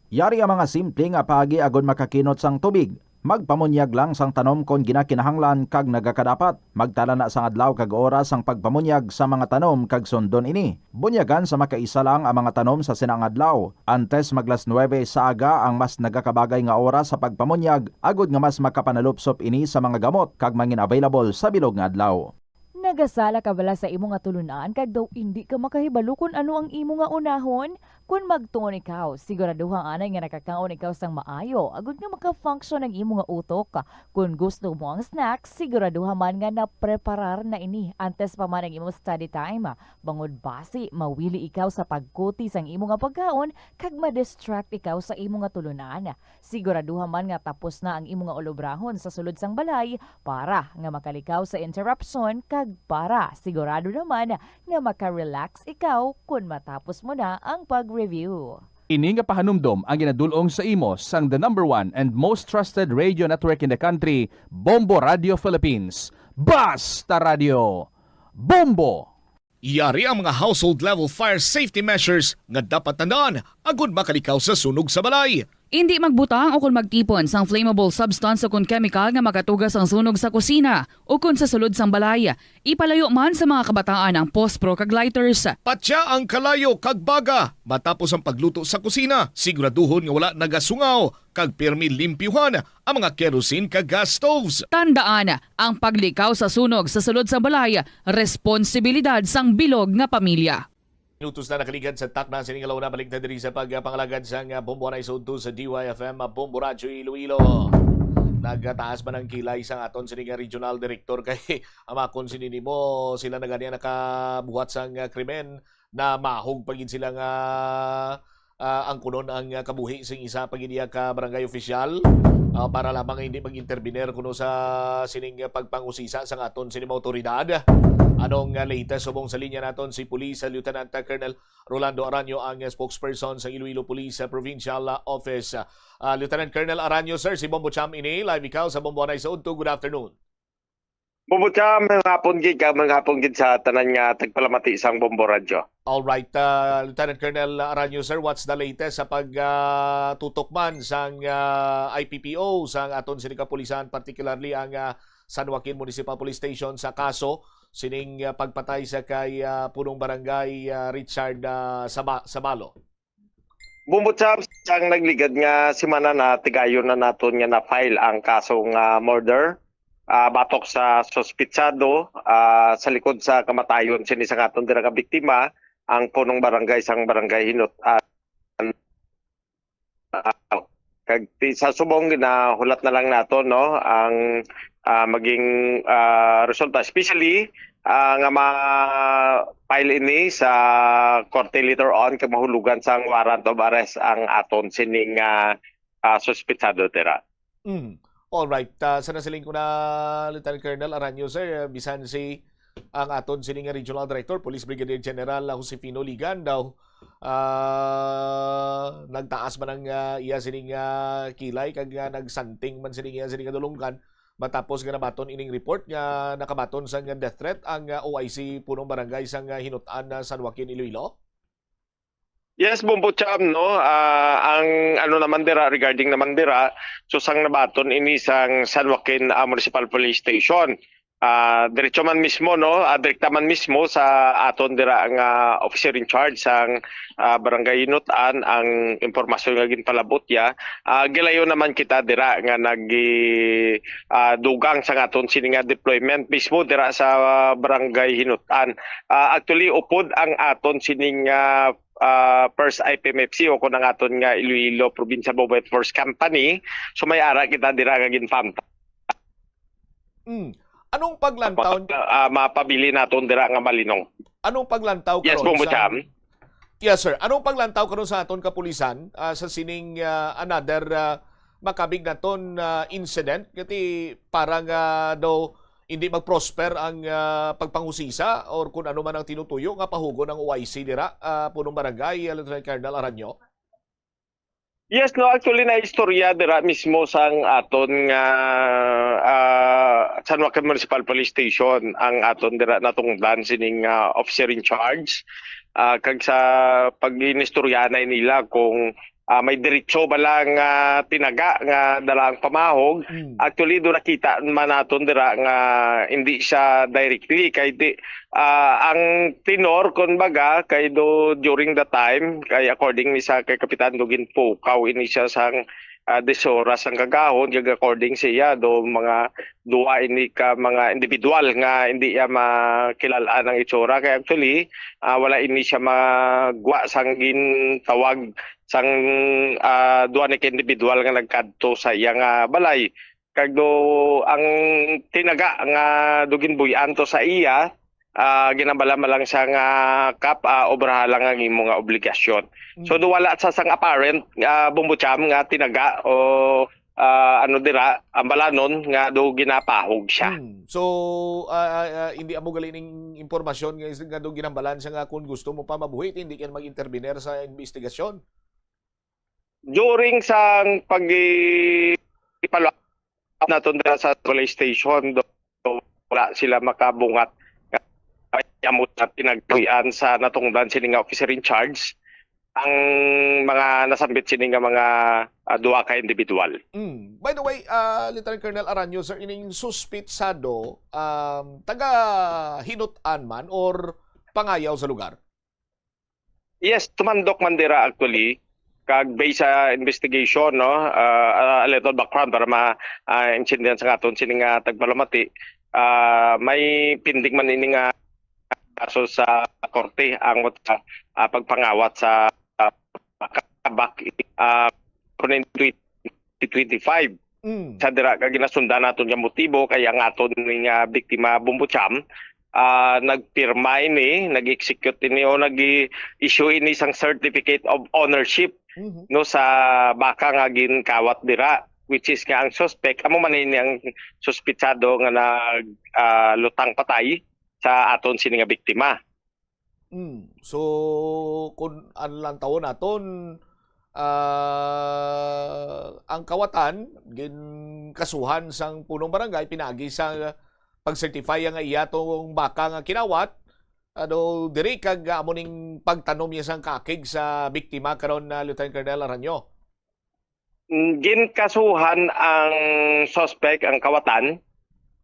Yari ang mga simple nga paagi agod makakinot sang tubig. Magpamunyag lang sang tanom kon ginakinahanglan kag nagakadapat. Magtala na sang adlaw kag oras sang pagpamunyag sa mga tanom kag sundon ini. Bunyagan sa makaisa lang ang mga tanom sa sina nga adlaw. Antes mag las nuwebe sa aga ang mas nagakabagay nga oras sa pagpamunyag, agod nga mas makapanalupsop ini sa mga gamot kag mangin-available sa bilog nga adlaw. Nagasala ka bala sa imo nga tulunan kag daw indi ka makahibalo kon ano ang imo nga unahon? Kon magtuon ikaw, siguraduha anay nga nakakaon ikaw sang maayo agod nga maka-function ang imo nga utok. Kon gusto mo ang snack, siguraduha man nga napreparar na ini antes pa man ang imo study time, bangod basi mawili ikaw sa pagkuti sang imo nga pagkaon kag ma-distract ikaw sa imo nga tulunan. Siguraduha man nga tapos na ang imo nga ulobrahon sa sulod sang balay para nga makalikaw sa interruption kag para sigurado naman nga maka-relax ikaw kon matapos mo na ang pag-review. Ini nga pahanumdom ang ginadul-ong sa imo sang the number one and most trusted radio network in the country, Bombo Radio Philippines. Basta Radio! Bombo! Yari ang mga household level fire safety measures nga dapat tandaan agud makalikaw sa sunog sa balay. Indi magbutang ukon magtipon sang flammable substance ukon chemical nga makatuga sang sunog sa kusina ukon sa sulod sang balay. Ipalayo man sa mga kabataan ang pospro kag lighters. Patya ang kalayo kag baga matapos ang pagluto sa kusina. Siguraduhon nga wala nagasungaw kag pirmi limpyuhan ang mga kerosene kag gas stoves. Tandaan, ang paglikaw sa sunog sa sulod sang balay responsibilidad sang bilog nga pamilya. Minutos na nakaligad sa takna sining alauna, balik na diri sa pagpangalagad sang, ah, bomboanay sa udto sa D Y F M, ah, Bombo Radyo Iloilo. Nagataas man ang kilay sang aton sini nga regional director kay amakon sini nimo sila na gani ang nakabuhat sang, ah, krimen na mahog pa gid sila nga, ah, ang kunon ang, ah, kabuhi sing isa pa gid iya ka barangay official, ah, para lamang hindi mag-intervener kuno sa sining, ah, pagpangusisa sang aton sining mga otoridad. Anong, ah, latest? Subong sa linya naton si Police, ah, Lieutenant, ah, Colonel Rolando Aranyo, ang, ah, spokesperson sa Iloilo Police, ah, Provincial, ah, Office. Ah, Lieutenant Colonel Aranyo, sir, si Bombo Cham ini. Live ikaw sa Bombo Anay sa Udto. Good afternoon. Bombo Cham, maayong hapon gid, kag maayong hapon gid sa tanan nga tagpalamati sang Bombo Radyo. All right, ah, Lieutenant Colonel Aranyo, sir, what's the latest sa pag, ah, tutok man sang, ah, I P P O, sang aton sini kapulisan, particularly ang, ah, San Joaquin Municipal Police Station sa kaso sining, ah, pagpatay sa kay, ah, punong barangay, ah, Richard, ah, Saba-, Sabalo? Bombo Cham, sang nagligad nga semana, natigayon na naton nga na-file ang kaso nga murder, ah, batok sa suspitsado, ah, sa likod sa kamatayon sini sa aton dira nga biktima, ang punong barangay sang Barangay Hinot-, ah, ah, kag ti-, sa subong ginahulat na lang nato, no, ang ah, maging, ah, resulta, especially, ah, nga ma-file ini sa korte later on kag mahulugan sang warrant of arrest ang aton sining, ah, ah, suspetsado dira. Mm. All right. Ah, sa nasiling ko na, Lieutenant Colonel Aranyo, sir, ah, bisan si ang aton sini nga Regional Director, Police Brigadier General, ah, Josefino Ligan daw, ah, nagtaas man ang, ah, iya sini nga kilay kag, ah, nagsanting man sini nga sini nga dulonggan matapos nga nabaton ining report nga nakabaton sang death threat ang, ah, O I C punong barangay sang, ah, Hinut-an, ah, San Joaquin, Iloilo? Yes, Bombo Cham, no? Ah, ang ano naman dira, regarding naman dira, so sang nabaton ini sang San Joaquin, ah, Municipal Police Station. Ah, diretso man mismo, no? Ah, direkta man mismo sa aton dira nga officer in charge sang, ah, Barangay Hinut-an ang impormasyon nga ginpalabot ya. Ah, gilayo naman kita dira nga nag, ah, dugang sa aton sini nga deployment mismo dira sa Barangay Hinut-an. Ah, actually, upod ang aton sining, ah, ah, first I P M F C o kung ang aton nga Iloilo Provincial Movement Force Company. So may ara kita dira nga ginpamta. Mm. Anong paglantaw Mapa-, ah, mapabili naton dira nga malinong. Anong paglantaw Yes, karon Bombo sa Cham. Yes, sir. Anong paglantaw karon sa aton kapulisan, ah, sa sining, ah, another, ah, makabig naton, ah, incident? Kati para nga daw hindi mag-prosper ang, ah, pagpanghusisa or kung ano man ang tinutuyo nga pahugon ang O I C dira, ah, punong barangay, ah, Lieutenant Colonel Aranyo? Yes, no, actually, naistorya dira mismo sang aton nga, ah, San Joaquin Municipal Police Station ang aton dira natungdan sining, ah, officer in charge. Ah, kag sa pag-inistorya na nila kung, ah, may diretso ba lang nga tinaga nga dala ang pamahog. Mm. Actually, do nakita man naton dira nga hindi siya directly kay di, ah, ang tenor, kun baga, kay do during the time, kay according ni sa kay Kapitan do ginpukaw ini siya sang, ah, dishora sang kagahon, kag according siya do mga duwa ini ka mga individual nga hindi iya makilal-an ang itsura. Kay actually, ah, wala ini siya magwa sang gintawag sang, ah, duwa ni ka individual nga nagkadto sa iya nga balay. Kag do ang tinaga nga do ginbuy-an to sa iya, ah, ginambala man lang siya nga, "Kap, ah, obraha lang ang imo nga obligasyon." So, Mm. do wala sa sang apparent, ah, Bombo Cham nga tinaga o, ah, ano dira, ambalanon nga do ginapahog siya. Mm. So, ah, ah, ah, hindi amo gali ning impormasyon nga is-, nga do ginambalan siya nga kung gusto mo pa mabuhi, hindi ka mag-intervener sa investigasyon? During sang pag-i-, follow up naton dira sa police station, do, wala sila makabungat nga amo sa pinagtuy-an sa natungdan sini nga officer in charge ang mga nasambit sini nga mga, ah, duha ka individual. Mm. By the way, ah, Lieutenant Colonel Aranyo, sir, ining suspitsado, um, taga Hinut-an man or pangayaw sa lugar? Yes, tumandok man dira actually. Kag based sa investigation, no, ah, ah, a little background para ma, ah, intindihan sa aton sini nga tagpalamati. Ah, may pending man ini nga kaso sa korte ang, ah, pagpangawat sa, ah, kabak, ah, twenty twenty-five. Mm. Sa dira ka ginasundan naton nga motibo kay ang aton nga biktima, Bombo Cham, ah, nagpirma ini, nag-execute ini o nag-issue ini sang certificate of ownership, Mhm. no, sa baka nga ginkawat dira, which is nga ang suspect, amo man ini ang suspitsado nga nag, ah, lutang patay sa aton sini nga biktima. Mm. So, kung ang lantawon naton, ah, ang kawatan ginkasuhan sang punong barangay pinaagi sa pag-certify nga iya tong baka nga kinawat, ano, diri kag amo ning pagtanom niya sang kakig sa biktima karon na Lieutenant Colonel Aranyo. Mm, ginkasuhan ang suspect, ang kawatan,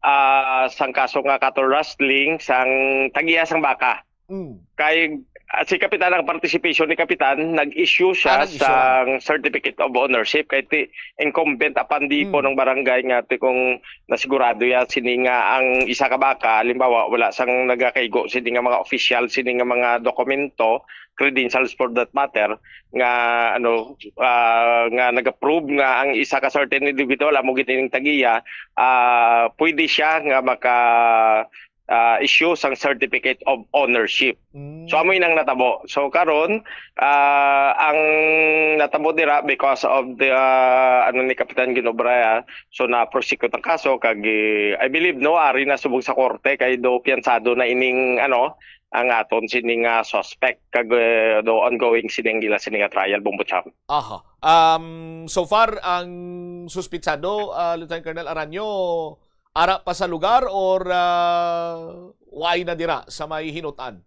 ah, sang kaso nga cattle rustling sang tag-iya sang baka. Mm. Kay, At si Kapitan, ang participation ni Kapitan, nag-issue siya Ah, nag-issue lang. sang certificate of ownership kay ti incumbent upon di po Hmm. ng barangay nga ti kung nasigurado ya sini nga ang isa ka baka, halimbawa, wala sang nagakaigo sini nga mga official, sini nga mga dokumento, credentials for that matter, nga ano, ah, nga nag-approve nga ang isa ka certain individual amo gid ining tagiya, ah, pwede siya nga maka ah, issue sang certificate of ownership. Mm. So, amo inang natabo. So, karon, ah, ang natabo dira because of the, ah, ano ni Kapitan Ginobraya, so na-prosecute ang kaso kag, eh, I believe, no, ari na subong sa korte kay do piyansado na ining, ano, ang aton sining, ah, suspect kag, eh, do ongoing sining ila sining, ah, trial, Bombo Cham. Aha. Um, so far, ang suspitsado, ah, Lieutenant Colonel Aranyo, ara pa sa lugar or, ah, waay na dira sa may Hinut-an?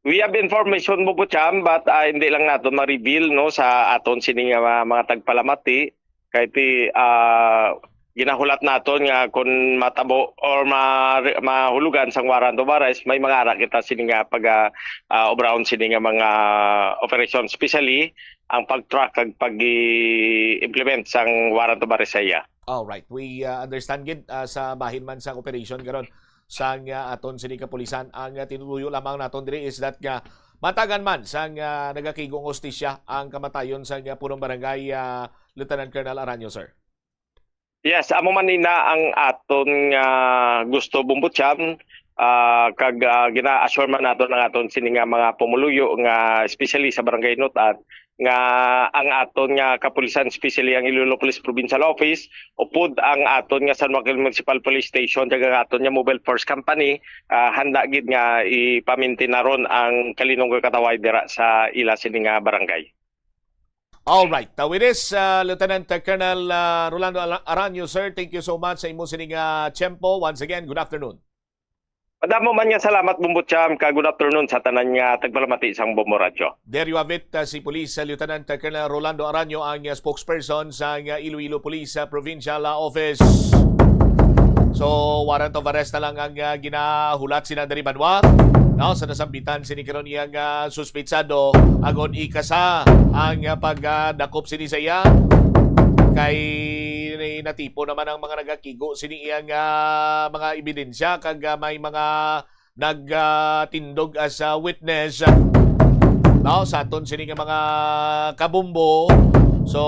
We have information, Bombo Cham, but, ah, hindi lang naton ma-reveal, no, sa aton sini nga mga, mga tagpalamati. Kay ti, ah, ginahulat naton nga kung matabo or ma-, mahulugan sang warrant of arrest, may mga ara kita sini nga pag, ah, ah, obrahon sini nga mga operasyon, especially ang pag-track kag pag-i-implement sang warrant of arrest sa iya. All right. We, uh, understand gid, uh, sa bahin man sang operation karon sang, uh, aton sini kapulisan. Ang, uh, tinutuyo lamang naton diri is that nga matagan man sang, uh, nagakigo nga hustisya ang kamatayon sang, uh, punong barangay, uh, Lieutenant Colonel Aranyo, sir. Yes, amo man ina ang aton nga gusto, Bombo Cham, ah, kag, ah, gina-assure man naton ang aton sini nga mga pumuluyo nga especially sa Barangay Hinut-an nga ang aton nga kapulisan, especially ang Iloilo Police Provincial Office, upod ang aton nga San Joaquin Municipal Police Station, kag ang aton nga Mobile Force Company, ah, handa gid nga ipamintin naron ang kalinong nga katawhay dira sa ila sini nga barangay. All right. Uh, with this, uh, Lieutenant Colonel, uh, Rolando Ala-, Aranyo, sir, thank you so much sa imo sining, uh, tiyempo. Once again, good afternoon. Madamo man nga salamat, Bombo Cham, ka good afternoon sa tanan nga tagpalamati sang Bombo Radyo. There you have it, uh, si Police, uh, Lieutenant Colonel Rolando Aranyo, ang, uh, spokesperson sa, uh, Iloilo Police, uh, Provincial, uh, Office. So, warrant of arrest na lang ang, uh, ginahulat sina diri banwa, no, sa nasambitan sini karon iyang, uh, suspitsado, agon ikasa ang, uh, pagdakop sini sa iya. Kay natipon naman ang mga nagakigo sini iyang, ah, mga ebidensya kag, ah, may mga nagtindog as a witness, ah, no, sa aton sini nga mga kabombo. So,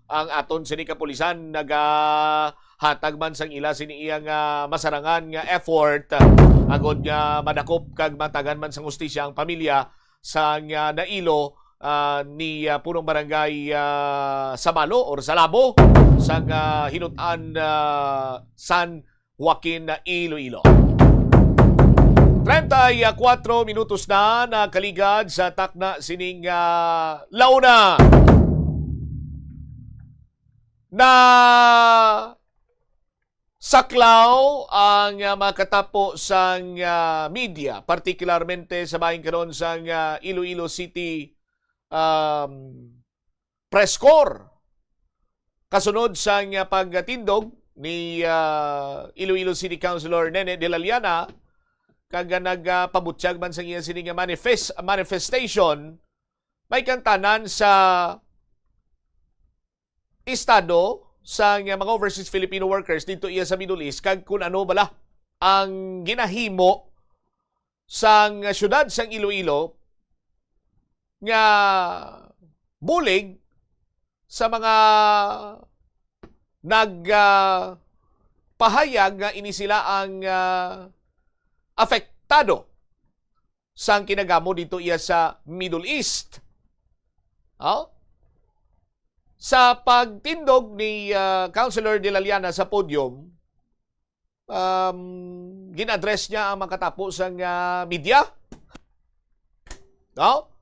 ang aton sini kapulisan nagahatag man sang ila sini iyang, ah, masarangan nga effort, ah, agod nga madakop kag matagan man sang hustisya ang pamilya sang, ah, nailo, ah, ni, ah, Punong Barangay, ah, Sabalo or Salabo sang, ah, Hinut-an, ah, San Joaquin, Iloilo. Treinta y cuatro minutos na nakaligad sa takna sining, ah, launa. Na saklaw ang, ah, mga katapo sang, ah, media, partikularmente sa bahin karon sang, ah, Iloilo City, um, Press Corps. Kasunod sang, ah, pagtindog ni, ah, Iloilo City Councilor Nene de la Llana, kag nagpabutyag man sang iya sini nga manifest-, manifestation, may kantanan sa estado sang mga overseas Filipino workers didto iya sa Middle East, kag kun ano bala ang ginahimo sang siyudad sang Iloilo nga bulig sa mga nag, ah, pahayag nga ini sila ang, ah, apektado sang kinagamo didto iya sa Middle East. Oh? Sa pagtindog ni, ah, Councilor de la Llana sa podium, um, gin-address niya ang makatapo sang, ah, media. No?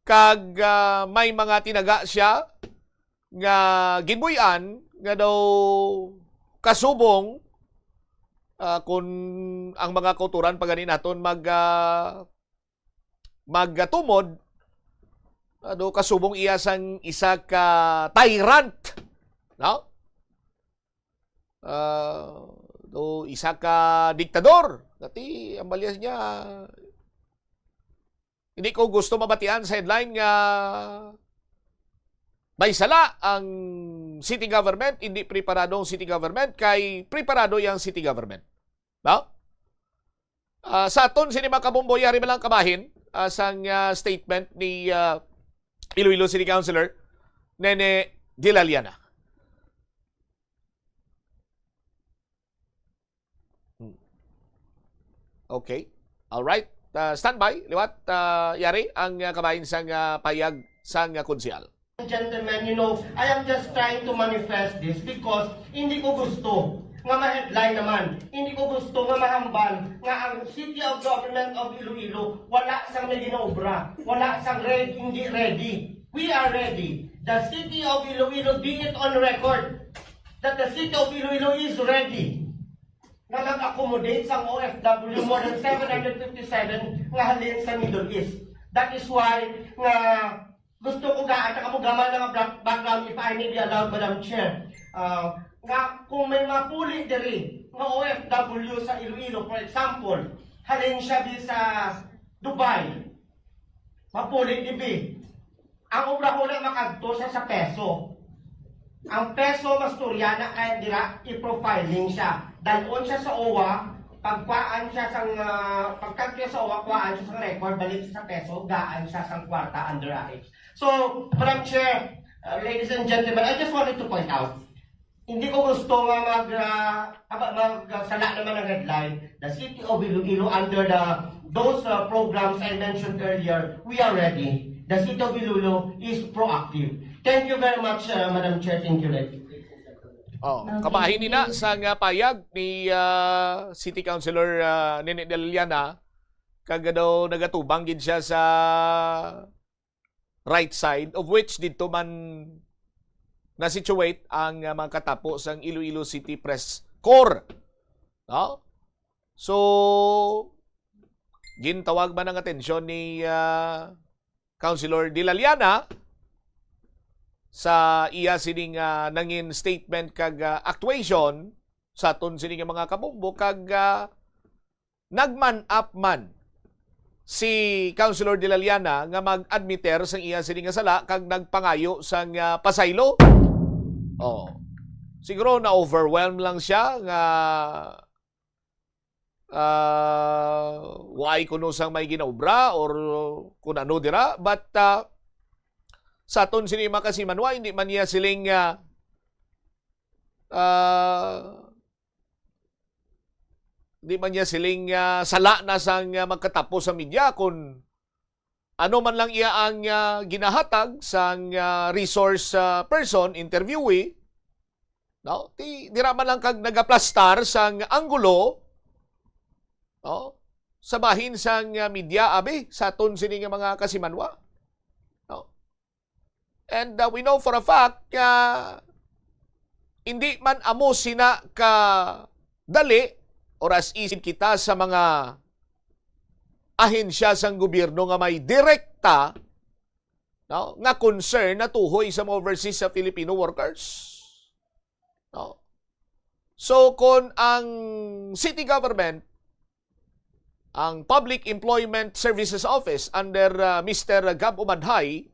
Kag, ah, may mga tinaga siya nga ginbuy-an nga daw kasubong, ah, kun ang mga kautoran pa gani naton mag, ah, magtumod, ah, daw kasubong iya sang isa ka tyrant, no? Ah, daw isa ka diktador. Kati ang balyas niya, Hindi ko gusto mabatian sa headline nga may sala ang city government, hindi preparado ang city government, kay preparado yang city government. No? Ah, sa aton sini, mga kabombo, yari man lang kabahin, ah, sang, ah, statement ni, ah, Iloilo City Councilor Nene Dela Liana. Hmm. Okay. All right. Ah, standby, liwat, ah, yari ang, ah, kabahin sang, ah, payag sang, ah, konsehal. Gentlemen, you know, I am just trying to manifest this because hindi ko gusto nga ma-headline naman. Hindi ko gusto nga mahambal nga ang City of Government of Iloilo wala sang may ginaobra, wala sang red, hindi ready. We are ready. The City of Iloilo, be it on record that the City of Iloilo is ready nga mag-accommodate sang O F W, more than seven hundred fifty-seven nga halin sa Middle East. That is why nga gusto ko gaan ta kamo gamay nga back-, background, if I may be allowed, Madam Chair. Ah, nga kung may mapuli diri nga O F W sa Iloilo, for example, halin siya di sa Dubai, mapuli dibi. Ang obra ko na makadto sa, sa peso. Ang peso, mastorya na kaya dira, i-profiling siya. Dalon siya sa owa, pagkuhaan siya sang, ah, pagtagyo sa owa, kuhaan siya sang record, balik siya sa peso, gaan siya sang kwarta under age. So, Madam Chair, uh, ladies and gentlemen, I just wanted to point out, hindi ko gusto nga mag, ah, aba, mag, ah, sala naman ang headline, the City of Iloilo under the, those, ah, programs I mentioned earlier, we are ready. The City of Iloilo is proactive. Thank you very much, ah, Madam Chair. Thank you, ladies. Oh, kabahin ni na sa nga payag ni, ah, City Councilor, ah, Nene Dela Liana, kag daw nagatubang gid siya sa right side, of which didto man na-situate ang, ah, mga katapo sang Iloilo City Press Corps. No? So, gintawag man ang atensyon ni, ah, Councilor Dela Liana sa iya sining, ah, nangin statement kag, ah, actuation sa aton sini nga mga kabombo kag, ah, nagman-up man si Councilor Dela Liana nga mag-admiter sang iya sini nga sala kag nagpangayo sang, ah, pasaylo. Oh. Siguro na-overwhelm lang siya nga, ah, why kuno sang may ginaobra or kun ano dira, but, ah, sa aton sini makasimanwa, hindi man niya siling, ah, ah, di man niya siling, ah, sala na sang, ah, magkatapo sa media kun ano man lang iya ang, ah, ginahatag sang, ah, resource, ah, person, interviewee, no? Ti, dira man lang kag nagaplastar sang anggulo, no? Sa bahin sang, ah, media, abi, sa aton sini nga mga kasimanwa, no? And, uh, we know for a fact nga hindi man amo sina ka dali or as easy kita sa mga ahensya sang gobyerno nga may direkta, no, nga concern natuhoy sa mga overseas sa Filipino workers. No? So, kung ang city government, ang Public Employment Services Office under, uh, Mister Gab Umadhay,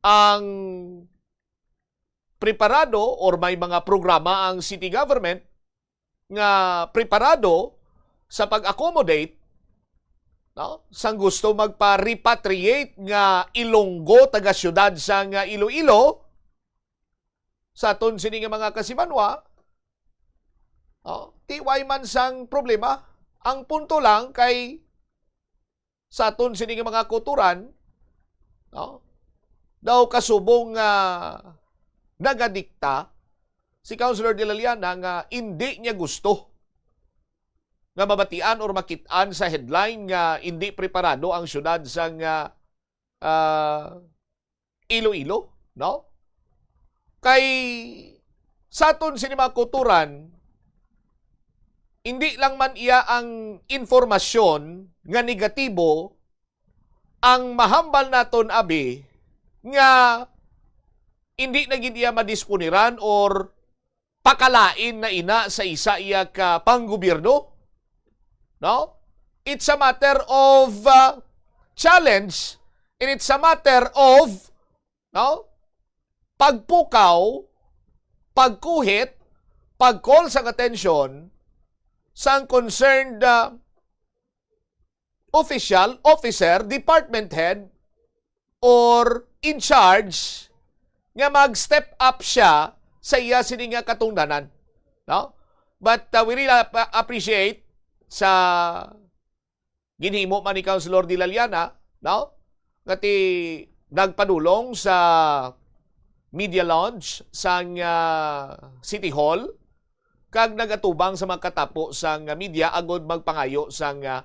ang preparado or may mga programa ang city government nga preparado sa pag-accommodate, no, sang gusto magpa-repatriate nga Ilonggo taga siyudad sang Iloilo, sa aton sini nga mga kasimanwa, oh, tiway man sang problema. Ang punto lang kay sa aton sini nga mga kauturan, no, daw kasubong nga nagadikta si Councilor Dela Liana nga indi niya gusto nga mabatian or makit-an sa headline nga indi preparado ang siyudad sang, ah, ah, Iloilo, no? Kay sa aton sini mga kauturan, hindi lang man iya ang informasyon nga negatibo ang mahambal naton, abi, nga hindi na gid iya madisponiran or pakalain na ina sa isa iya ka panggobyerno, no? It's a matter of, uh, challenge, and it's a matter of, no, pagpukaw, pagkuhit, pag-call sang atensyon sang concerned, ah, official, officer, department head, or in charge nga mag-step up siya sa iya sini nga katungdanan, no? But, uh, we really ap-, appreciate sa ginhimo man ni Councilor Dilaliana, no? Nga ti nagpadulong sa media launch sang, ah, City Hall kag nagatubang sa mga katapo sang media agud magpangayo sang, ah,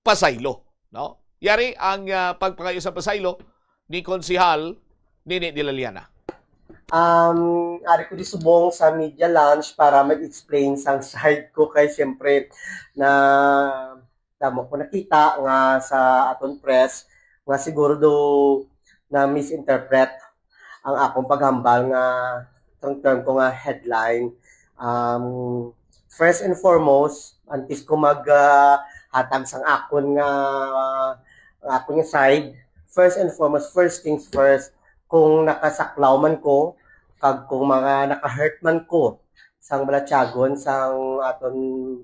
pasaylo, no? Yari ang, ah, pagpangayo sa pasaylo ni Konsehal Nini Dilaliana. Um, ari ko di subong sa media launch para mag-explain sang side ko kay siyempre na damo ko nakita nga sa aton press nga siguro do na misinterpret ang akong paghambal nga term, term ko nga headline. Um, first and foremost, antes ko mag ah, hatag sang akon nga ang akon nga side, first and foremost, first things first, kung nakasaklaw man ko kag kung mga naka-hurt man ko sang balatyagon sang aton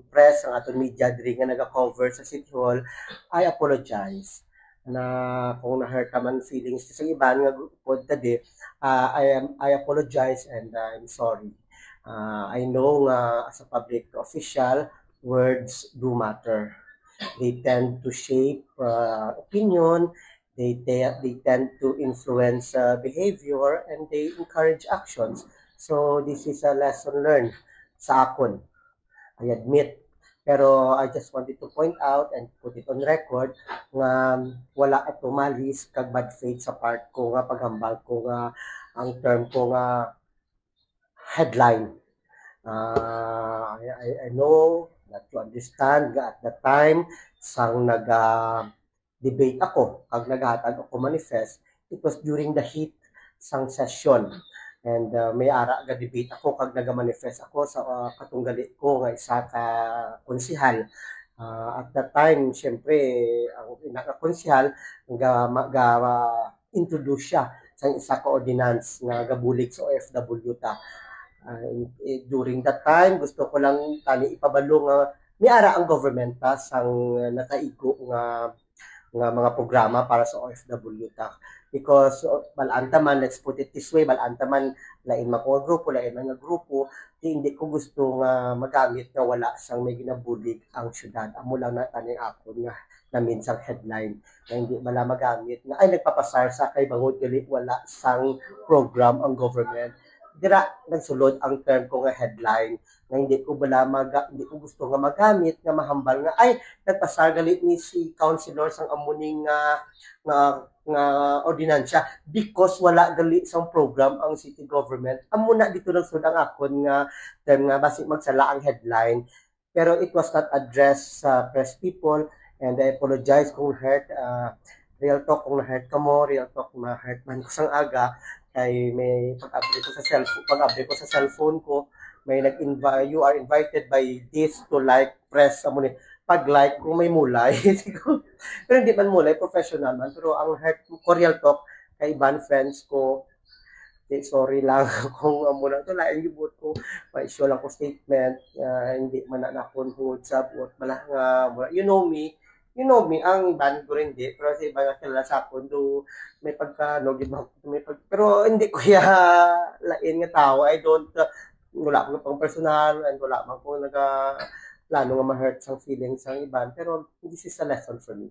press, sang aton media diri nga naga-cover sa City Hall, I apologize. Na kung na-hurt naman feelings sa iban nga group pod tadi, ah, I am, I apologize and I'm sorry. Ah, I know nga as a public official, words do matter. They tend to shape, ah, opinion, they te-, they tend to influence, ah, behavior, and they encourage actions. So this is a lesson learned sa akon. I admit. Pero I just wanted to point out and put it on record nga wala ato malice kag bad faith sa part ko nga paghambal ko nga ang term ko nga headline. Ah, I, I, I know that you understand nga at that time, sang naga-debate ako, kag naghatag ako manifest, it was during the heat sang session. And, ah, may ara ga-debate ako, kag naga-manifest ako sa, ah, katunggali ko nga isa ka konsehal. Ah, at that time, siyempre, ang ina ka konsehal, ga, ma-, ga, introduce siya sa isa ka ordinance nga gabulig sa O F W ta. Ah, eh, during that time, gusto ko lang tani ipabalo nga may ara ang government ta sang nakaigo nga, nga mga programa para sa O F W ta. Because, oh, bal-an ta man, let's put it this way, bal-an ta man, lain man ko nga grupo, lain man nga grupo, di, hindi ko gusto nga magamit nga wala sang may ginabulig ang syudad. Amo lang na tani akon nga namin sang headline nga hindi bala magamit nga, ay, nagpapasar sa kay bangod gali wala sang program ang government. Dira nagsulod ang term ko nga headline nga hindi ko bala maga-, hindi ko gusto nga magamit nga mahambal nga, ay, nagpasar gali ni si councilor sang amo ni nga, nga, nga ordinansya because wala gali sang program ang city government. Amo na dito nagsulod ang akon nga term nga basi magsala ang headline. Pero it was not addressed sa press people, and I apologize kung hurt. Ah, real talk, kung na-hurt ka mo, real talk, na-hurt man ko sang aga, kay may pag-abri ko sa cellphone, pag-abri ko sa cellphone ko, may nag-invi-, "You are invited by this to like press," amo ni, pag-like ko may mulay. Pero hindi man mulay, professional man. Pero ang hurt ko, real talk, kay iban friends ko, di, sorry lang kung amo lang to, lain yung buot ko, pa-issue lang ko statement, ah, hindi man na nakon hungod sa buot bala nga, mura, you know me, you know me, ang iban ko rin di, pero sa iba nga kilala sa akon, do, may pagka, no, give up, may pag-, pero hindi ko ya lain nga tao, I don't, uh, wala ko pang personal, and wala man ko naga plano nga ma-hurt sang feelings sang iban, pero this is a lesson for me.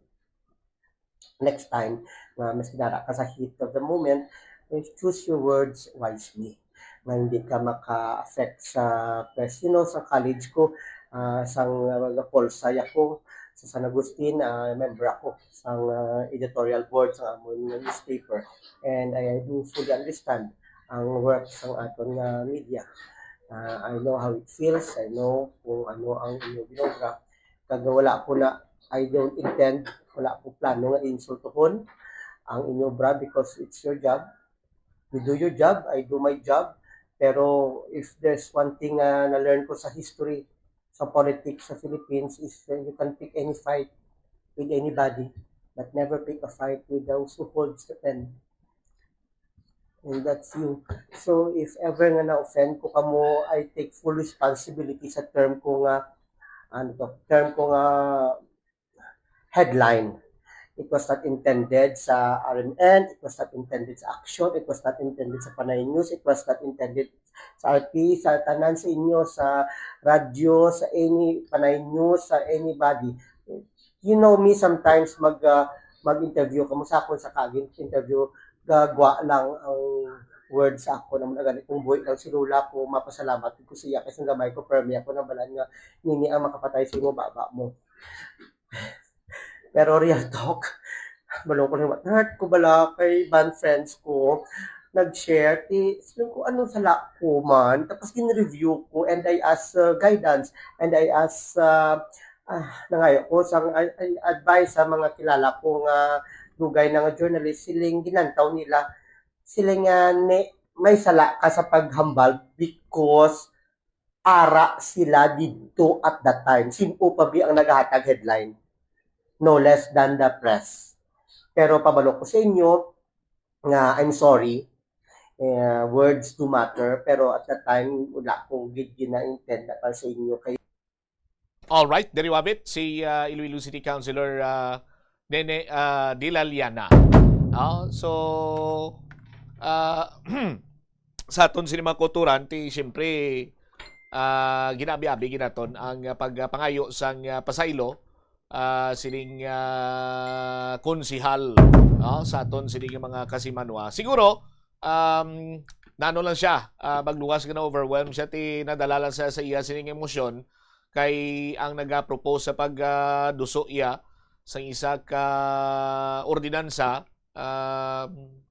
Next time, nga mas kinara ka sa heat of the moment, eh, choose your words wisely. Nga hindi ka maka-affect sa press. You know, sa college ko, ah, sang, ah, nagapolsay ako sa San Agustin, ah, member ako sang, ah, editorial board sa amon nga newspaper. And I do fully understand ang work sang aton nga media. Ah, I know how it feels, I know kung ano ang inyong ginobra. Kag wala ko na, I don't intend, wala ko plano nga insultuhon ang inyo obra because it's your job. You do your job, I do my job. Pero if there's one thing nga na-learn ko sa history, sa politics sa Philippines, is, uh, you can pick any fight with anybody. but never pick a fight with those who holds the pen. And that's you. So, if ever nga na-offend ko kamo, I take full responsibility sa term ko nga, ano to, term ko nga headline. It was not intended sa R M N, it was not intended sa Aksyon, it was not intended sa Panay News, it was not intended sa R T, sa tanan sa inyo, sa radyo, sa any Panay News, sa anybody. You know me, sometimes mag, ah, mag-interview kamo sa akon, sa kag-interview, gagwa lang ang word sa akon. Amo na gani, kung buhi lang si Lola ko, mapasalamat ko siya, kay sa gamay ko, permi ako nabalaan nga nini ang makapatay sa imo baba mo. Pero real talk, balong ko liwat. Na-hurt ko bala kay band friends ko. Nag-share, ti, sabi ko, "Ano sala ko man?" Tapos gin-review ko, and I ask, uh, guidance, and I ask, uh, ah, nangayo ko sang, I, I advise sa mga kilala ko nga dugay na nga journalist, siling ginantaw nila, siling nga ni, may sala ka sa paghambal because ara sila didto at that time. Sin-o pa bi ang nagahatag headline? No less than the press. Pero pabalo ko sa inyo nga, I'm sorry. Eh, words do matter, pero at that time, wala ko gid gina-intend na para sa inyo. Kay Alright, diri wabit si, ah, Iloilo City Councilor, ah, Nene, ah, Dilaliana. Ah, so, ah, sa aton sini mga kauturan, ti siyempre, ah, ginabi-abi ginaton ang, ah, pagpangayo sang, ah, pasaylo, ah, sining, ah, konsihal, no, sa aton sining mga kasimanwa. Siguro, um, nano lang siya, ah, magluwas nga na-overwhelm siya, ti nadala lang siya sa iya sining emosyon, kay ang nagapropose sa pag, ah, duso iya sang isa ka ordinansa, um,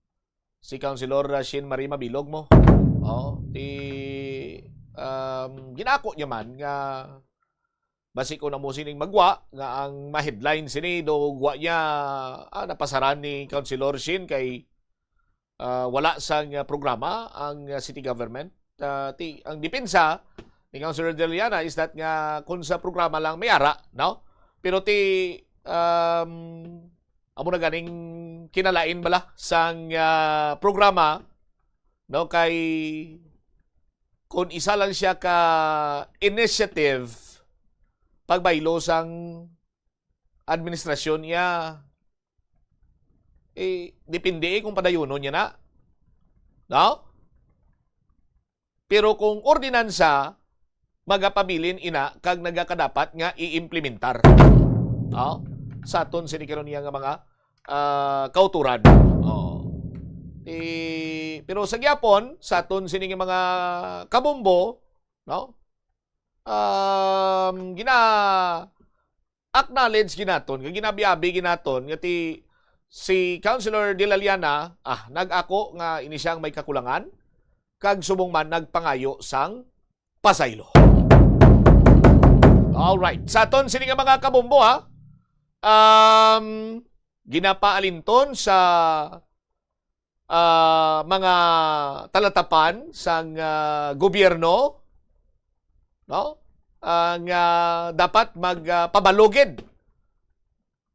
si Councilor, ah, Shin Marie Mabilog mo. Oh, ti, um, ginako niya man nga basi ko na mo sining magwa nga ang ma-headline sini do gwa niya, ah, napasaran ni Councilor Shin kay, ah, wala sang, ah, programa ang, ah, city government. Ah, ti, ang depensa ni Councilor Deliana is that nga kung sa programa lang may ara, no? Pero ti, um, amo na ganing kinalain bala sang, ah, programa, no? Kay kung isa lang siya ka initiative pagbaylo sang administrasyon niya, eh, depende, eh, kung padayunon niya na. No? Pero kung ordinansa, magapabilin ina kag nagakadapat nga i-implementar. No? Sa aton sini karon niya nga mga, ah, kauturan. Oh. Eh, pero sa gyapon, sa aton sini nga mga kabombo, no? Um, gina-acknowledge ginaton, nga ginabi-abi ginaton, nga ti si Councilor Dilaliana, ah, nag-ako nga ini siya ang may kakulangan, kag subong man nagpangayo sang pasaylo. Alright. Sa aton sini nga mga kabombo, ha? Um, ginapaalinton sa, ah, mga talatapan sang, ah, gobyerno, no? Ah, nga dapat mag, ah, pabalugid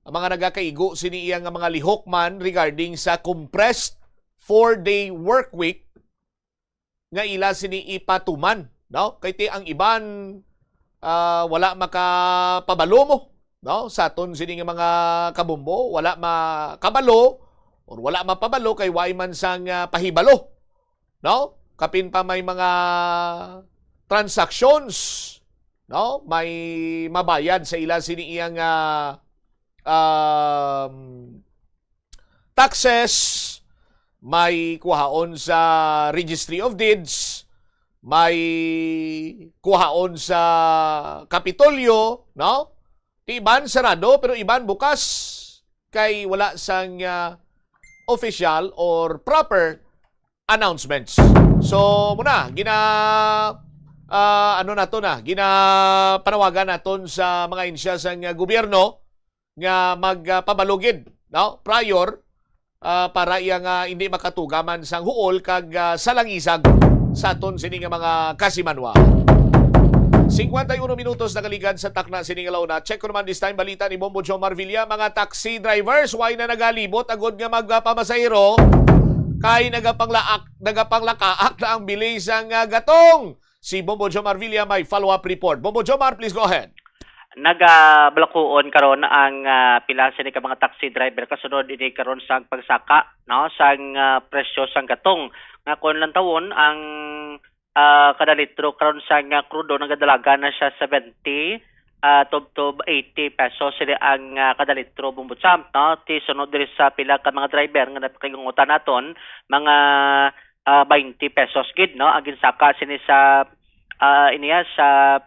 ang mga nagakaigo sini iya nga mga lihok man regarding sa compressed four-day work week nga ila sini ipatuman, no? Kay ti ang iban, ah, wala makapabalo mo, no? Sa aton sini nga mga kabombo, wala makabalo or wala mapabalo kay way man sang, ah, pahibalo, no? Kapin pa may mga transactions, no? May mabayad sa ila sini iyang, ah, um, taxes, may kuhaon sa Registry of Deeds, may kuhaon sa Kapitolyo, no? Ti iban sarado, pero iban bukas, kay wala sang, ah, official or proper announcements. So, muna, gina-, ah, ano nato na, ginapanawagan naton sa mga ahensya sang, ah, gobyerno nga magpabalugid, no? Prior, ah, para iya nga hindi makatuga man sang huol kag, ah, salangisag sa aton sini nga mga kasimanwa. Singkwenta y uno minutos nakaligad sa takna sining alauna. Check ko naman this time balita ni Bombo Jomar Villa. Mga taxi drivers, why na nagalibot agod nga magpamasahero? Kay nagapanglaak, nagapanglakaak na ang bili sang ah, gatong. Si Bombo Jomar Villa may follow-up report. Bombo Jomar, please go ahead. Nagabalakuon karon ang ah, pila sini ka mga taxi driver kasunod ini karon sang pagsaka, no, sang ah, presyo sang gatong, nga kon lantawon ang ah, kada litro karon sang ah, krudo, nagadalagan na siya seventy ah, tubtob eighty pesos sila ang ah, kada litro, Bombo Champ, no? Ti sunod diri sa pila ka mga driver nga napakigangutan naton, mga ah, twenty pesos gid, no, ang ginsaka sini sa ah, iniya sa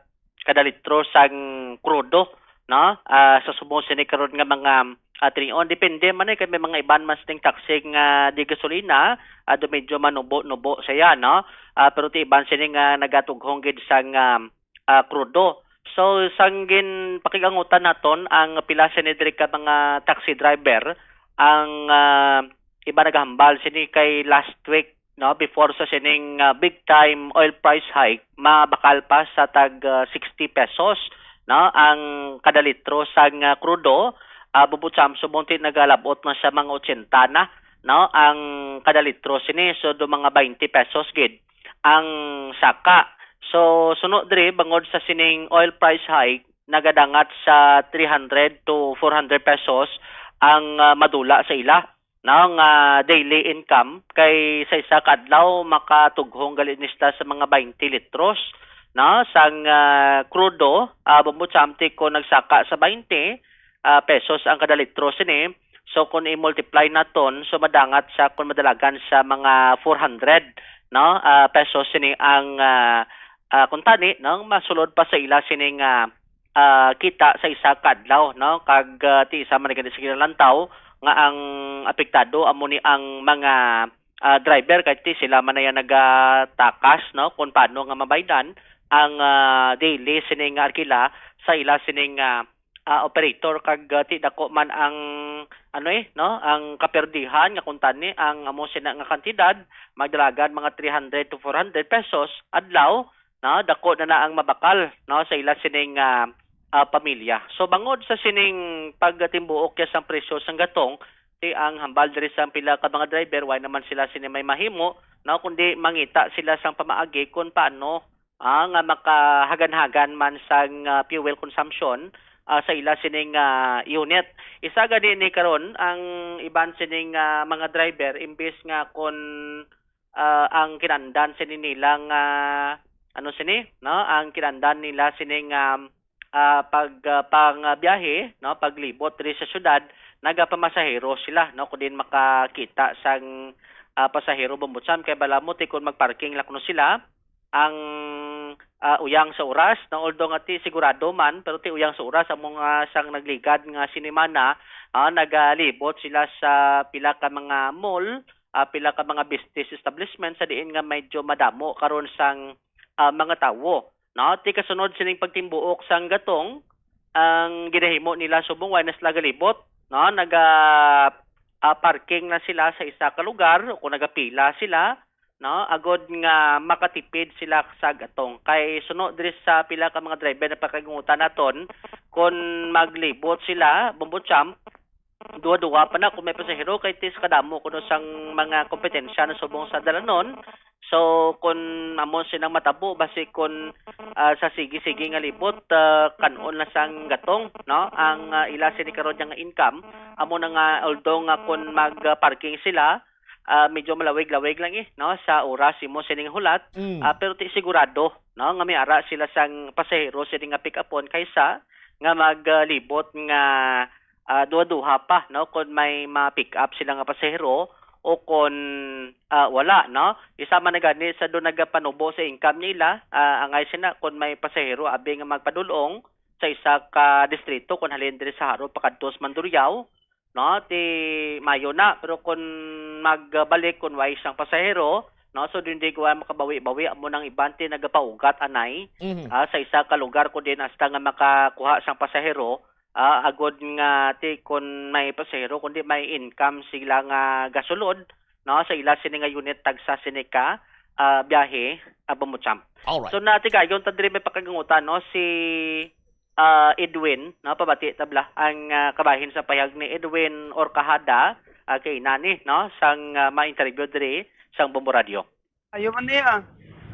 kada litro sang krudo, no? Ah, sa subong sini karon nga mga ah, tinion, depende man eh, kay may mga iban man sining taxi nga di gasolina, ah, do medyo manubo-nubo siya, no? Ah, pero ti iban sini nga nagatughong gid sang ah, ah, krudo. So, sang ginpakigangutan naton ang pila sini diri ka mga taxi driver, ang ah, iba nagahambal sini kay last week, no, before sa sining ah, big time oil price hike, mabakal pa sa tag ah, sixty pesos, no, ang kada litro sang ah, krudo, ah, Bombo Champ, subong ti nagalabot na sa mga ochenta na, no, ang kada litro sini, so do mga twenty pesos gid ang saka. So, suno diri, bangod sa sining oil price hike, nagadangat sa three hundred to four hundred pesos ang ah, madula sa ila, no, nga daily income, kay sa isa ka adlaw makatughong gali ni sila sa mga twenty litros, no, sang ah, krudo, ah, Bombo Champ, ti kon nagsaka sa twenty ah, pesos ang kada litro sini. So, kung i-multiply naton, so madangat sa, kung madalagan sa mga four hundred, no, ah, pesos sini ang ah, ah, kung tani, no, masulod pa sa ila sini nga ah, kita sa isa ka adlaw, no? Kag ah, ti isa man gani sa ginalantaw nga ang apektado amo ni ang mga ah, driver, kay ti sila man na yan nagatakas, no, kung paano nga mabaydan ang ah, daily sining arkila sa ila sining ah, ah, operator, kag ah, ti dako man ang ano eh, no, ang kaperdihan nga kung tani ang amo sina nga kantidad, magdalagan mga three hundred to four hundred pesos adlaw, no, dako na na ang mabakal, no, sa ila sining ah, ah, pamilya. So, bangod sa sining pagtimbuok ya sang presyo sang gatong, ti ang hambal diri sa pila ka mga driver, why naman sila sini may mahimo, no, kundi mangita sila sang pamaagi kung paano ah, nga makahagan-hagan man sang ah, fuel consumption ah, sa ila sining ah, unit. Isa gani ni karon ang iban sining ah, mga driver, imbis nga kon ah, ang kinandan sini nila nga ano sini, no? Ang kinandan nila sining ah, ah, pag ah, pang ah, biyahe, no, paglibot diri sa syudad, nagapamasahero sila, no, kung din makakita sang ah, pasahero, Bombo Champ, kay bala mo ti kung magparking lang kuno sila ang ah, uyang sa oras, no, although nga ti sigurado man, pero ti uyang sa oras amo nga sang nagligad nga sinimana, ah, nagalibot sila sa pila ka mga mall, ah, pila ka mga business establishment sa diin nga medyo madamo karon sang ah, mga tawo, no? Ti kasunod sining pagtimbuok sang gatong, ang ginahimo nila subong wala na sila galibot, no? Naga ah, parking na sila sa isa ka lugar o kung nagapila sila, no? Agod nga makatipid sila sa gatong. Kay suno diri sa pila ka mga driver na pagkagungutan naton, kung maglibot sila, Bombo Champ, duha-duha pa na kung may pasahero, kay tis kadamo kuno sang mga kompetensya na subong sa dalanon. So, kung amo silang matabo, basi kung ah, sa sige-sige nga libot, ah, kan-on na sang gatong, no? Ang ah, ila sini karon nga income, amo na nga, although nga kung mag-parking sila, ah, medyo malawig-lawig lang eh, no? Sa oras imo sining hulat, Mm. ah, pero ti sigurado, no? Nga may ara sila sang pasahero sini nga pick-upon kaysa nga maglibot nga ah, duha-duha pa, no, kung may ma-pick up sila nga pasahero o kung ah, wala, no? Isa man na gani sa do nagapanubo sa income nila, ah, angay sina kung may pasahero abi nga magpadulong sa isa ka distrito, kung halin diri sa Jaro pakadto sa Mandurriao, no? Ti mayo na, pero kung magbalik kung way sang pasahero, no? So, hindi ko makabawi-bawi, amo nang iban ti nagapaugat anay Mhm. ah, sa isa ka lugar, kung din hasta nga makakuha sang pasahero, ah, agod nga ti kun may pasahero, kundi may income sila nga gasulod, no, sa ila sini nga unit, tagsa sini ka ah, biyahe, ah, Bombo Champ. Alright. So, natigayon ta diri may pakagangutan, no, si, ah, Edwin, no, pabati ta bala ang, ah, kabahin sa pahayag ni Edwin Orcajada, ah, kay nani, no, sang, ah, ma-interview diri sang Bombo Radio. Ayo man niya.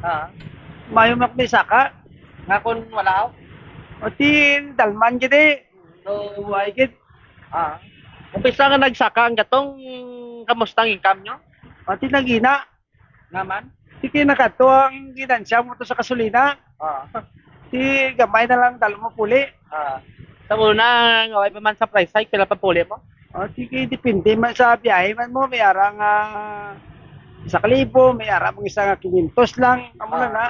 Ah. Mayo man may saka. Nga kun wala, oh. O ti dalman gid eh. So, why gid? Ah. Umpisa nga nagsaka ang gatong, kamusta ang income nyo? O ti nagina. Naman? Sige, nakato ang ginansya mo to sa kasulina. Ah. Ti gamay na lang dalo mo puli. Ah. Sa una, nga way pa man sa price hike, pila pa puli mo? O sige, depende man sa biyahe man mo. May ara nga isa ka libo, may ara mga isa nga quinientos lang. Amo na Ah. na.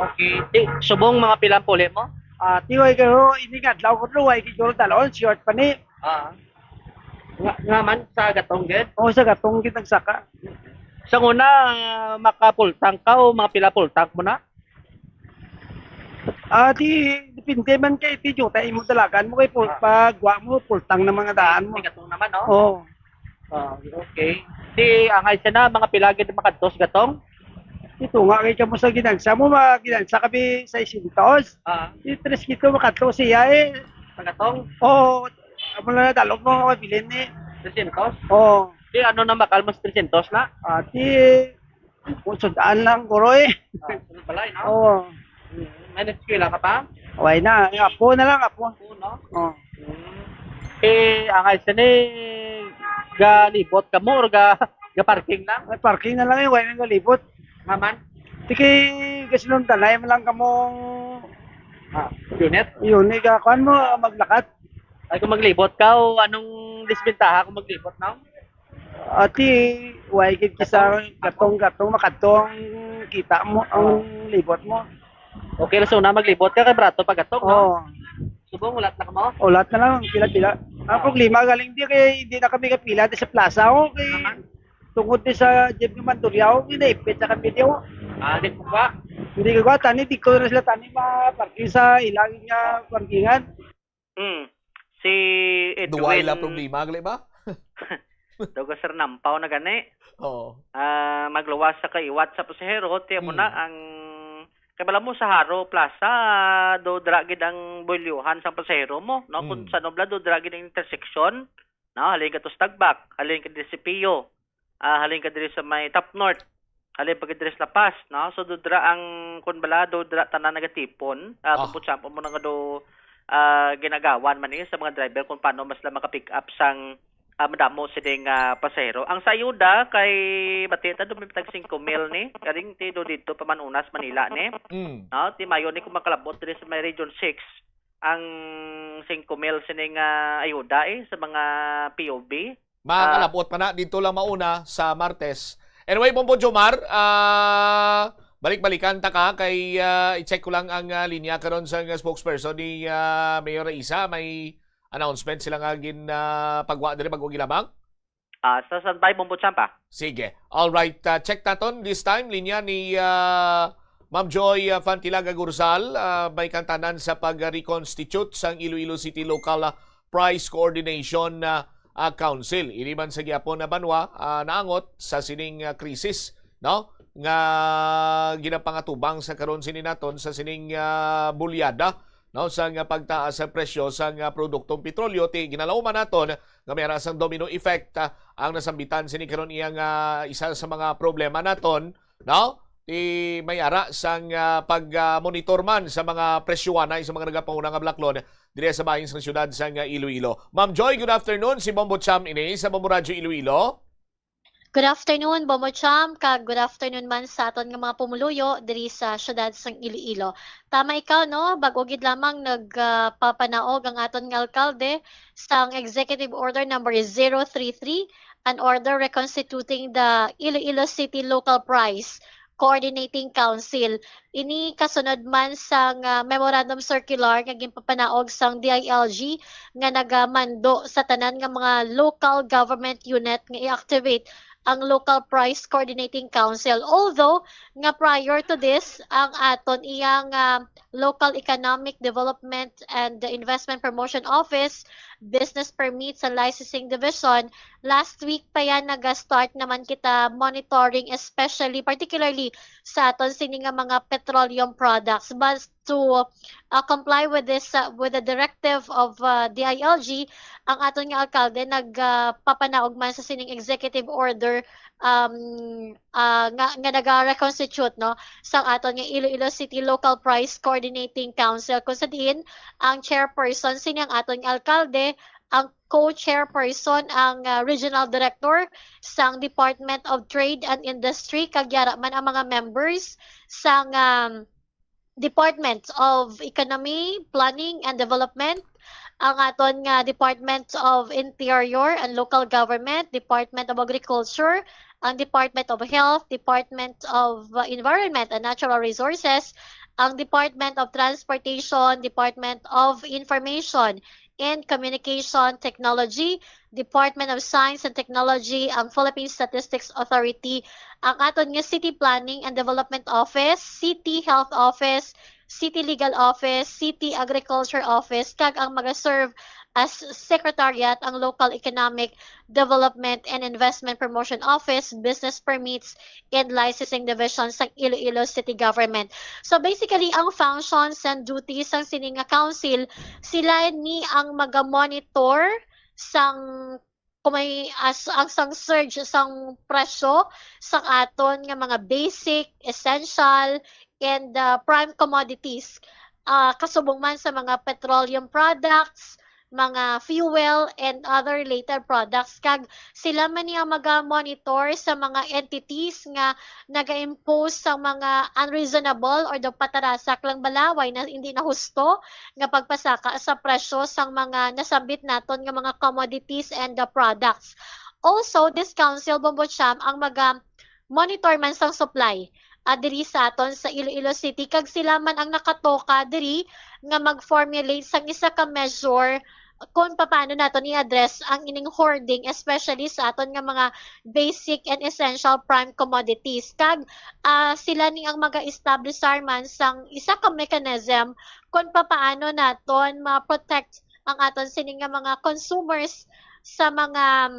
Okay. Ti, subong mga pila ang puli mo? Ah, ti, way kayo, ini nga adlaw ko, way kayo dalon, short pa ni. Ah. Nga, nga man sa gatong gid? O, sa gatong gid nagsaka. Sa una, maka full tank ka o mga pila full tank mo na? Ah, di, depende man kay ti, Jota, imo dalagan mo kay pul-, Ah. pagwa mo, full tank na mga daan mo. May gatong naman, no? Oo. Ah, okay. Di, angay siya na, mga pila gid makadtos gatong? Ito nga, kay kamo sa ginansa mo, mga ginansa kami seiscientos. Ah. Di, tres kito makadto siya eh. Sa gatong? Oo. Amo na dalog mo, mga bilin ni. Trescientos? Oo. Di, ano na makal mo sa trescientos na? Ah, di, kung sudaan lang, guro eh. Ah, sunod balay, no? Oo. Mm. May eskwela ka pa? Why na? Yung apo na lang, apo. Apo, no? Oo. Mm. Eh, angay siya ni galibot ka mo or ga, ga parking lang? May parking na lang eh, why na galibot? Maman? Sige, kasi nung tanay mo lang kamo Ah, unit? Yun, eh, ga, kuan mo, maglakat. Ay, kung maglibot ka, o anong disbentaha kung maglibot, no? Ati, way gid kisa Gatong. gatong-gatong makadto ang kita mo, ang Oh. libot mo. Okay, so na maglibot ka kay barato pa gatong, no? Oo. Subong, ulat na ka mo? Ulat na lang, pila-pila. Ang Ah. problema, galing di kay hindi na kami kapila di sa plaza, oh, kay Naman? tungod di sa jeep ni Manduryaw, hindi ipit sa kami di, oh. Ah, di po ba? Hindi ka kuha, tani, di ko na sila tani ma-parking sa ilang nga parkingan. Hmm. Si Edwin Duway la problema, gali ba? Daw ka, Sir Nampaw na gani. Oo. Ah, magluwas sa kaiwat sa pasahero, ti amo Hmm. na ang, kay bala mo sa Jaro Plaza, do dira gid ang bulyuhan sa pasahero mo, no? Kung Hmm. sa Nobla, do dira gid ang intersection, no? Halin ka to sa Tagbak, halin ka diri sa Pio, ah, halin ka diri sa may Top North, halin pa gid diri sa La Paz, no? So, do dira ang, kun bala, do dira tanan nagatipon, ah, Ah. Bumbo Champ, amo na nga do, ah, ginagawan man ni sa mga driver kung paano mas la maka-pick up sang, ah, madamo sini nga pasahero. Ang sa ayuda kay bati ta do may tag singko mil ni, karing ti do didto pa man una sa Manila ni. Mm. No, ti mayo ni kung makalabot diri sa may Region six ang singko mil sini nga ayuda eh sa mga P O B. Ah. Makalabot pa na dito lang mauna sa Martes. Anyway, Bombo Jomar, ah, balik-balikan ta ka kay, ah, i-check ko lang ang, ah, linya karon sa, ah, spokesperson ni, ah, Mayor Raisa. May announcement sila nga gin, ah, pagwa diri bag-o gilamang? Ah, sa standby, Bombo Champa. Sige. All right, ah, check naton this time linya ni, ah, Ma'am Joy, ah, Fantilaga Gurzal, ah, may kantanan sa pag-reconstitute sang Iloilo City Local, ah, Price Coordination, ah, ah, Council. Ini man sa gihapon na banwa, ah, naangot sa sining, ah, krisis, no? Nga ginapangatubang sa karon sini naton sa sining, ah, bulyada, no? Sa nga pagtaas sa presyo sa nga produktong petrolyo, ti ginalauman naton nga may ara sang domino effect, ah, ang nasambitan sini karon iya nga isa sa mga problema naton, no? Ti may ara sang, ah, pag, ah, monitor man sa mga presyoanay sa mga nagapanguna nga balaklon diri sa bahin sang siyudad sang, ah, Iloilo. Ma'am Joy, good afternoon. Si Bombo Cham ini sa Bombo Radyo Iloilo. Good afternoon, Bombo Cham, kag good afternoon man sa aton nga mga pumuluyo diri sa siyudad sang Iloilo. Tama ikaw, no? Bag-o gid lamang nagpapanaog ang aton nga alkalde sang Executive Order Number zero three three, an order reconstituting the Iloilo City Local Price Coordinating Council. Ini kasunod man sang, ah, memorandum circular nga ginpapanaog sang D I L G nga nagamando sa tanan nga mga local government unit nga i-activate ang Local Price Coordinating Council. Although nga prior to this, ang aton iyang, ah, Local Economic Development and the Investment Promotion Office, Business Permits and Licensing Division, last week pa yan nag-start naman kita monitoring, especially, particularly sa aton sini nga mga petroleum products. But to uh, comply with this, uh, with the directive of uh, D I L G, ang aton nga alkalde nagpapanaog man sa sining executive order, um, uh, nga, nga naga-reconstitute, no, sang aton nga Iloilo City Local Price Coordinating Council, kung sa diin ang chairperson sini ang aton nga alkalde, ang co-chairperson ang uh, regional director sang Department of Trade and Industry, kag yara man ang mga members sang um, Department of Economy, Planning and Development, ang aton nga Department of Interior and Local Government, Department of Agriculture, ang Department of Health, Department of uh, Environment and Natural Resources, ang Department of Transportation, Department of Information and Communication Technology, Department of Science and Technology, ang Philippine Statistics Authority, ang aton nga City Planning and Development Office, City Health Office, City Legal Office, City Agriculture Office, kag ang magaserve as secretariat ang Local Economic Development and Investment Promotion Office, Business Permits and Licensing Division sa Iloilo City Government. So basically, ang functions and duties sang sini nga council, sila ni ang maga-monitor sang kung may as, ang sang surge sang presyo sa aton nga mga basic, essential, and uh, prime commodities, uh, kasubong man sa mga petroleum products, mga fuel, and other related products. Kag sila man ni ang maga-monitor sa mga entities nga naga-impose sa mga unreasonable or daw patarasak lang balaway na hindi na husto nga pagpasaka sa presyo sang mga nasambit naton nga mga commodities and the products. Also, this council, Bombo Cham, ang maga-monitor man sang supply, ah, diri sa aton sa Iloilo City, kag sila man ang nakatoka diri nga mag-formulate sang isa ka measure kung paano naton i-address ang ining hoarding, especially sa aton nga mga basic and essential prime commodities. Kag ah, sila ni ang maga-establishar man sang isa ka mechanism kung papaano naton ma-protect ang aton sini nga mga consumers sa mga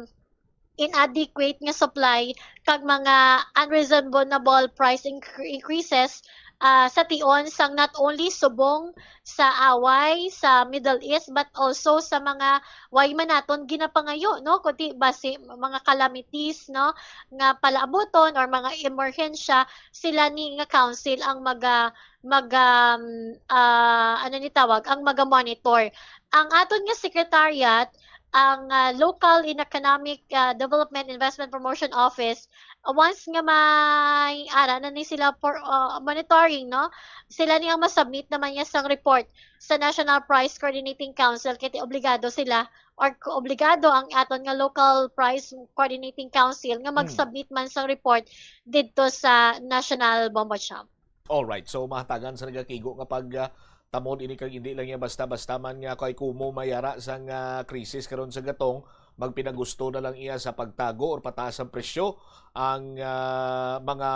inadequate nga supply kag mga unreasonable price incre-, increases, ah, sa tion sang not only subong sa away sa Middle East, but also sa mga way man naton ginapangayo, no, kundi basi mga calamities, no, nga palaabuton or mga emerhensya, sila ni nga council ang maga-, mag, um, ah, ano ni tawag, ang maga-monitor. Ang aton nga secretariat, ang, ah, Local and Economic, ah, Development Investment Promotion Office, once nga may ara na ni sila for, ah, monitoring, no, sila ni ang masubmit naman niya sang report sa National Price Coordinating Council, kay ti obligado sila or ko-, obligado ang aton nga Local Price Coordinating Council nga Mm. mag-submit man sang report didto sa National, Bombo Cham. Alright, so mahatagan sa nagakigo nga pag, ah, tamod ini, kag hindi lang iya basta-basta man nga kay kumo mayara sang, ah, krisis karon sa gatong, magpinagusto na lang iya sa pagtago or pataas ang presyo ang, ah, mga,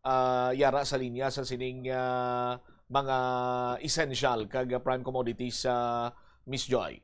ah, yara sa linya sa sining, ah, mga essential kag prime commodities sa Miss Joy.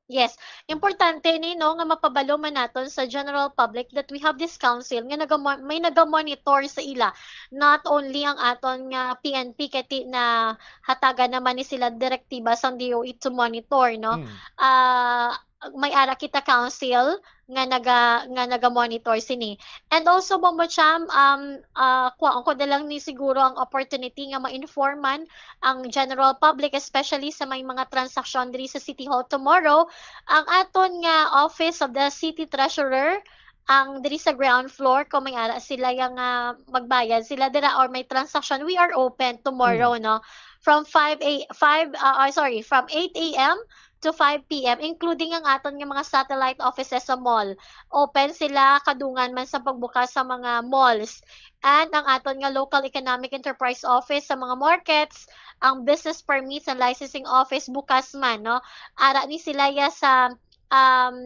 Yes. Importante ni, no, nga mapabalo man naton sa general public that we have this council nga naga-, may naga-monitor sa ila. Not only ang aton nga P N P, kay ti nahatagan naman ni sila direktiba sang D O E to monitor, no? Mm. Ah, may ara kita council nga naga-, nga naga-monitor sini. And also, Bombo Cham, um, ah, kuhaon ko na lang ni siguro ang opportunity nga ma-informan ang general public, especially sa may mga transaksyon diri sa City Hall tomorrow, ang aton nga Office of the City Treasurer, ang diri sa ground floor, kung may ara sila yang, ah, magbayad sila dira or may transaction, we are open tomorrow, Hmm. no? From five a, five, ah, ah, sorry, from eight a m to five p m, including ang aton nga mga satellite offices sa mall. Open sila kadungan man sa pagbukas sa mga malls. And ang aton nga Local Economic Enterprise Office sa mga markets, ang Business Permits and Licensing Office bukas man, no? Ara ni sila ya sa um,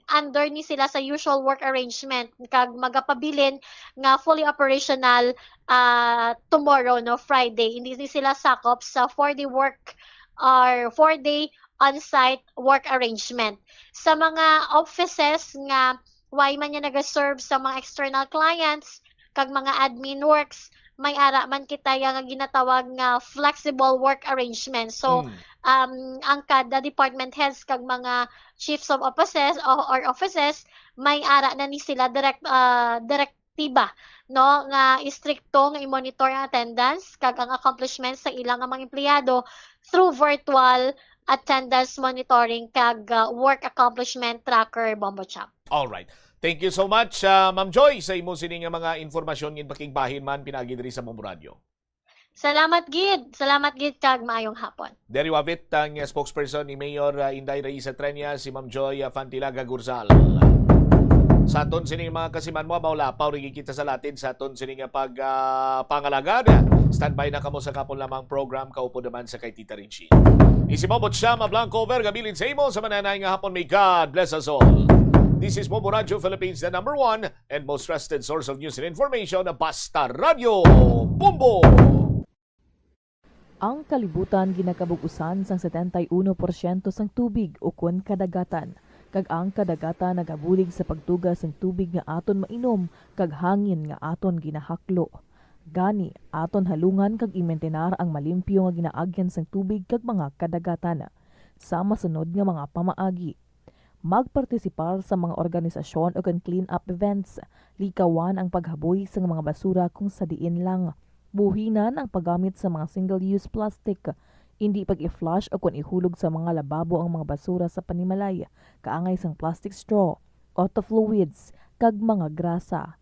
under ni sila sa usual work arrangement kag magapabilin nga fully operational, ah, tomorrow, no, Friday. Hindi ni sila sakop sa four-day work or four-day on-site work arrangement. Sa mga offices nga why man niya nag-serve sa mga external clients kag mga admin works, may ara man kita ya nga ginatawag nga flexible work arrangement. So, Mm. um, ang kada department heads kag mga chiefs of offices o, or offices, may ara na ni sila direct, ah, direktiba, no, nga istrikto nga i-monitor ang attendance kag ang accomplishments sa ilang nga mga empleyado through virtual attendance monitoring kag, ah, work accomplishment tracker, Bombo Cham. All right. Thank you so much, ah, Ma'am Joy, sa imo sini nga mga informasyon nga ginpakigbahin man pinaagi diri sa Bombo Radio. Salamat gid. Salamat gid kag maayong hapon. There you have it, ang spokesperson ni Mayor, ah, Inday Raisa Treña, si Ma'am Joy, ah, Fantilaga Gurzal. Sa aton sini mga kasiman mo, maulapaw rin kita sa latid sa aton sini nga pag, ah, pangalagad. Standby na kamo sa kapon lamang program, kaupod naman sa kay Tita Richie. Isi mo, Butchama Blanco Verga, bilin sa imo sa mananay nga hapon. May God bless us all. This is Bombo Radio Philippines, the number one and most trusted source of news and information, Basta Radio Bombo. Ang kalibutan ginakabug-usan sang setenta y uno porsyento sang tubig ukon kadagatan, kag ang kadagatan nagabulig sa pagtuga sang tubig nga aton mainom kag hangin nga aton ginahaklo. Gani, aton halungan kag imintinar ang malimpyo nga ginaagyan sang tubig kag mga kadagatan. Sa masunod nga mga pamaagi, magpartisipar sa mga organisasyon ukon clean-up events. Likawan ang paghaboy sang mga basura kung sa diin lang. Buhinan ang paggamit sa mga single-use plastic. Indi pag-i-flush ukon ihulog sa mga lababo ang mga basura sa panimalay, kaangay sang plastic straw, auto fluids, kag mga grasa.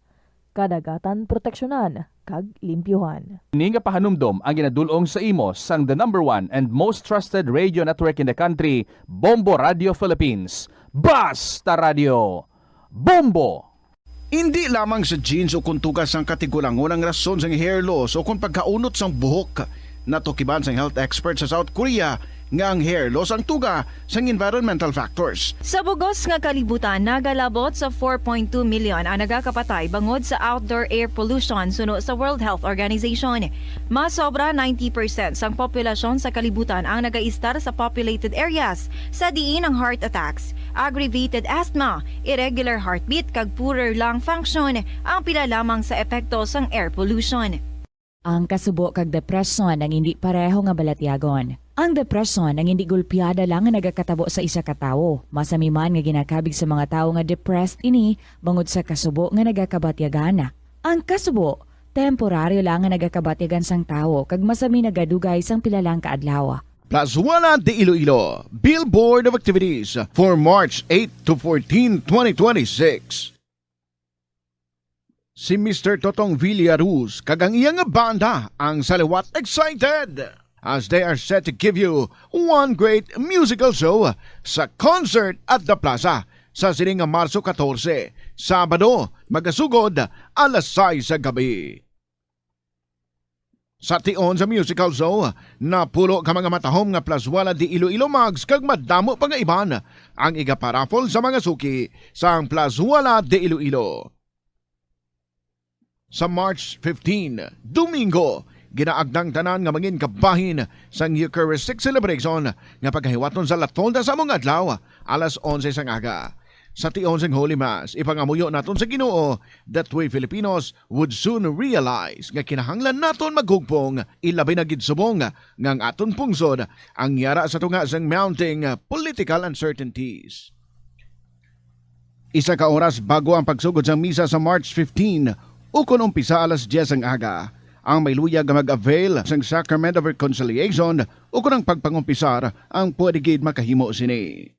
Kadagatan proteksyonan kag limpyuhan. Ini nga pahanumdom ang ginadul-ong sa imo sang the number one and most trusted radio network in the country, Bombo Radio Philippines. Basta Radio Bombo! Indi lamang sa genes o kon tuga sang katigulangon ang rason sang hair loss o kon pagkaunot sang buhok. Natukiban sang health expert sa South Korea nga ang hair loss ang tuga sang environmental factors. Sa bug-os nga kalibutan, nagalabot sa four point two million ang nagakapatay bangod sa outdoor air pollution suno sa World Health Organization. Mas sobra ninety percent sang populasyon sa kalibutan ang nagaistar sa populated areas, sa diin ang heart attacks, aggravated asthma, irregular heartbeat, kag poorer lung function ang pila lamang sa epekto sang air pollution. Ang kasubo kag depresyon ang indi pareho nga balatyagon. Ang depresyon ang indi gulpiada lang nga nagakatabo sa isa ka tawo. Masami man nga ginakabig sa mga tawo nga depressed ini bangod sa kasubo nga nagakabatyagan. Ang kasubo, temporaryo lang nga nagakabatyagan sang tawo kag masami nagadugay sang pila lang ka adlaw. Plazuela de Iloilo, Billboard of Activities for March eight to fourteen, twenty twenty-six. Si Mister Totong Villaruz kag ang iyang banda ang saliwat excited as they are set to give you one great musical show sa Concert at the Plaza sa sining nga Marso katorse, Sabado, magasugod alas sais sa gabi. Sa tion sa musical show, napulo ka mga matahom nga Plazuela de Iloilo mugs kag madamo pa nga iban ang igaparaffle sa mga suki sang Plazuela de Iloilo. Sa March fifteen, Domingo, ginaagnang tanan nga mangin kabahin sang Eucharistic celebration nga pagahiwaton sa La Tolda sa among adlaw, alas onse sang aga. Sa tion sang Holy Mass, ipangamuyo naton sa Ginoo that we Filipinos would soon realize nga kinahanglan naton maghugpong, ilabi na gid subong nga ang aton pungsod ang yara sa tunga sang mounting political uncertainties. Isa ka oras bago ang pagsugod sang misa sa March fifteen, ukon umpisa alas dyes ang aga, ang may luyag nga mag-avail sang Sacrament of Reconciliation ukon ang pagpangumpisar ang pwede gid makahimo sini.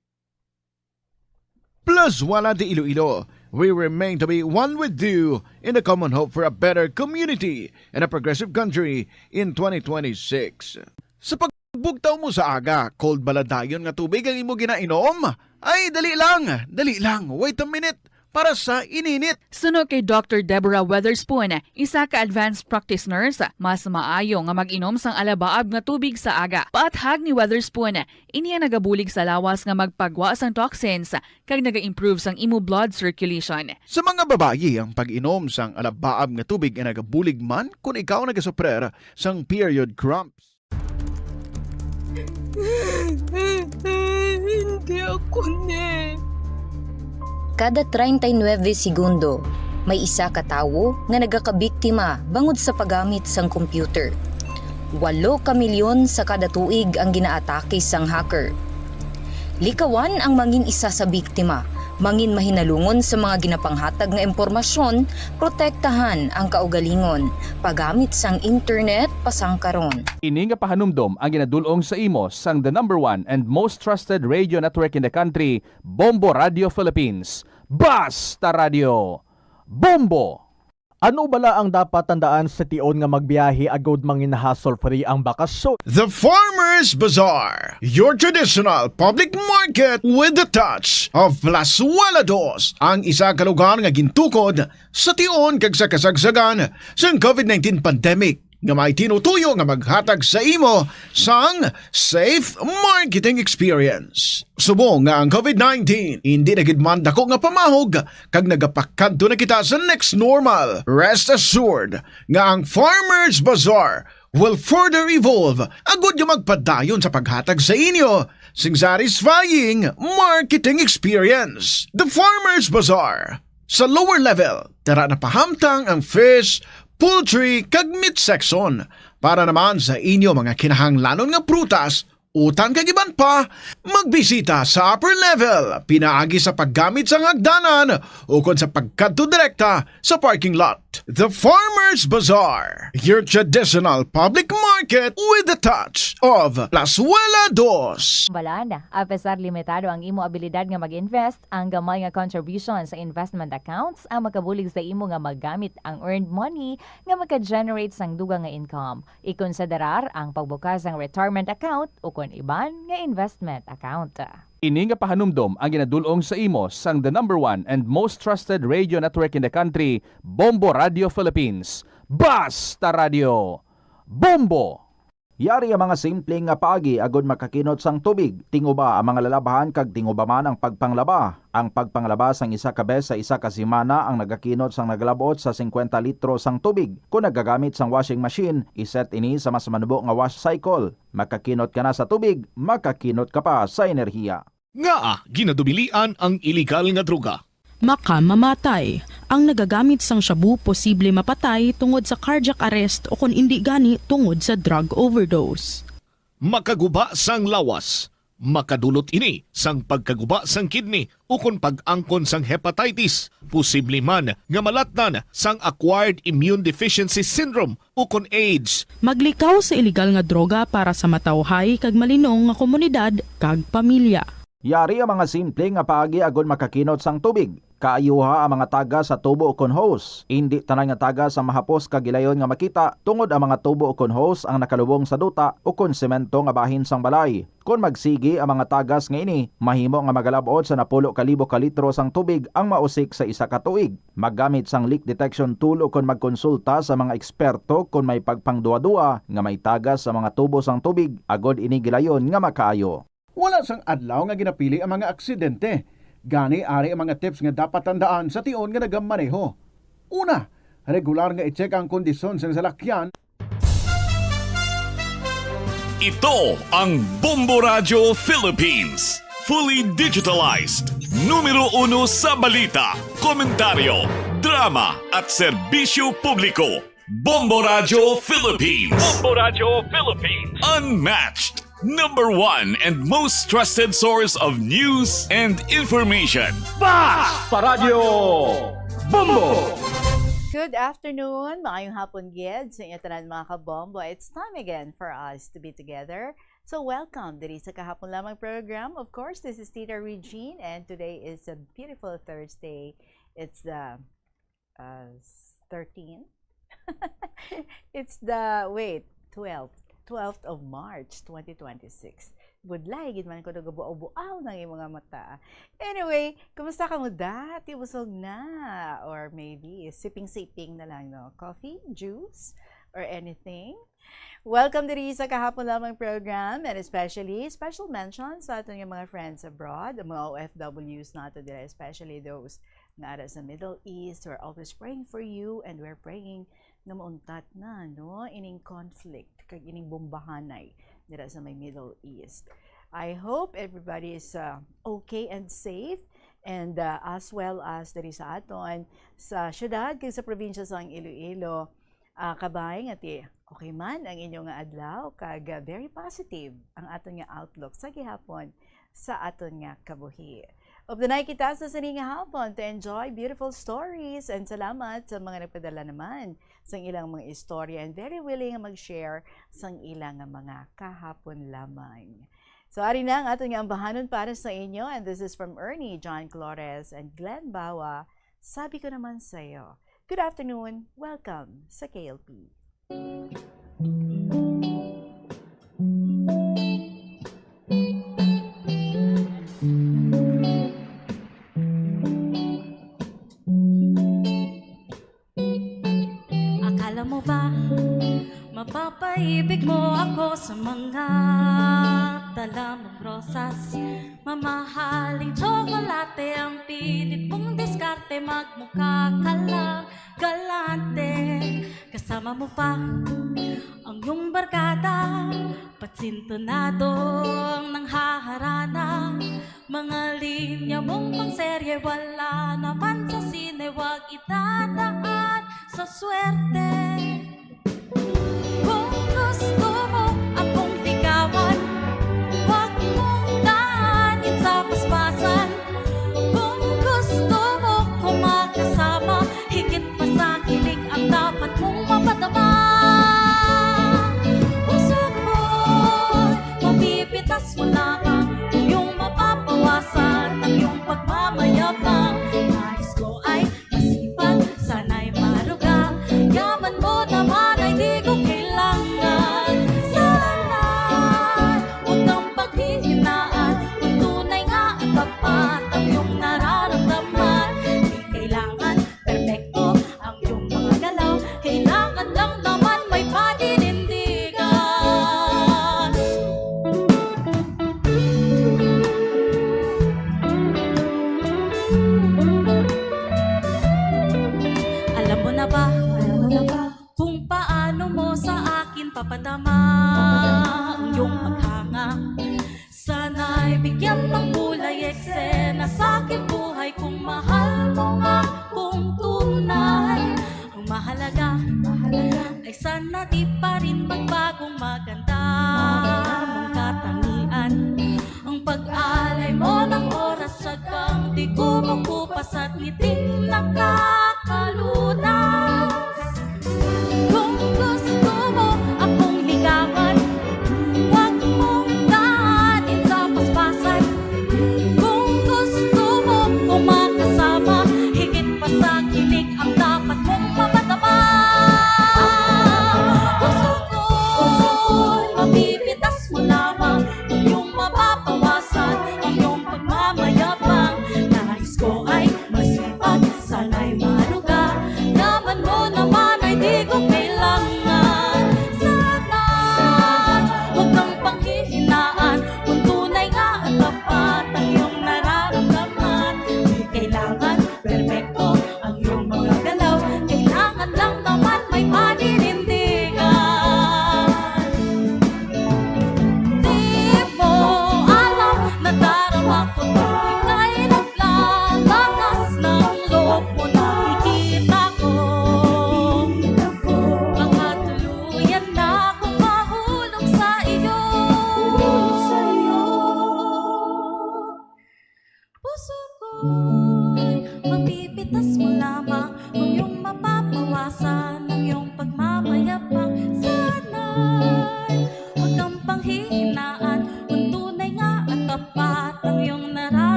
Plazuela de Iloilo, we remain to be one with you in the common hope for a better community and a progressive country in twenty twenty-six. Sa pagbugtaw mo sa aga, cold bala dayon nga tubig ang imo ginainom? Ay, dali lang, dali lang, wait a minute. para sa ininit. Suno kay Doctor Deborah Weatherspoon, isa ka advanced practice nurse, mas maayo nga mag-inom sang alabaab nga tubig sa aga. Paathag ni Weatherspoon, ini ang nagabulig sa lawas nga magpagwa sang toxins kag naga-improve sang imo blood circulation. Sa mga babayi, ang pag-inom sang alabaab nga tubig ay nagabulig man kon ikaw nagasuprer sang period cramps. Hindi ako ni. Kada treinta y nueve segundo, may isa ka tawo nga nagakabiktima bangod sa paggamit sang computer. Walo ka milyon sa kada tuig ang ginaatake sang hacker. Likawan ang mangin isa sa biktima, mangin mahinalungon sa mga ginapanghatag nga impormasyon, protektahan ang kaugalingon, paggamit sang internet pasangkaron. Ini nga pahanumdom ang ginadul-ong sa imo sang the number one and most trusted radio network in the country, Bombo Radio Philippines. Basta Radio! Bombo! Ano bala ang dapat tandaan sa tion nga magbiyahe agud mangin hassle-free ang bakasyon? The Farmers Bazaar, your traditional public market with the touch of Plazuela Dos, ang isa ka lugar nga gintukod sa tion kag sa kasagsagan sang COVID nineteen pandemic, nga may tinutuyo nga maghatag sa imo sang safe marketing experience. Subong nga ang COVID nineteen indi na gid man dako nga pamahog kag nagapakadto na kita sa next normal, rest assured nga ang Farmers Bazaar will further evolve agud nga magpadayon sa paghatag sa inyo sing satisfying marketing experience. The Farmers Bazaar. Sa lower level, tara na pahamtang ang fish, poultry, kag meat section. Para naman sa inyo mga kinahanglanon nga prutas, utan kag iban pa, magbisita sa upper level pinaagi sa paggamit sang hagdanan ukon sa pagkadto direkta sa parking lot. The Farmers Bazaar, your traditional public market with the touch of Plazuela Dos. Balaan, apesar limitado ang imo abilidad nga mag-invest, ang gamay nga contribution sa investment accounts ang makabulig sa imo nga magamit ang earned money nga maka-generate sang dugang nga income. Ikonsiderar ang pagbukas sang retirement account ukon iban nga investment account. Ini nga pahanumdom ang ginadul-ong sa imo sang the number one and most trusted radio network in the country, Bombo Radio Philippines. Basta Radio! Bombo! Yari ang mga simple nga paagi agud makakinot sang tubig. Tinguba ang mga lalabhan kag tinguba man ang pagpanglaba. Ang pagpanglaba sang isa ka bes sa isa ka semana ang nagakinot sang nagalab-ot sa singkwenta litro sang tubig. Kon nagagamit sang washing machine, iset ini sa mas manubo nga wash cycle. Makakinot ka na sa tubig, makakinot ka pa sa enerhiya. Ngaa ginadubilian ang iligal nga droga? Makamamatay. Ang nagagamit sang shabu posible mapatay tungod sa cardiac arrest o kon indi gani tungod sa drug overdose. Makaguba sang lawas. Makadulot ini sang pagkaguba sang kidney ukon pag-angkon sang hepatitis, posible man nga malatnan sang acquired immune deficiency syndrome ukon AIDS. Maglikaw sa iligal nga droga para sa matawhay kag malinong nga komunidad kag pamilya. Yari ang mga simple nga paagi agud makakinot sang tubig. Kaayuha ang mga tagas sa tubo ukon hose. Indi tanan nga tagas ang mahapos kag gilayon nga makita, tungod ang mga tubo ukon hose ang nakalubong sa duta ukon semento nga bahin sang balay. Kon magsigi ang mga tagas nga ini, mahimo nga magalab-ot sa napulo ka libo ka litro sang tubig ang mausik sa isa ka tuig. Maggamit sang leak detection tool ukon magkonsulta sa mga eksperto kon may pagpangduwa-duwa nga may tagas sa mga tubo sang tubig, agod ini gilayon nga makaayo. Wala sang adlaw nga ginapili ang mga aksidente. Gani, ari ang mga tips nga dapat tandaan sa tion nga nagamaneho. Una, regular nga i-check ang kondisyon sang salakyan. Ito ang Bombo Radyo Philippines. Fully digitalized. Numero uno sa balita, komentaryo, drama, at serbisyo publiko. Bombo Radyo Philippines. Bombo Radyo Philippines. Unmatched. Number one and most trusted source of news and information. Basta Radyo Bombo! Good afternoon, maayong hapon gid sa inyo tanan, mga kabombo. It's time again for us to be together. So welcome diri sa Kahapon Lamang program. Of course, this is Tita Regine, and today is a beautiful Thursday. It's the uh, thirteen. It's the, wait, twelfth. Twelfth of March, twenty twenty-six. Budlay gid man ko, nagabuaw-buaw na ang mga mata. Anyway, kumusta ka mo, da? Ti busog na? Or maybe, sipping-sipping na lang, no? Coffee, juice, or anything? Welcome diri sa Kahapon Lamang program, and especially, special mention sa aton nga mga friends abroad, ang mga O F Ws nato diri, especially those nga ara sa Middle East. We're always praying for you, and we're praying nga mauntat na, no, ining conflict kag ining bombahanay dira sa may Middle East. I hope everybody is, uh, okay and safe, and, uh, as well as diri sa aton sa syudad kag sa probinsya sang Iloilo. Ah, kabay nga ti okay man ang inyo nga adlaw, kag, ah, very positive ang aton nga outlook sa gihapon sa aton nga kabuhi. Updanay kita sa sini nga hapon to enjoy beautiful stories, and salamat sa mga nagpadala naman sang ilang mga istorya and very willing nga mag-share sang ilang nga mga kahapon lamang. So, ari na ang aton nga ambahanon para sa inyo, and this is from Ernie John Flores and Glenn Bawa. Sabi ko naman sa'yo. Good afternoon. Welcome sa K L P. Akala mo ba mapapaibig mo ako sa mga dala mong rosas? Mamahaling tsokolate ang pilit mong diskarte, magmukha ka lang galante. Kasama mo pa ang iyong barkada, patsintonado ang nanghaharana. Mga linya mong pangserye, wala naman sa sine, wag idadaan sa swerte. Kung gusto mo akong ligawan, wag mong daanin sa paspasan. Kung gusto mo ko makasama, higit pa sa kilig ang dapat mong mapadama. Puso ko'y mapipitas mo lamang, iyong mapapawasan ang iyong pagmamayabang. Nais ko ay masipag, sana'y maruga. Yaman mo naman ay di ko kailangan. Sana'y huwag kang paghihinaan. Kung tunay nga at tapat ang iyong nararamdaman, di kailangan perpekto ang iyong mga galaw. Kailangan lang naman may paninindigan. Alam mo na ba? Alam mo na ba? Kung paano mo sa akin papadama ang iyong paghanga. Sana'y bigyan ng kulay eksena sa aking buhay kung mahal mo nga kung tunay. Ang mahalaga, mahalaga ay sana di pa rin magbagong maganda mong katangian. Ang pag-alay mo ng oras, tiyagang di kumukupas at ngiting nakakalunas. Kung gusto mo akong ligawan, wag mong daanin sa paspasan. Kung gusto mo ko makasama, higit pa sa kilig ang dapat mong mapadama. Puso ko'y mapipitas mo lamang, iyong mapapawasan ang iyong pagmamayabang. Nais ko ay masipag, sana'y ma-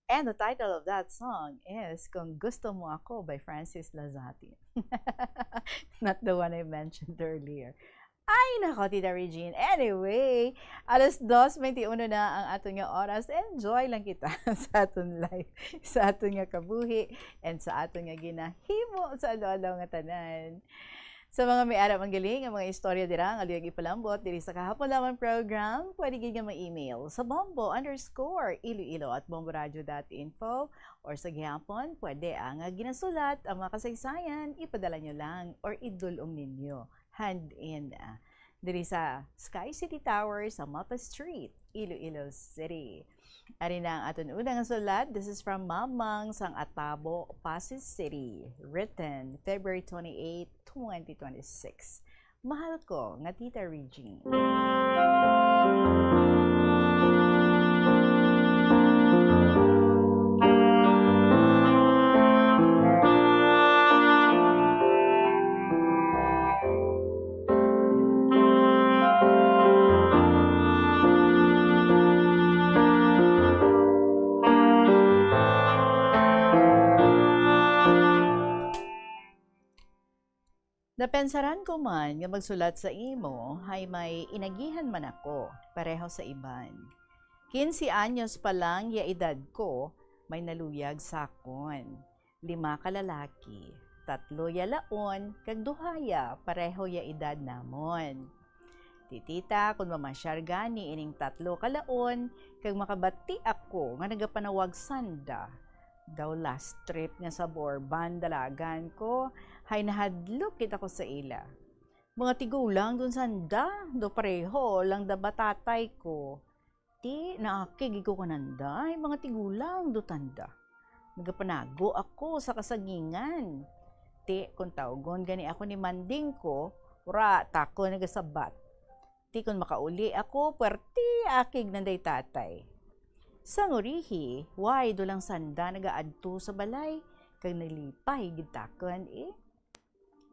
And the title of that song is Kung Gusto Mo Ako by Francis Lazati. Not the one I mentioned earlier. Ay, nako, Tita Regine. Anyway, alas dos twenty-one na ang aton nga oras. Enjoy lang kita sa aton life, sa aton nga kabuhi, and sa aton nga ginahimo sa adlaw-adlaw nga tanan. Sa mga may ara man gali nga mga istorya dira nga luyag ipalambot diri sa Kahapon Lamang program, pwede gid nga ma-email sa bombo underscore iloilo at bomboradio dot info, or sa gihapon, pwede ang, ah, ginasulat, ang mga kasaysayan, ipadala nyo lang or idul-ong ninyo, hand in, ah, diri sa Sky City Tower sa Mapa Street, Iloilo City. Ari na ang aton unang sulat. This is from Mamang sang Atabo, Passi City. Written February twenty-eight, twenty twenty-six. Mahal ko nga Tita Regine. Napensaran ko man nga magsulat sa imo, hay may inagihan man ako, pareho sa iban. Quince anyos pa lang ya edad ko, may naluyag sa akon. Lima ka lalaki, tatlo ya laon, kag duha ya pareho ya edad namon. Ti tita, kon mamasyar gani ining tatlo ka laon, kag makabati ako nga nagapanawag sanda, daw last trip nga sa Borban dalagan ko, hay nahadlok gid ako sa ila. Mga tigulang dun sanda, daw pareho lang da ba tatay ko. Ti, naakig gid ko kananda, hay mga tigulang do tanda. Nagapanago ako sa kasagingan. Ti, kung tawgon gani ako ni Manding ko, wara ta ko nagasabat. Ti, kung makauli ako, puwerte akig nanday tatay. Sang urihi, way do lang sanda nagaadto sa balay, kag nalipay gid takon, eh.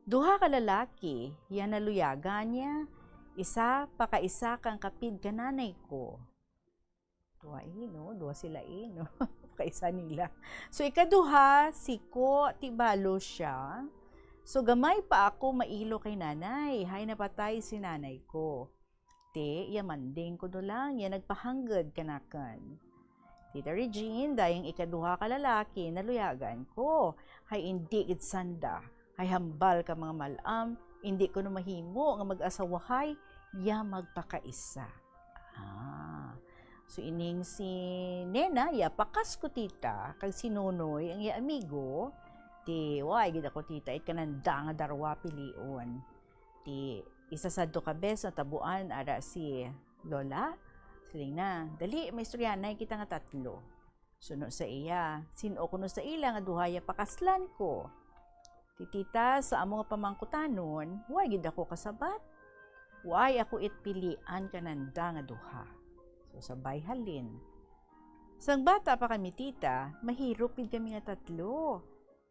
Duha ka lalaki, ya naluyagan niya, isa pakaisa kang kapid ka nanay ko. Duha, eh, no? Duha sila, eh, no? Kaisa nila. So, ikaduha, si Ko, ti balo siya. So, gamay pa ako mailo kay nanay, hay napatay si nanay ko. Ti, ya Manding ko no lang, ya nagpahanggod kanakan. Tita Regine, dayang ikaduha ka lalaki, naluyagan ko. Hay indi gid sanda. Hay hambal ka mga mal-am, indi ko no mahimo nga mag-asawahay, ya magpakaisa. Ah. So, ining si Nena, ya pakas ko tita, kag si Nonoy, ang ya amigo, ti, way gid ako tita, it kananda nga darwa pilion. Ti, isa sadto ka bes natabuan ara si Lola. Siling na, "Dali, maistoryanay kita nga tatlo." Suno sa iya, "Sin-o kuno sa ila nga duha ya pakaslan ko?" Ti tita, sa amo nga pamangkutanon, way gid ako kasabat. Way ako it pilian kananda nga duha. So, sabay halin. Sang bata pa kami, tita, mahirop gid kami nga tatlo.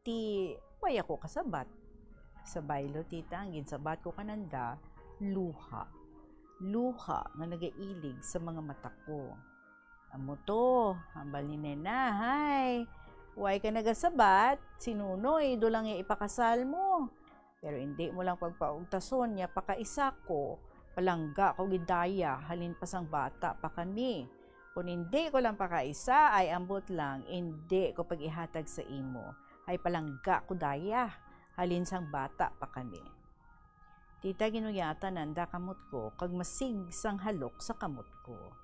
Ti, way ako kasabat. Sa baylo, tita, ang ginsabat ko kananda, luha. Luha nga nagailig sa mga mata ko. "Amo to," hambal ni Nena, "hay, way ka nagasabat, si Nonoy, do lang ya ipakasal mo. Pero indi mo lang pagpaugtason ya pakaisa ko, palangga ko gid daya, halin pa sang bata pa kami. Kon indi ko lang pakaisa, ay ambot lang, indi ko pag-ihatag sa imo. Ay palangga ko daya, halin sang bata pa kami." Tita, ginuyatan nanda kamot ko, kag masig sang halok sa kamot ko.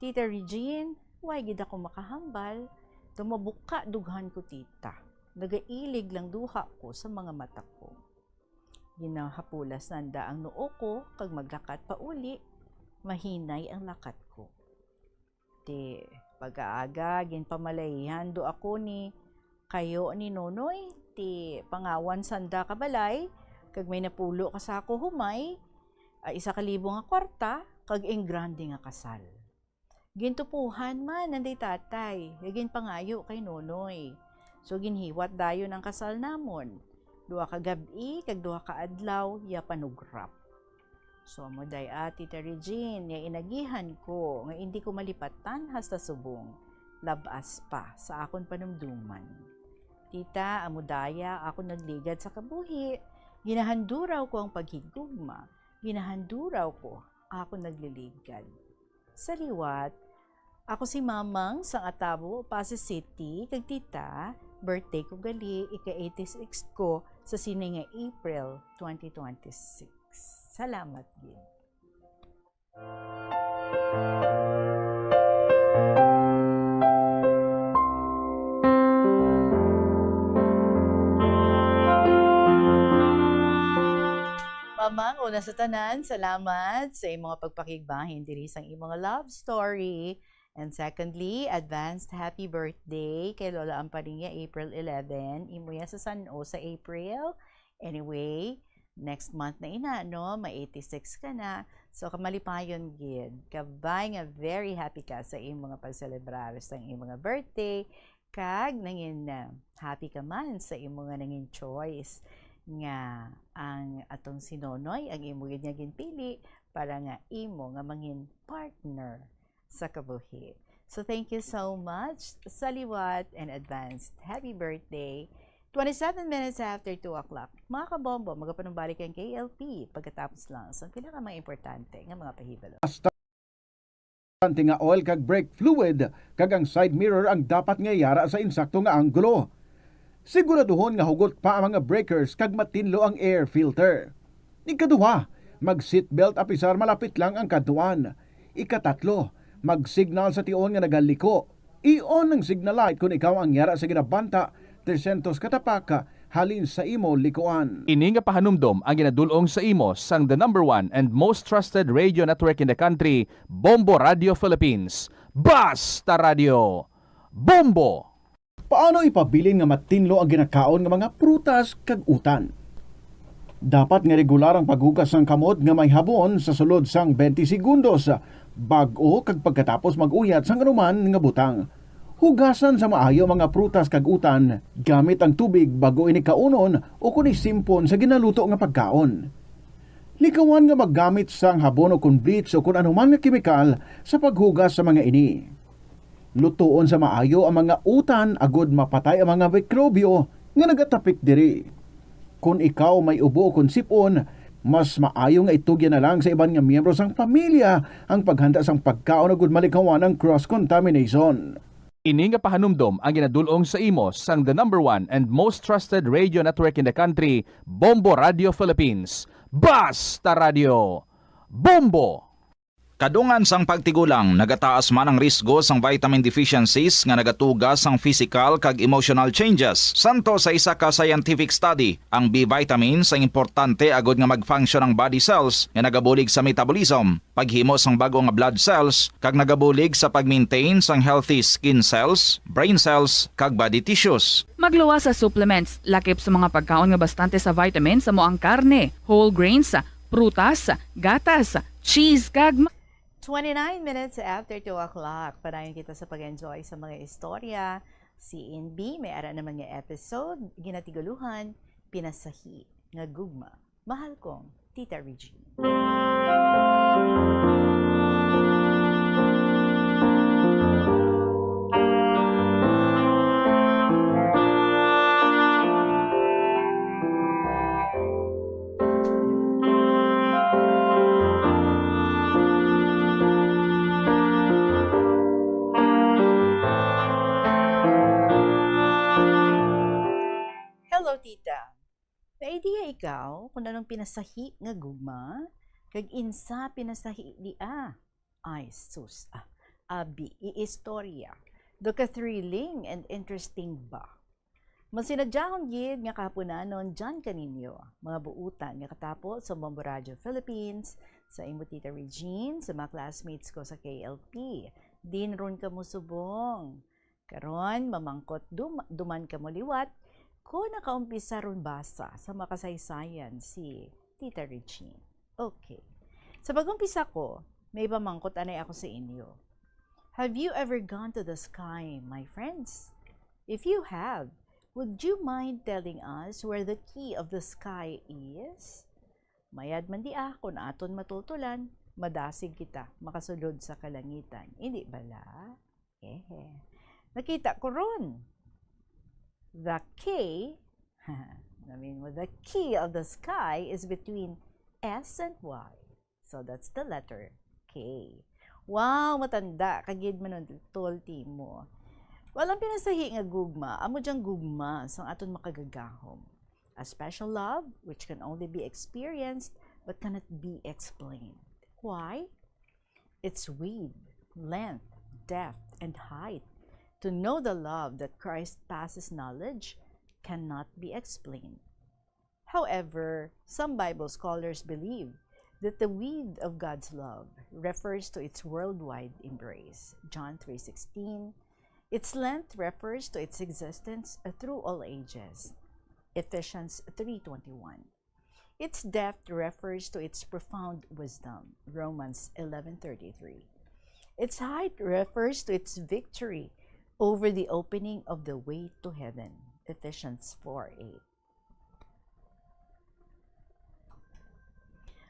Tita Regine, way gid ako makahambal, daw mabuka dughan ko, tita. Nagailig lang duha ko sa mga mata ko. Ginahapulas nanda ang noo ko, kag maglakat pa uli, mahinay ang lakat ko. Ti, pag-aaga, ginpamalayihan do ako ni kayo ni Nonoy, ti pangawan sanda ka balay, kag may napulo ka sako humay, ah, isa ka libo nga kwarta, kag ing grande nga kasal. Gintupuhan man nanday tatay, nga ginpangayo kay Nonoy. So, ginhiwat dayon ang kasal namon. Duha ka gab-i kag duha ka adlaw, ya panugrap. So, amo day, ah, Tita Regine, ya inagihan ko nga indi ko malipatan hasta subong. lab-as pa sa akon panumduman. Tita, amo daya ako nagligad sa kabuhi, ginahanduraw ko ang paghigugma, ginahanduraw ko ako nagliligad. Sa liwat, ako si Mamang sang Atabo, Passi City, kag tita, birthday ko gali, ika eighty-six ko sa sini nga April twenty twenty-six. Salamat gid. Mamang, una sa tanan, salamat sa imong pagpakigbahin diri sang imong love story. And secondly, advanced happy birthday kay Lola Ampariña, April eleven. Imo ya sa San O sa April. Anyway, next month na ina, no? Ma eighty-six ka na. So, kamalipayon gid. Kabay nga very happy ka sa imo nga pagselebrar sa imo nga birthday. Kag nangin, ah, happy ka man sa imo nga nangin choice nga ang atong si Nonoy ang imo gid nga ginpili para nga imo nga mangin partner sa kabuhi. So, thank you so much sa liwat and advanced happy birthday. Twenty-seven minutes after two o'clock. Mga kabombo, magapanumbalik ang K L P pagkatapos lang sa pila ka mga importante nga mga pahibalo. Bastante nga oil kag brake fluid kag ang side mirror ang dapat nga yara sa insakto nga anggulo. Siguraduhon nga hugot pa ang mga breakers kag matinlo ang air filter. Ikaduha, mag-seatbelt apisar malapit lang ang kadtuan. Ikatatlo, mag-signal sa tion nga nagaliko. I-on ang signal light kon ikaw ang yara sa ginabanta tresyentos ka tapak halin sa imo likuan. Ini nga pahanumdom ang ginadul-ong sa imo sang the number one and most trusted radio network in the country, Bombo Radio Philippines. Basta Radio, Bombo! Paano ipabilin nga matinlo ang ginakaon nga mga prutas kag utan? Dapat nga regular ang paghugas sang kamot nga may habon sa sulod sang twenty segundos, bag-o kag pagkatapos mag-uyat sang anuman nga butang. Hugasan sa maayo ang mga prutas kag utan gamit ang tubig bag-o ini kaunon ukon isimpon sa ginaluto nga pagkaon. Likawan nga maggamit sang habon ukon bleach ukon anuman nga kemikal sa paghugas sa mga ini. Lutoon sa maayo ang mga utan agod mapatay ang mga mikrobyo nga nagatapik diri. Kon ikaw may ubo ukon sip-on, mas maayo nga itugyan na lang sa iban nga miyembro sang pamilya ang paghanda sang pagkaon agud malikawan ang cross-contamination. Ini nga pahanumdom ang ginadul-ong sa imo sang the number one and most trusted radio network in the country, Bombo Radio Philippines. Basta Radio, Bombo! Kadungan sang pagtigulang, nagataas man ang risgo sang vitamin deficiencies nga nagatuga sang physical kag emotional changes. Santo sa isa ka scientific study, ang B vitamins ang importante agud nga mag-function ang body cells nga nagabulig sa metabolism, paghimo sang bag-o nga blood cells, kag nagabulig sa pag-maintain sang healthy skin cells, brain cells, kag body tissues. Magluwas sa supplements, lakip sa mga pagkaon nga bastante sa vitamins, amo ang karne, whole grains, prutas, gatas, cheese, kag ma- Twenty-nine minutes after two o'clock. Padayon kita sa pag-enjoy sa mga istorya. Si N B may ara naman nga episode, ginatiguluhan, Pinasahi nga Gugma. Mahal kong Tita Regine. Hello, Tita. May idea ikaw kung anong pinasahi nga gugma? Kag insa pinasahi dia? Ay, sus, ah, abi, iistorya. Duka thrilling and interesting ba? Masinadyahon gid nga kahapunanon dyan kaninyo, mga buutan nga katapo sa Bombo Radio Philippines, sa imo Tita Regine, sa mga classmates ko sa K L P. Din ron kamo subong. Karon, mamangkot dum-, duman kamo liwat, kon nakaumpisa ron basa sa makasaysayan si Tita Regine. Okay. Sa pag-umpisa ko, may pamangkot anay ako sa inyo. Have you ever gone to the sky, my friends? If you have, would you mind telling us where the key of the sky is? Mayad man di ah, kun aton matutulan, madasig kita makasulod sa kalangitan. Indi bala? Ehe. Nakita ko ron. The key, I mean, the key of the sky is between S and Y. So that's the letter K. Wow, matanda ka gid, Manunod Tol Timo. Wala, ang pinasahi nga gugma, amo diyang gugma sang aton makagagahom. A special love which can only be experienced but cannot be explained. Why? Its width, length, depth, and height. To know the love that Christ passes knowledge cannot be explained. However, some Bible scholars believe that the width of God's love refers to its worldwide embrace, John three sixteen. Its length refers to its existence through all ages, Ephesians three twenty-one. Its depth refers to its profound wisdom, Romans eleven thirty-three. Its height refers to its victory over the opening of the way to heaven, Ephesians four eight.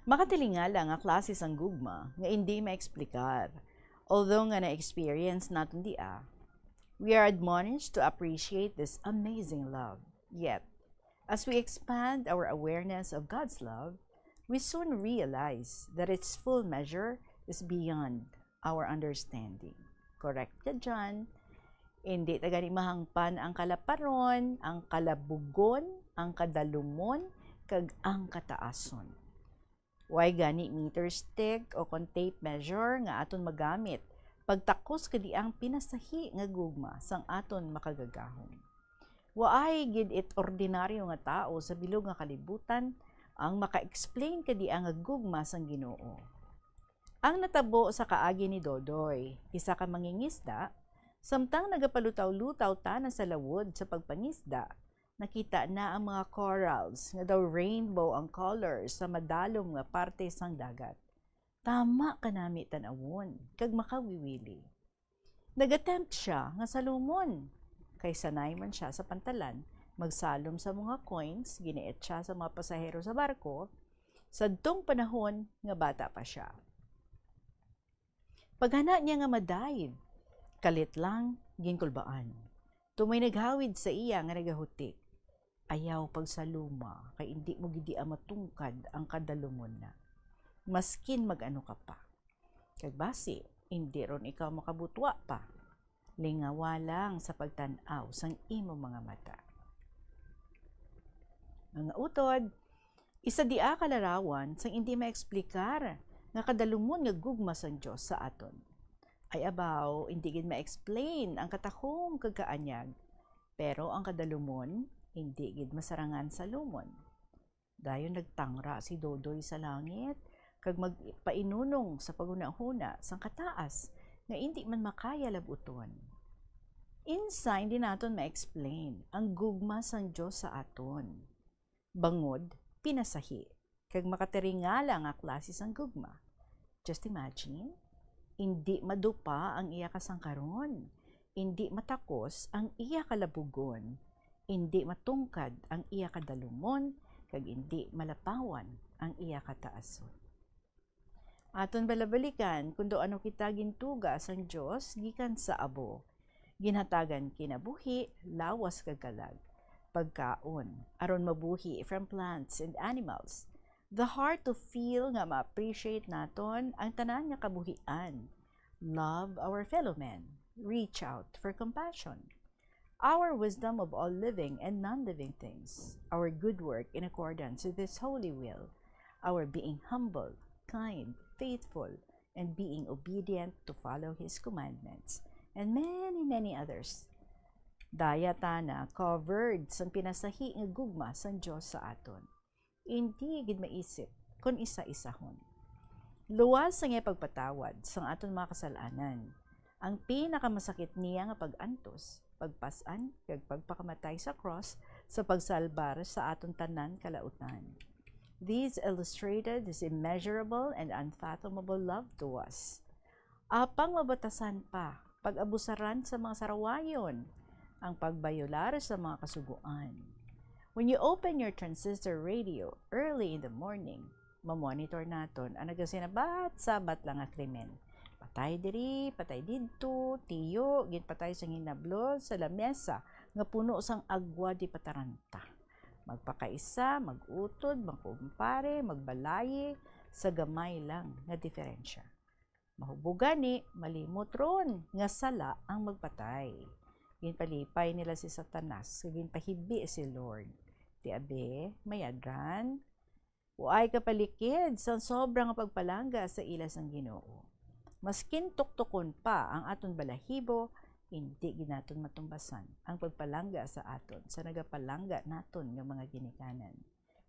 Makatilingala nga klase sang gugma nga indi maeksplikar, although nga na-experience naton dia, we are admonished to appreciate this amazing love. Yet, as we expand our awareness of God's love, we soon realize that its full measure is beyond our understanding. Correct ka dyan. Indi ta gani mahangpan ang kalaparon, ang kalabugon, ang kadalumon, kag ang kataason. Way gani meter stick o kon tape measure nga aton magamit pagtakos kadi ang pinasahi nga gugma sang aton makagagahom. Waay gid it ordinaryo nga tawo sa bilog nga kalibutan ang maka-explain kadi ang gugma sang Ginoo. Ang natabo sa kaagi ni Dodoy, isa ka mangingisda, samtang nagapalutaw-lutaw tana sa lawod sa pagpangisda, nakita na ang mga corals nga daw rainbow ang colors sa madalom nga parte sang dagat. Tama kanami tan-awon kag makawiwili. Nag-attempt sia nga salumon, kay sanay man sia sa pantalan magsalom sa mga coins ginietsa sa mga pasahero sa barko, sadtong panahon nga bata pa sia. Paghana niya nga ma-dive, kalit lang ginkulbaan. Tumoy naghawid sa iya nga nagahutik, "Ayaw pagsaluma, kay indi mo gid dia matungkad ang kadalumon na, maskin mag-ano ka pa. Kag basi, indi ron ikaw makabutwa pa. Lingawa lang sa pagtan-aw sang imo mga mata." Mga utod, isa dia ka larawan sang indi maeksplikar nga kadalumon nga gugma sang Dios sa aton. Ay abaw, indi gid ma-explain ang katahom kag kaanyag, pero ang kadalumon indi gid masarangan salumon. Dayon nagtangra si Dodoy sa langit kag magpainunong sa paghunahuna sang kataas nga indi man makaya lab-uton. Insa indi naton ma-explain ang gugma sang Dios sa aton? Bangod pinasahi kag makatiringala nga klase sang gugma. Just imagine, indi madupa ang iya kasangkaron, indi matakos ang iya kalabugon, indi matungkad ang iya kadalumon, kag indi malapawan ang iya kataason. Aton balabalikan kon daw ano kita gintuga sang Dios gikan sa abo. Ginhatagan kinabuhi, lawas kag kalag, pagkaon, aron mabuhi from plants and animals. The heart to feel nga ma-appreciate naton ang tanan nga kabuhian. Love our fellow men. Reach out for compassion. Our wisdom of all living and non-living things. Our good work in accordance with His holy will. Our being humble, kind, faithful, and being obedient to follow His commandments. And many, many others. Daya tana covered sang pinasahi nga gugma sang Dios sa aton. Indi gid maisip kon isa-isahon. Luwas sang iya pagpatawad sang aton mga kasal-anan. Ang pinakamasakit niya nga pag-antos, pagpas-an, kag pagpakamatay sa krus sa pagsalbar sa aton tanan kalautan. These illustrated His immeasurable and unfathomable love to us. Apang mabatasan pa, pag-abusaran sa mga sarawayon, ang pagbayolar sa mga kasugoan. When you open your transistor radio early in the morning, mamonitor naton ang nagasinabat-sabat lang nga krimen. Patay diri, patay didto, tiyo, ginpatay sang hinablo sa lamesa nga puno sang agwa di pataranta. Magpakaisa, mag-utod, magkumpare, magbalayi sa gamay lang nga diferensya. Mahubog gani, malimot ron nga sala ang magpatay. Ginpalipay nila si Satanas, kag ginpahibi si Lord. Ti abi, mayadran, waay kapalikid sang sobra nga pagpalangga sa ila sang Ginoo. Maskin tuktukon pa ang aton balahibo, indi gid naton matumbasan ang pagpalangga sa aton sa nagapalangga naton nga mga ginikanan.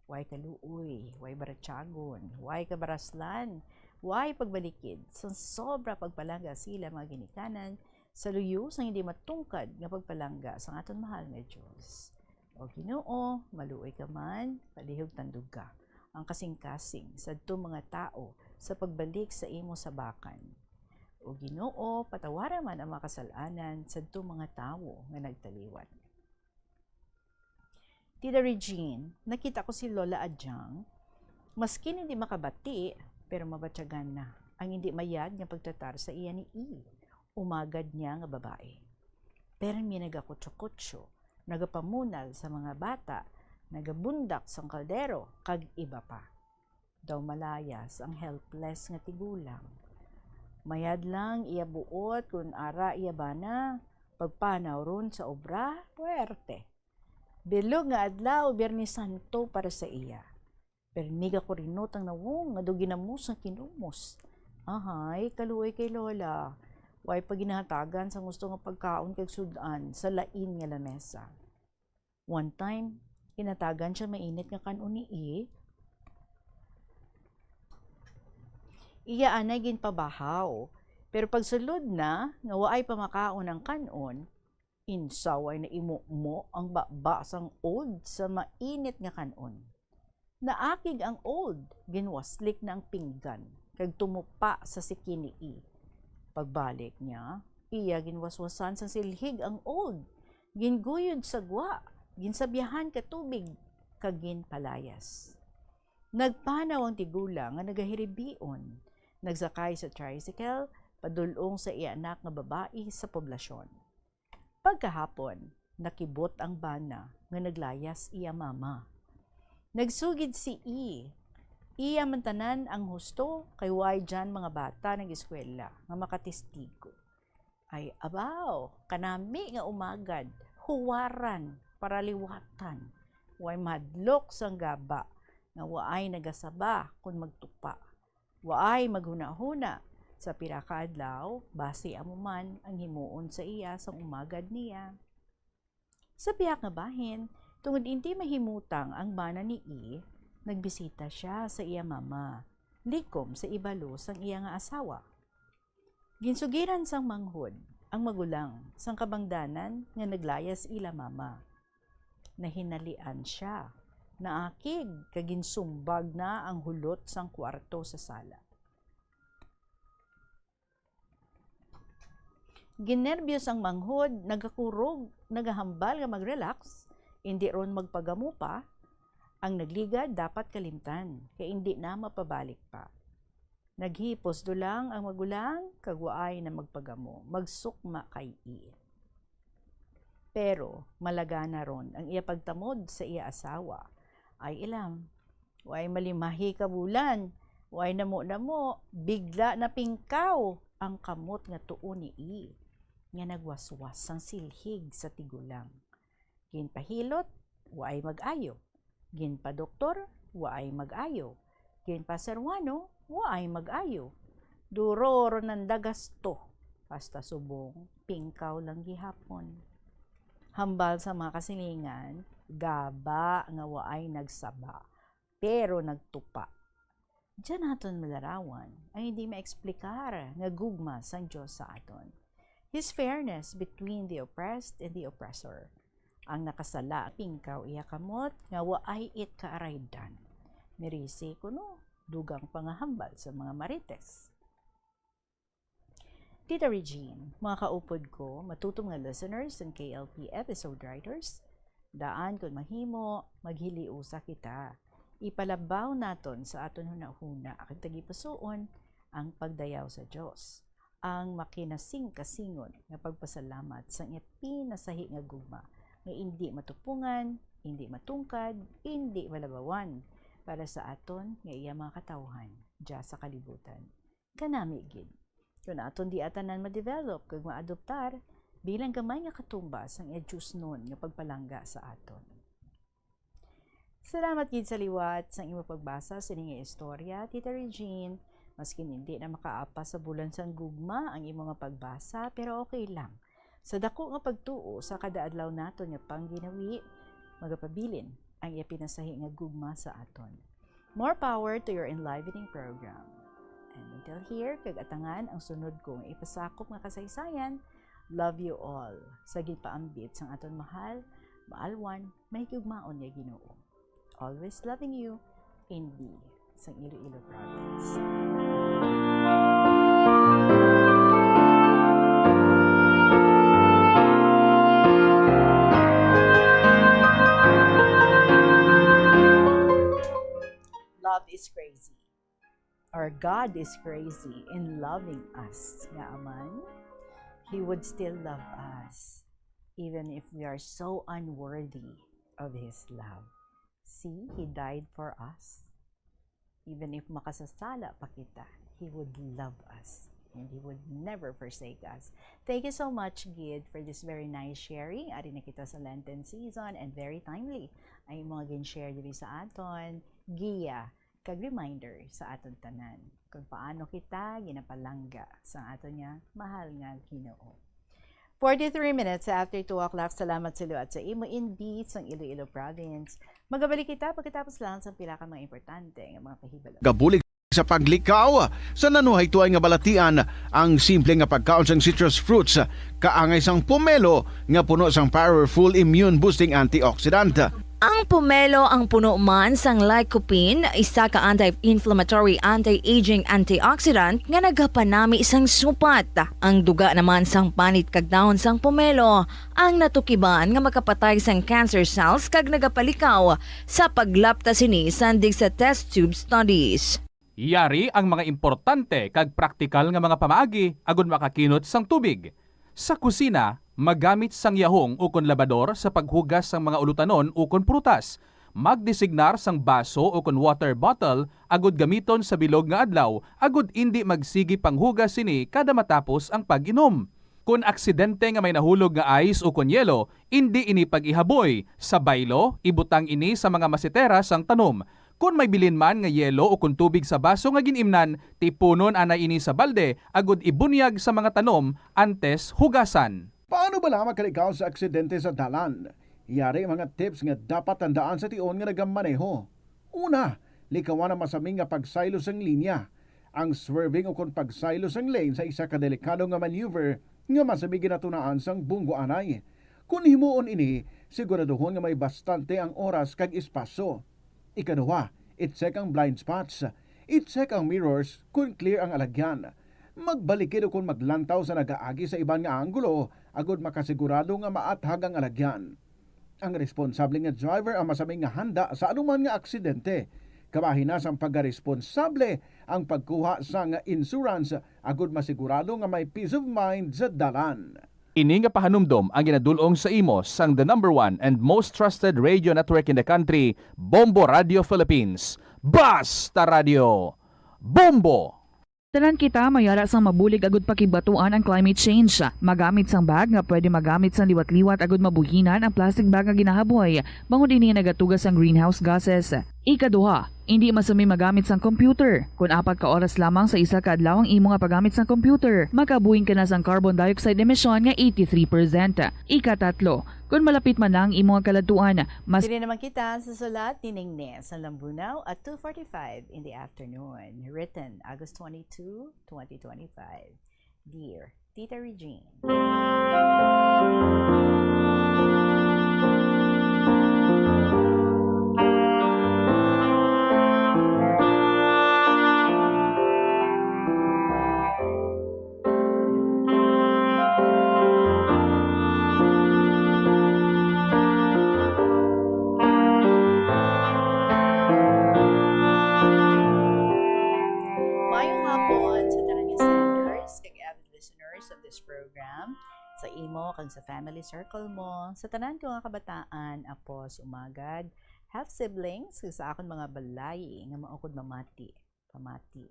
Way kaluoy, way baratyagon, way kabaraslan, way pagbalikid sang sobra pagpalangga sila mga ginikanan sa luyo sang hindi matungkad nga pagpalangga sang aton mahal nga Dios. O Ginoo, maluoy ka man, palihog tanduga ang kasingkasing sadto mga tawo sa pagbalik sa imo sabakan. O Ginoo, patawara man ang mga kasalanan sadto mga tawo nga nagtaliwan. Tita Regine, nakita ko si Lola Adyang, maskin hindi makabati, pero mabatyagan na ang hindi mayad nga pagtratar sa iya ni I, umagad niya nga babae. Permi nagakutso-kutso, nagapamunal sa mga bata, nagabundak sang kaldero, kag iba pa. Daw malayas ang helpless nga tigulang. Mayad lang iya buot kun ara iya bana pagpanaw ron sa obra, puwerte. Bilog nga adlaw, Biyernes Santo para sa iya. Permi gakurinot ang nawong nga daw ginamos nga kinumos. Ahay, kaluoy kay Lola. Way pa ginahatagan sang gusto nga pagkaon kag sud-an sa lain nga lamesa. One time, ginhatagan siya mainit nga kan-on ni I. Iya anay ginpabahaw, pero pagsulod na nga waay pa makaon ang kan-on, insaway na imumo ang baba sang old sa mainit nga kan-on. Naakig ang old, ginwaslik na ang pinggan, kag tumupa sa siki ni I. Pagbalik niya, iya ginwaswasan sang silhig ang old, ginguyod sa gwa, ginsabyahan ka tubig, kag ginpalayas. Nagpanaw ang tigulang nga nagahiribion, nagsakay sa tricycle padul-ong sa iya anak nga babayi sa poblasyon. Pagkahapon, nakibot ang bana nga naglayas iya mama. Nagsugid si I. Iya man tanan ang husto kay way diyan mga bata nag-eskwela nga makatestigo. Ay, abaw, kanami nga umagad, huwaran, paraliwatan, way mahadlok sang gaba nga waay nagasaba kon magtupa. Waay maghunahuna sa pira ka adlaw, basi amo man ang himuon sa iya sang umagad niya. Sa pihak nga bahin, tungod indi mahimutang ang bana ni I, nagbisita sia sa iya mama, likom sa ibalo sang iya nga asawa. Ginsugiran sang manghod ang magulang sang kabangdanan nga naglayas ila mama. Nahinalian sia, naakig, kag ginsumbag na ang hulot sang kuwarto sa sala. Ginerbyos ang manghod, nagakurog, nagahambal nga mag-relax, indi ron magpagamo pa. Ang nagligad dapat kalimtan, kay indi na mapabalik pa. Naghipos dulang ang magulang, kag waay na magpagamo, magsukma kay I. Pero malagana ron ang iya pagtamod sa iya asawa. Ay ilam, way malimahi ka bulan, way namo-namo, bigla napingkaw ang kamot nga tuo ni I, nga nagwaswas sang silhig sa tigulang. Ginpahilot, waay mag-ayo. Ginpadoktor, waay mag-ayo. Ginpaserwano, waay mag-ayo. Duro ron ang dagasto, hasta subong pingkaw lang gihapon. Hambal sa mga kasilingan, gaba nga waay nagsaba, pero nagtupa. Diyan naton malarawan ang hindi maeksplikar nga gugma sang Dios sa aton. His fairness between the oppressed and the oppressor. Ang nakasala, pingkaw iya kamot nga waay it kaaraydan. Merisi kuno dugang pangahambal sa mga Marites. Tita Regine, mga kaupod ko, matutom nga listeners sang K L P episode writers, daan kon mahimo, maghiliusa kita. Ipalabaw naton sa aton hunahuna kag tagipusoon ang pagdayaw sa Dios. ang makinasingkasingon nga pagpasalamat sang iya pinasahi nga gugma, nga indi matupungan, indi matungkad, indi malabawan para sa aton nga iya mga katawhan dya sa kalibutan. Kanami gid, kun aton dia tanan ma-develop kag maadoptar bilang gamay nga katumbas ang iya diosnon nga pagpalangga sa aton. Salamat gid sa liwat sang imo pagbasa sini nga istorya, Tita Regine. Maskin indi na makaapas sa bulan sang gugma ang imo nga pagbasa, pero okay lang. Sa dako nga pagtuo sa kada adlaw naton nga pangginawi, magapabilin ang iya pinasahi nga gugma sa aton. More power to your enlivening program. And until here, kag atangan ang sunod kong ipasakop nga kasaysayan, love you all. Sa ginpaambit sang aton mahal, maalwan, mahigugmaon nga Ginoo. Always loving you, Indy, sang Iloilo Province. Love is crazy. Or God is crazy in loving us. Nga man, He would still love us, even if we are so unworthy of His love. See, He died for us. Even if makasasala pa kita, He would love us. And He would never forsake us. Thank you so much, Gid, for this very nice sharing. Ari na kita sa Lenten season and very timely ang mga gin-share diri sa aton. Giya kag reminder sa aton tanan kung paano kita ginapalangga sa aton nga mahal nga Ginoo. Forty-three minutes after two o'clock. Salamat sa liwat sa imo, Indy, sang Iloilo Province. Magabalik kita pagkatapos lang sa pila ka mga importante nga mga pahibalo. Gabulig sa paglikaw sa nanuhaytoy nga balatian, ang simple nga pagkaon sang citrus fruits kaangay sang pomelo nga puno sang powerful immune boosting antioxidant. Ang pomelo ang puno man sang lycopene, isa ka anti-inflammatory, anti-aging antioxidant nga nagapanami sang supat. Ang duga naman sang panit kag dahon sang pomelo ang natukiban nga makapatay sang cancer cells kag nagapalikaw sa paglapta sini sandig sa test tube studies. Yari ang mga importante kag praktikal nga mga pamaagi agud makakinot sang tubig. Sa kusina, magamit sang yahong ukon labador sa paghugas sang mga ulutanon ukon prutas. Magdesignar sang baso ukon water bottle agud gamiton sa bilog nga adlaw agud indi magsigi panghugas sini kada matapos ang pag-inom. Kon aksidente nga may nahulog nga ice ukon yelo, indi ini pag-ihaboy. Sa baylo, ibutang ini sa mga masetera sang tanom. Kon may bilin man nga yelo ukon tubig sa baso nga gin-imnan, tipunon anay ini sa balde agud ibunyag sa mga tanom antes hugasan. Paano bala makalikaw sa aksidente sa dalan? Yari mga tips nga dapat tandaan sa tion nga nagamaneho. Una, likawan ang masami nga pagsaylo sang linya. Ang swerving ukon pagsaylo sang lane sa isa ka delikado nga maneuver nga masami ginatunaan sang bunggo anay. Kon himuon ini, siguraduhon nga may bastante ang oras kag espasyo. Ikaduha, i-check ang blind spots. I-check ang mirrors kon clear ang alagyan. Magbalikid ukon maglantaw sa nagaagi sa iban nga anggulo agud makasigurado nga maathag ang alagyan. Ang responsable nga driver ang masami nga handa sa anuman nga aksidente. Kabahin na sang pagkaresponsable ang pagkuha sang insurance agud masigurado nga may peace of mind sa dalan. Ini nga pahanumdom ang ginadul-ong sa imo sang the number one and most trusted radio network in the country, Bombo Radio Philippines. Basta Radio, Bombo! Tanan kita may ara sang mabulig agud pakigbatuan ang climate change. Magamit sang bag nga pwede magamit sang liwat-liwat agud mabuhinan ang plastic bag nga ginahaboy, bangod ini nagatuga sang greenhouse gases. Ikaduha, indi masami magamit sang computer. Kon apat ka oras lamang sa isa ka adlaw ang imo nga paggamit sang computer, makabuhing ka na sang carbon dioxide emission nga eighty-three percent. Ikatatlo, kon malapit man na ang imo nga kaladtuan, mas Diri naman kita sa sulat ni Ningnes sa Lambunao at two forty-five in the afternoon. Written August twenty-two, twenty twenty-five. Dear Tita Regine. Mayong hapon sa tanan nga senders kag avid Kag sa family circle mo, sa tanan ko nga kabataan, apos, umagad, half siblings, kag sa akon mga balay nga maukod mamati, pamati.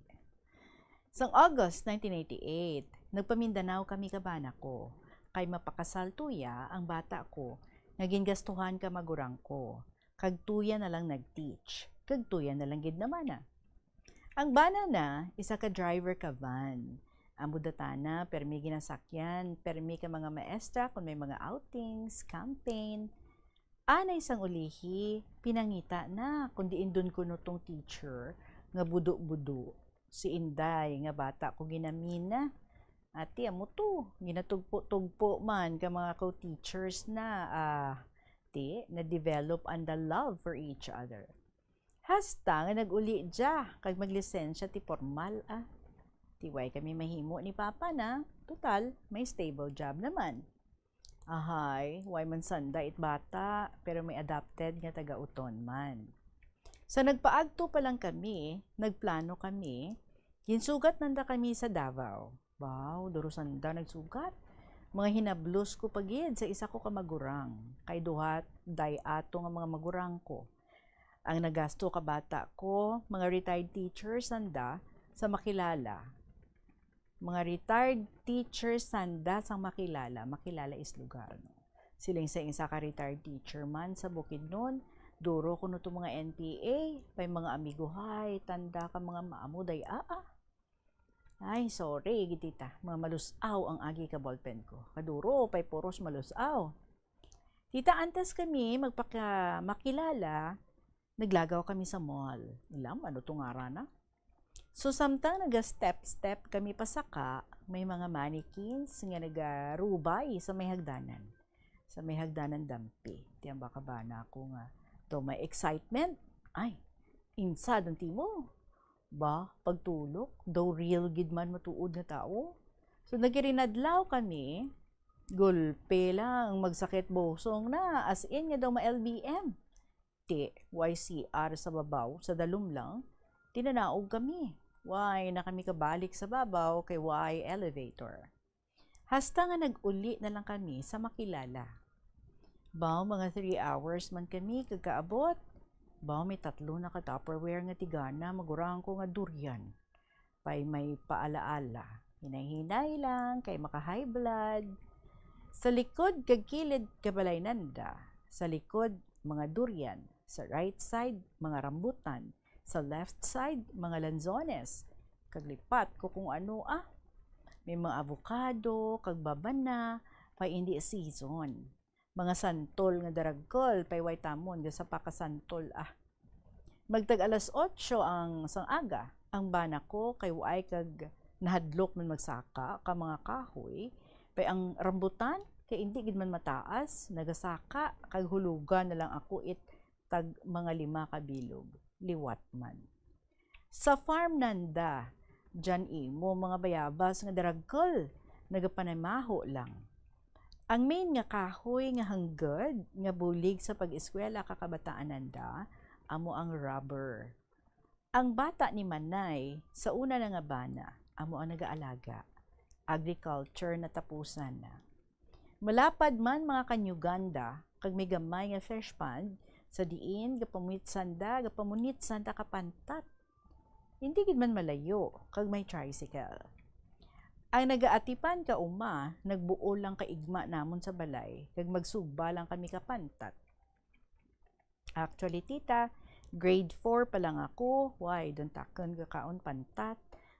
Sang August nineteen eighty-eight, nagpamindanao kami ka bana ko, kay mapakasal tuya ang bata ko nga gingastuhan ka magurang ko, kag tuya na lang nag-teach, kag tuya na lang gid namana. Ang bana na, isa ka driver ka van. Amo datana, permi ginasakyan, permi ka mga maestra kung may mga outings, campaign. Anay sang ulihi, pinangita na kung diin dun kuno tong teacher nga budo-budo. Si Inday nga bata ko ginamina. Ati, amo to, ginatugpo-tugpo man ka mga co-teachers na, ah, ti, na-develop ang the love for each other. Hasta nga nag-uli dya, kag maglisensya ti pormal, ah. Ti way kami mahimo ni Papa na, total, may stable job naman. Ahay, way man sanda it bata, pero may adopted nga taga-Uton man. Sa nagpaagto pa lang kami, nagplano kami, ginsugat nanda kami sa Davao. Wow, duro sanda nagsugat. Mga hinablos ko pa gid sa isa ko ka magurang, kay duha day ato nga mga magurang ko. Ang nagasto ka bata ko, mga retired teachers sanda sa Makilala. Mga retired teachers sanda sa Makilala. Makilala is lugar, no? Siling sa isa ka retired teacher man sa Bukidnon, duro kuno to mga N P A, may mga amigohay, tanda ka mga maamo day, ah, ah. Ay, sorry, gid tita. Mga malusaw ang agi ka ballpen ko. Kaduro, pay puros malusaw. Tita, antes kami magpaka-, makilala, naglagaw kami sa mall. Ilam, ano to ngaran na? So, samtang naga-step-step kami pasaka, may mga mannequins nga nagarubay sa may hagdanan. Sa may hagdanan dampi. Ti ang baka bana ko nga, daw may excitement. Ay, insa dun timo? Ba, pagtulok, daw real gid man matuod nga tao. So, nagirinadlaw kami, gulpe lang, magsakit bosong na, as in nga daw ma-L B M. Ti, way C R sa babaw, sa dalom lang, tinanaog kami. Way na kami kabalik sa babaw kay way elevator. Hasta nga nag-uli na lang kami sa Makilala. Baw, mga three hours man kami kagkaabot. Baw, may tatlo na ka Tupperware nga tigana, magurang ko nga durian. Pay may paalaala. Hinay-hinay lang, kay maka-high blood. Sa likod kag kilid kabalay nanda, sa likod, mga durian. Sa right side, mga rambutan. Sa left side, mga lanzones. Kag lipat ko kung ano, ah. May mga avocado, kag babana, pay indi season. Mga santol nga daragkol, pay way tamon, gasa pa ka santol, ah. Magtag alas otso ang sang aga, ang bana ko kay waay kag nahadlok man magsaka ka mga kahoy, pay ang rambutan kay indi gid man mataas, nagasaka kag hulugan na lang ako it tag mga lima ka bilog, liwat man. Sa farm nanda, dyan imo mga bayabas nga daragkol, nagapanimaho lang. Ang main nga kahoy nga hanggad nga bulig sa pag-eskwela ka kabataan nanda, amo ang rubber. Ang bata ni Manay, sa una na nga bana, amo ang nagaalaga. Agriculture natapusan na. Malapad man mga kanyuganda, kag may gamay nga fish pond, sa diin gapamunit sanda, gapamunit sanda ka pantat. Hindi gid man malayo, kag may tricycle. Ang nagaatipan ka uma, nagbuol lang ka igma namon sa balay, kag magsugba lang kami ka pantat. Actually, tita, grade four pa lang ako, way, duntakon ka kaon pantat,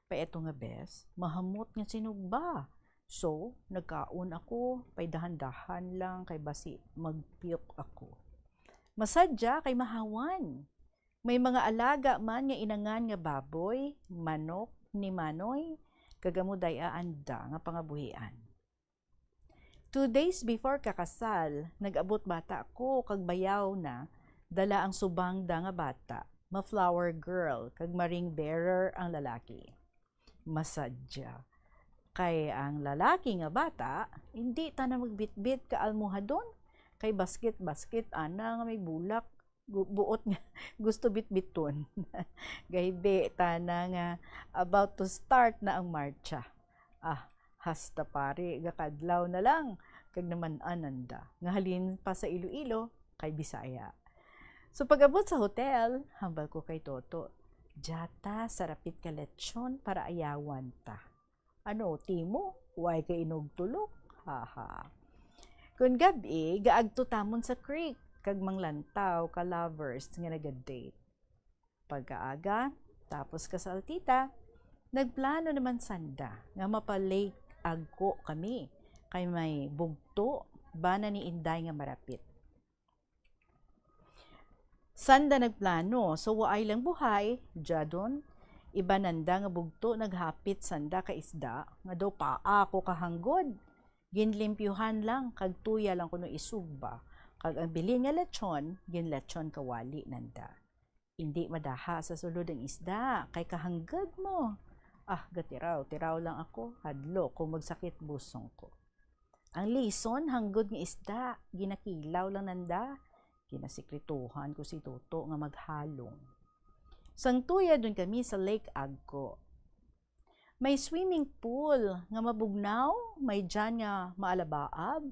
pa eto nga bes, mahamot nga sinugba. So, nagkaon ako, pay dahan-dahan lang, kay basi mag-puke ako. Masadya kay mahawan. May mga alaga man nga inangan nga baboy, manok, ni Manoy, kag amo day-a anda nga pangabuhian. Two days before kakasal, nag-abot bata ko kag bayaw na, dala ang subang da nga bata, ma-flower girl kag ma-ring bearer ang lalaki. Masadya. Kay ang lalaki nga bata, hindi ta na magbitbit ka almohadon, kay basket-basket ana nga may bulak, gu-, buot nga gusto bitbiton. Gaybi ta na nga about to start na ang marcha. Ah, hasta pari, gakadlaw na lang. kag naman-an nanda nga halin pa sa Iloilo kay Bisaya. So pag-abot sa hotel, hambal ko kay Toto, "Dya ta sa rapit ka lechon para ayawan ta." "Ano, timo? Way kay inugtulok?" Haha. Kun gab-i, gaagto tamon sa creek kag manglantaw ka lovers nga naga-date. Pagkaaga, tapos ka sa Altita, nagplano naman sanda nga mapa-Lake Agco kami, kay may bugto bana ni Inday nga marapit. Sanda nagplano, so waay lang buhay, dya don. Iba nanda nga bugto naghapit sanda ka isda, nga daw paa ko kahanggod. Ginlimpyuhan lang, kag tuya lang kuno isugba, kag ang bilin nga lechon, ginlechon kawali nanda. Indi madaha sa sulod ang isda, kay kahanggod mo. Ah, gatiraw-tiraw lang ako, hadlok kung magsakit busong ko. Ang lison, hanggod nga isda, ginakilaw lang nanda. Ginasikretuhan ko si Toto nga maghalong. Sang tuya don kami sa Lake Agco. May swimming pool nga mabugnaw, may dyan nga maalabaab.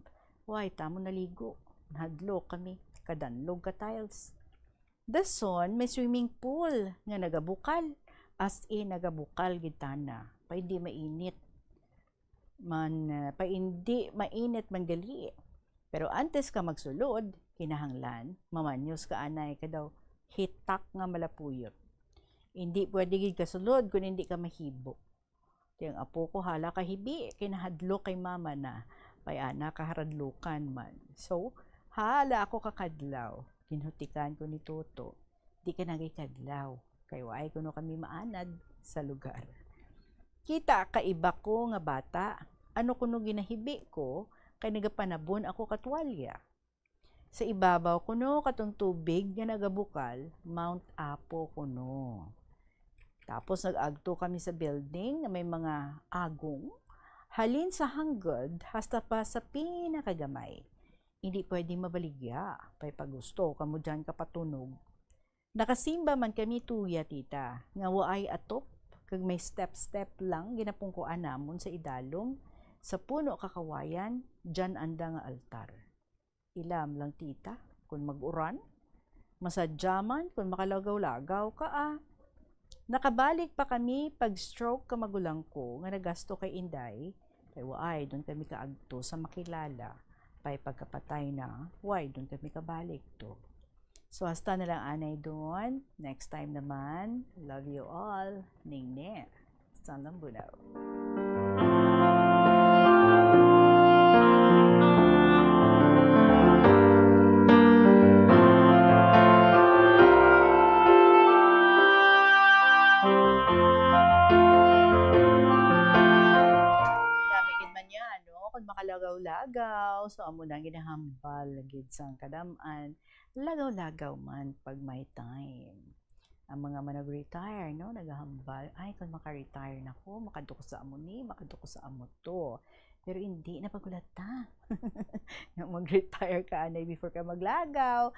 Way tamon naligo. Nahadlok kami, kadanlog ka tiles. Dason, may swimming pool nga nagabukal. As in, nagabukal gid tana. Paindi mainit man, ah, paindi mainit man gali. Pero antes ka magsulod, kinahanglan mamanyos ka anay ka daw hitak nga malapuyot. Indi pwede gid ka sulod kun indi ka mahibo. Ti ang apo ko hala kahibi, kay nahadlok kay mama na. Pay ana kaharadlukan man. So, hala ako kakadlaw. Ginhutikan ko ni Toto. Di ka nagay kadlaw, kay waay kuno kami maanad sa lugar. Kita ka iba ko nga bata, ano kuno ginahibi ko, kay nagapanabon ako ka tuwalya. Sa ibabaw kuno katong tubig nga nagabukal, Mount Apo kuno. Tapos nag-agto kami sa building nga may mga agong, halin sa hanggod hasta pa sa pinakagamay. Hindi pwede mabaligya, pay pag gusto kamo dyan kapatunog. Nakasimba man kami tuya, tita, nga waay atop, kag may step-step lang ginapungkuan namon sa idalom, sa puno ka kawayan, dyan anda nga altar. Ilam lang, tita, kun mag-uran. Masadya man kun makalagaw-lagaw ka, ah. Nakabalik pa kami pag stroke ka magulang ko nga nagasto kay Inday, kay waay don kami kaagto sa makilala, pay pagkapatay na, way don kami kabalik to. So, hasta na lang anay don. Next time naman. Love you all. Ningning. Sa Lambunao. Dami gid man yan, no? Kung makalagaw-lagaw, so amo na ang ginahambal gid sang kadam-an, lagaw-lagaw man pag may time. Ang mga manag-retire, no, nagahambal, "Ay, kung maka-retire na ko, makadto ko sa amo ni, makadto ko sa amo to." Pero hindi na pagulata nga mag-retire ka anay before ka maglagaw.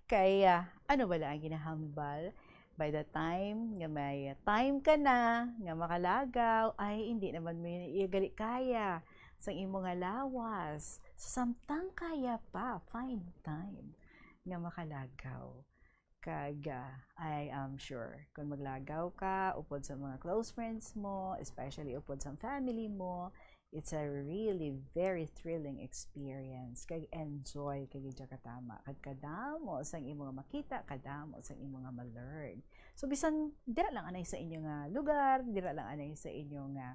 Kaya, ano bala ang ginahambal? By the time nga may time ka na nga makalagaw, ay, hindi naman mo yun iya gali kaya sang imo nga lawas. So, samtang kaya pa, find time nga makalagaw. Kag, ah, I am sure, kung maglagaw ka upod sa mga close friends mo, especially upod sa family mo, it's a really very thrilling experience. Kag enjoy ka gid dya katama. Kag kadamo sang imo nga makita, kadamo sang imo nga ma-learn. So, bisan dira lang anay sa inyo nga lugar, dira lang anay sa inyo nga,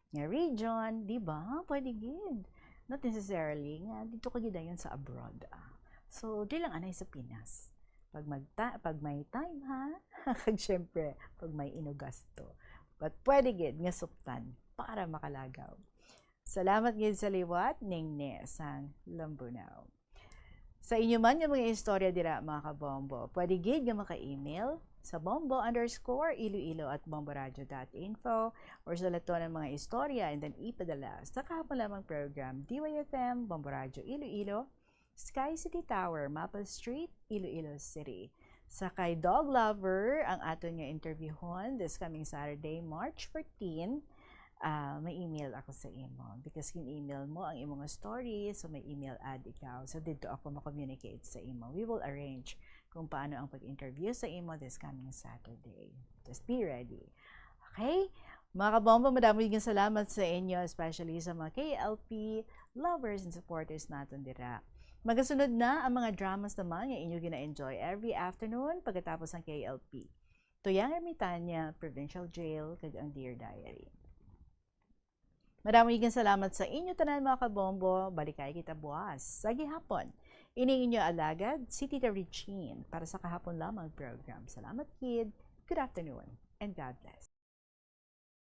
nga region, di ba? Pwede gid. Not necessarily nga dito ka gidayon sa abroad, ah. So, di lang anay sa Pinas. Pag magta-, pag may time, ha? Kag syempre, pag may inugasto. But pwede gid nga suptan para makalagaw. Salamat gid sa liwat, Ningning sang Lambunao. Sa inyo man nga mga istorya dira, mga kabombo, pwede gid nga maka-email sa bombo underscore iloilo at bomboradio dot info or sulaton ang mga istorya and then ipadala sa kahapon lamang program, D Y F M, Bombo Radio Iloilo, Sky City Tower, Maple Street, Iloilo City. Sa kay Dog Lover, ang aton nga interviewhon this coming Saturday, March fourteen, ah, may email ako sa imo. Because gin-email mo ang imo nga story, so may email ad ikaw. So, dito ako ma-communicate sa imo. We will arrange kung paano ang pag-interview sa imo this coming Saturday. Just be ready. Okay? Mga kabombo, madamo yung salamat sa inyo, especially sa mga K L P lovers and supporters naton dira. Magasunod na ang mga dramas naman nga inyo gina-enjoy every afternoon pagkatapos ng K L P. Tuyang Ermitanya, Provincial Jail, kag ang Dear Diary. Madamo yung salamat sa inyo tanan, mga kabombo. Balikay kita buwas sa gihapon. Ini inyo alagad, si Tita Regine, para sa kahapon lamang program. Salamat, kid. Good afternoon and God bless.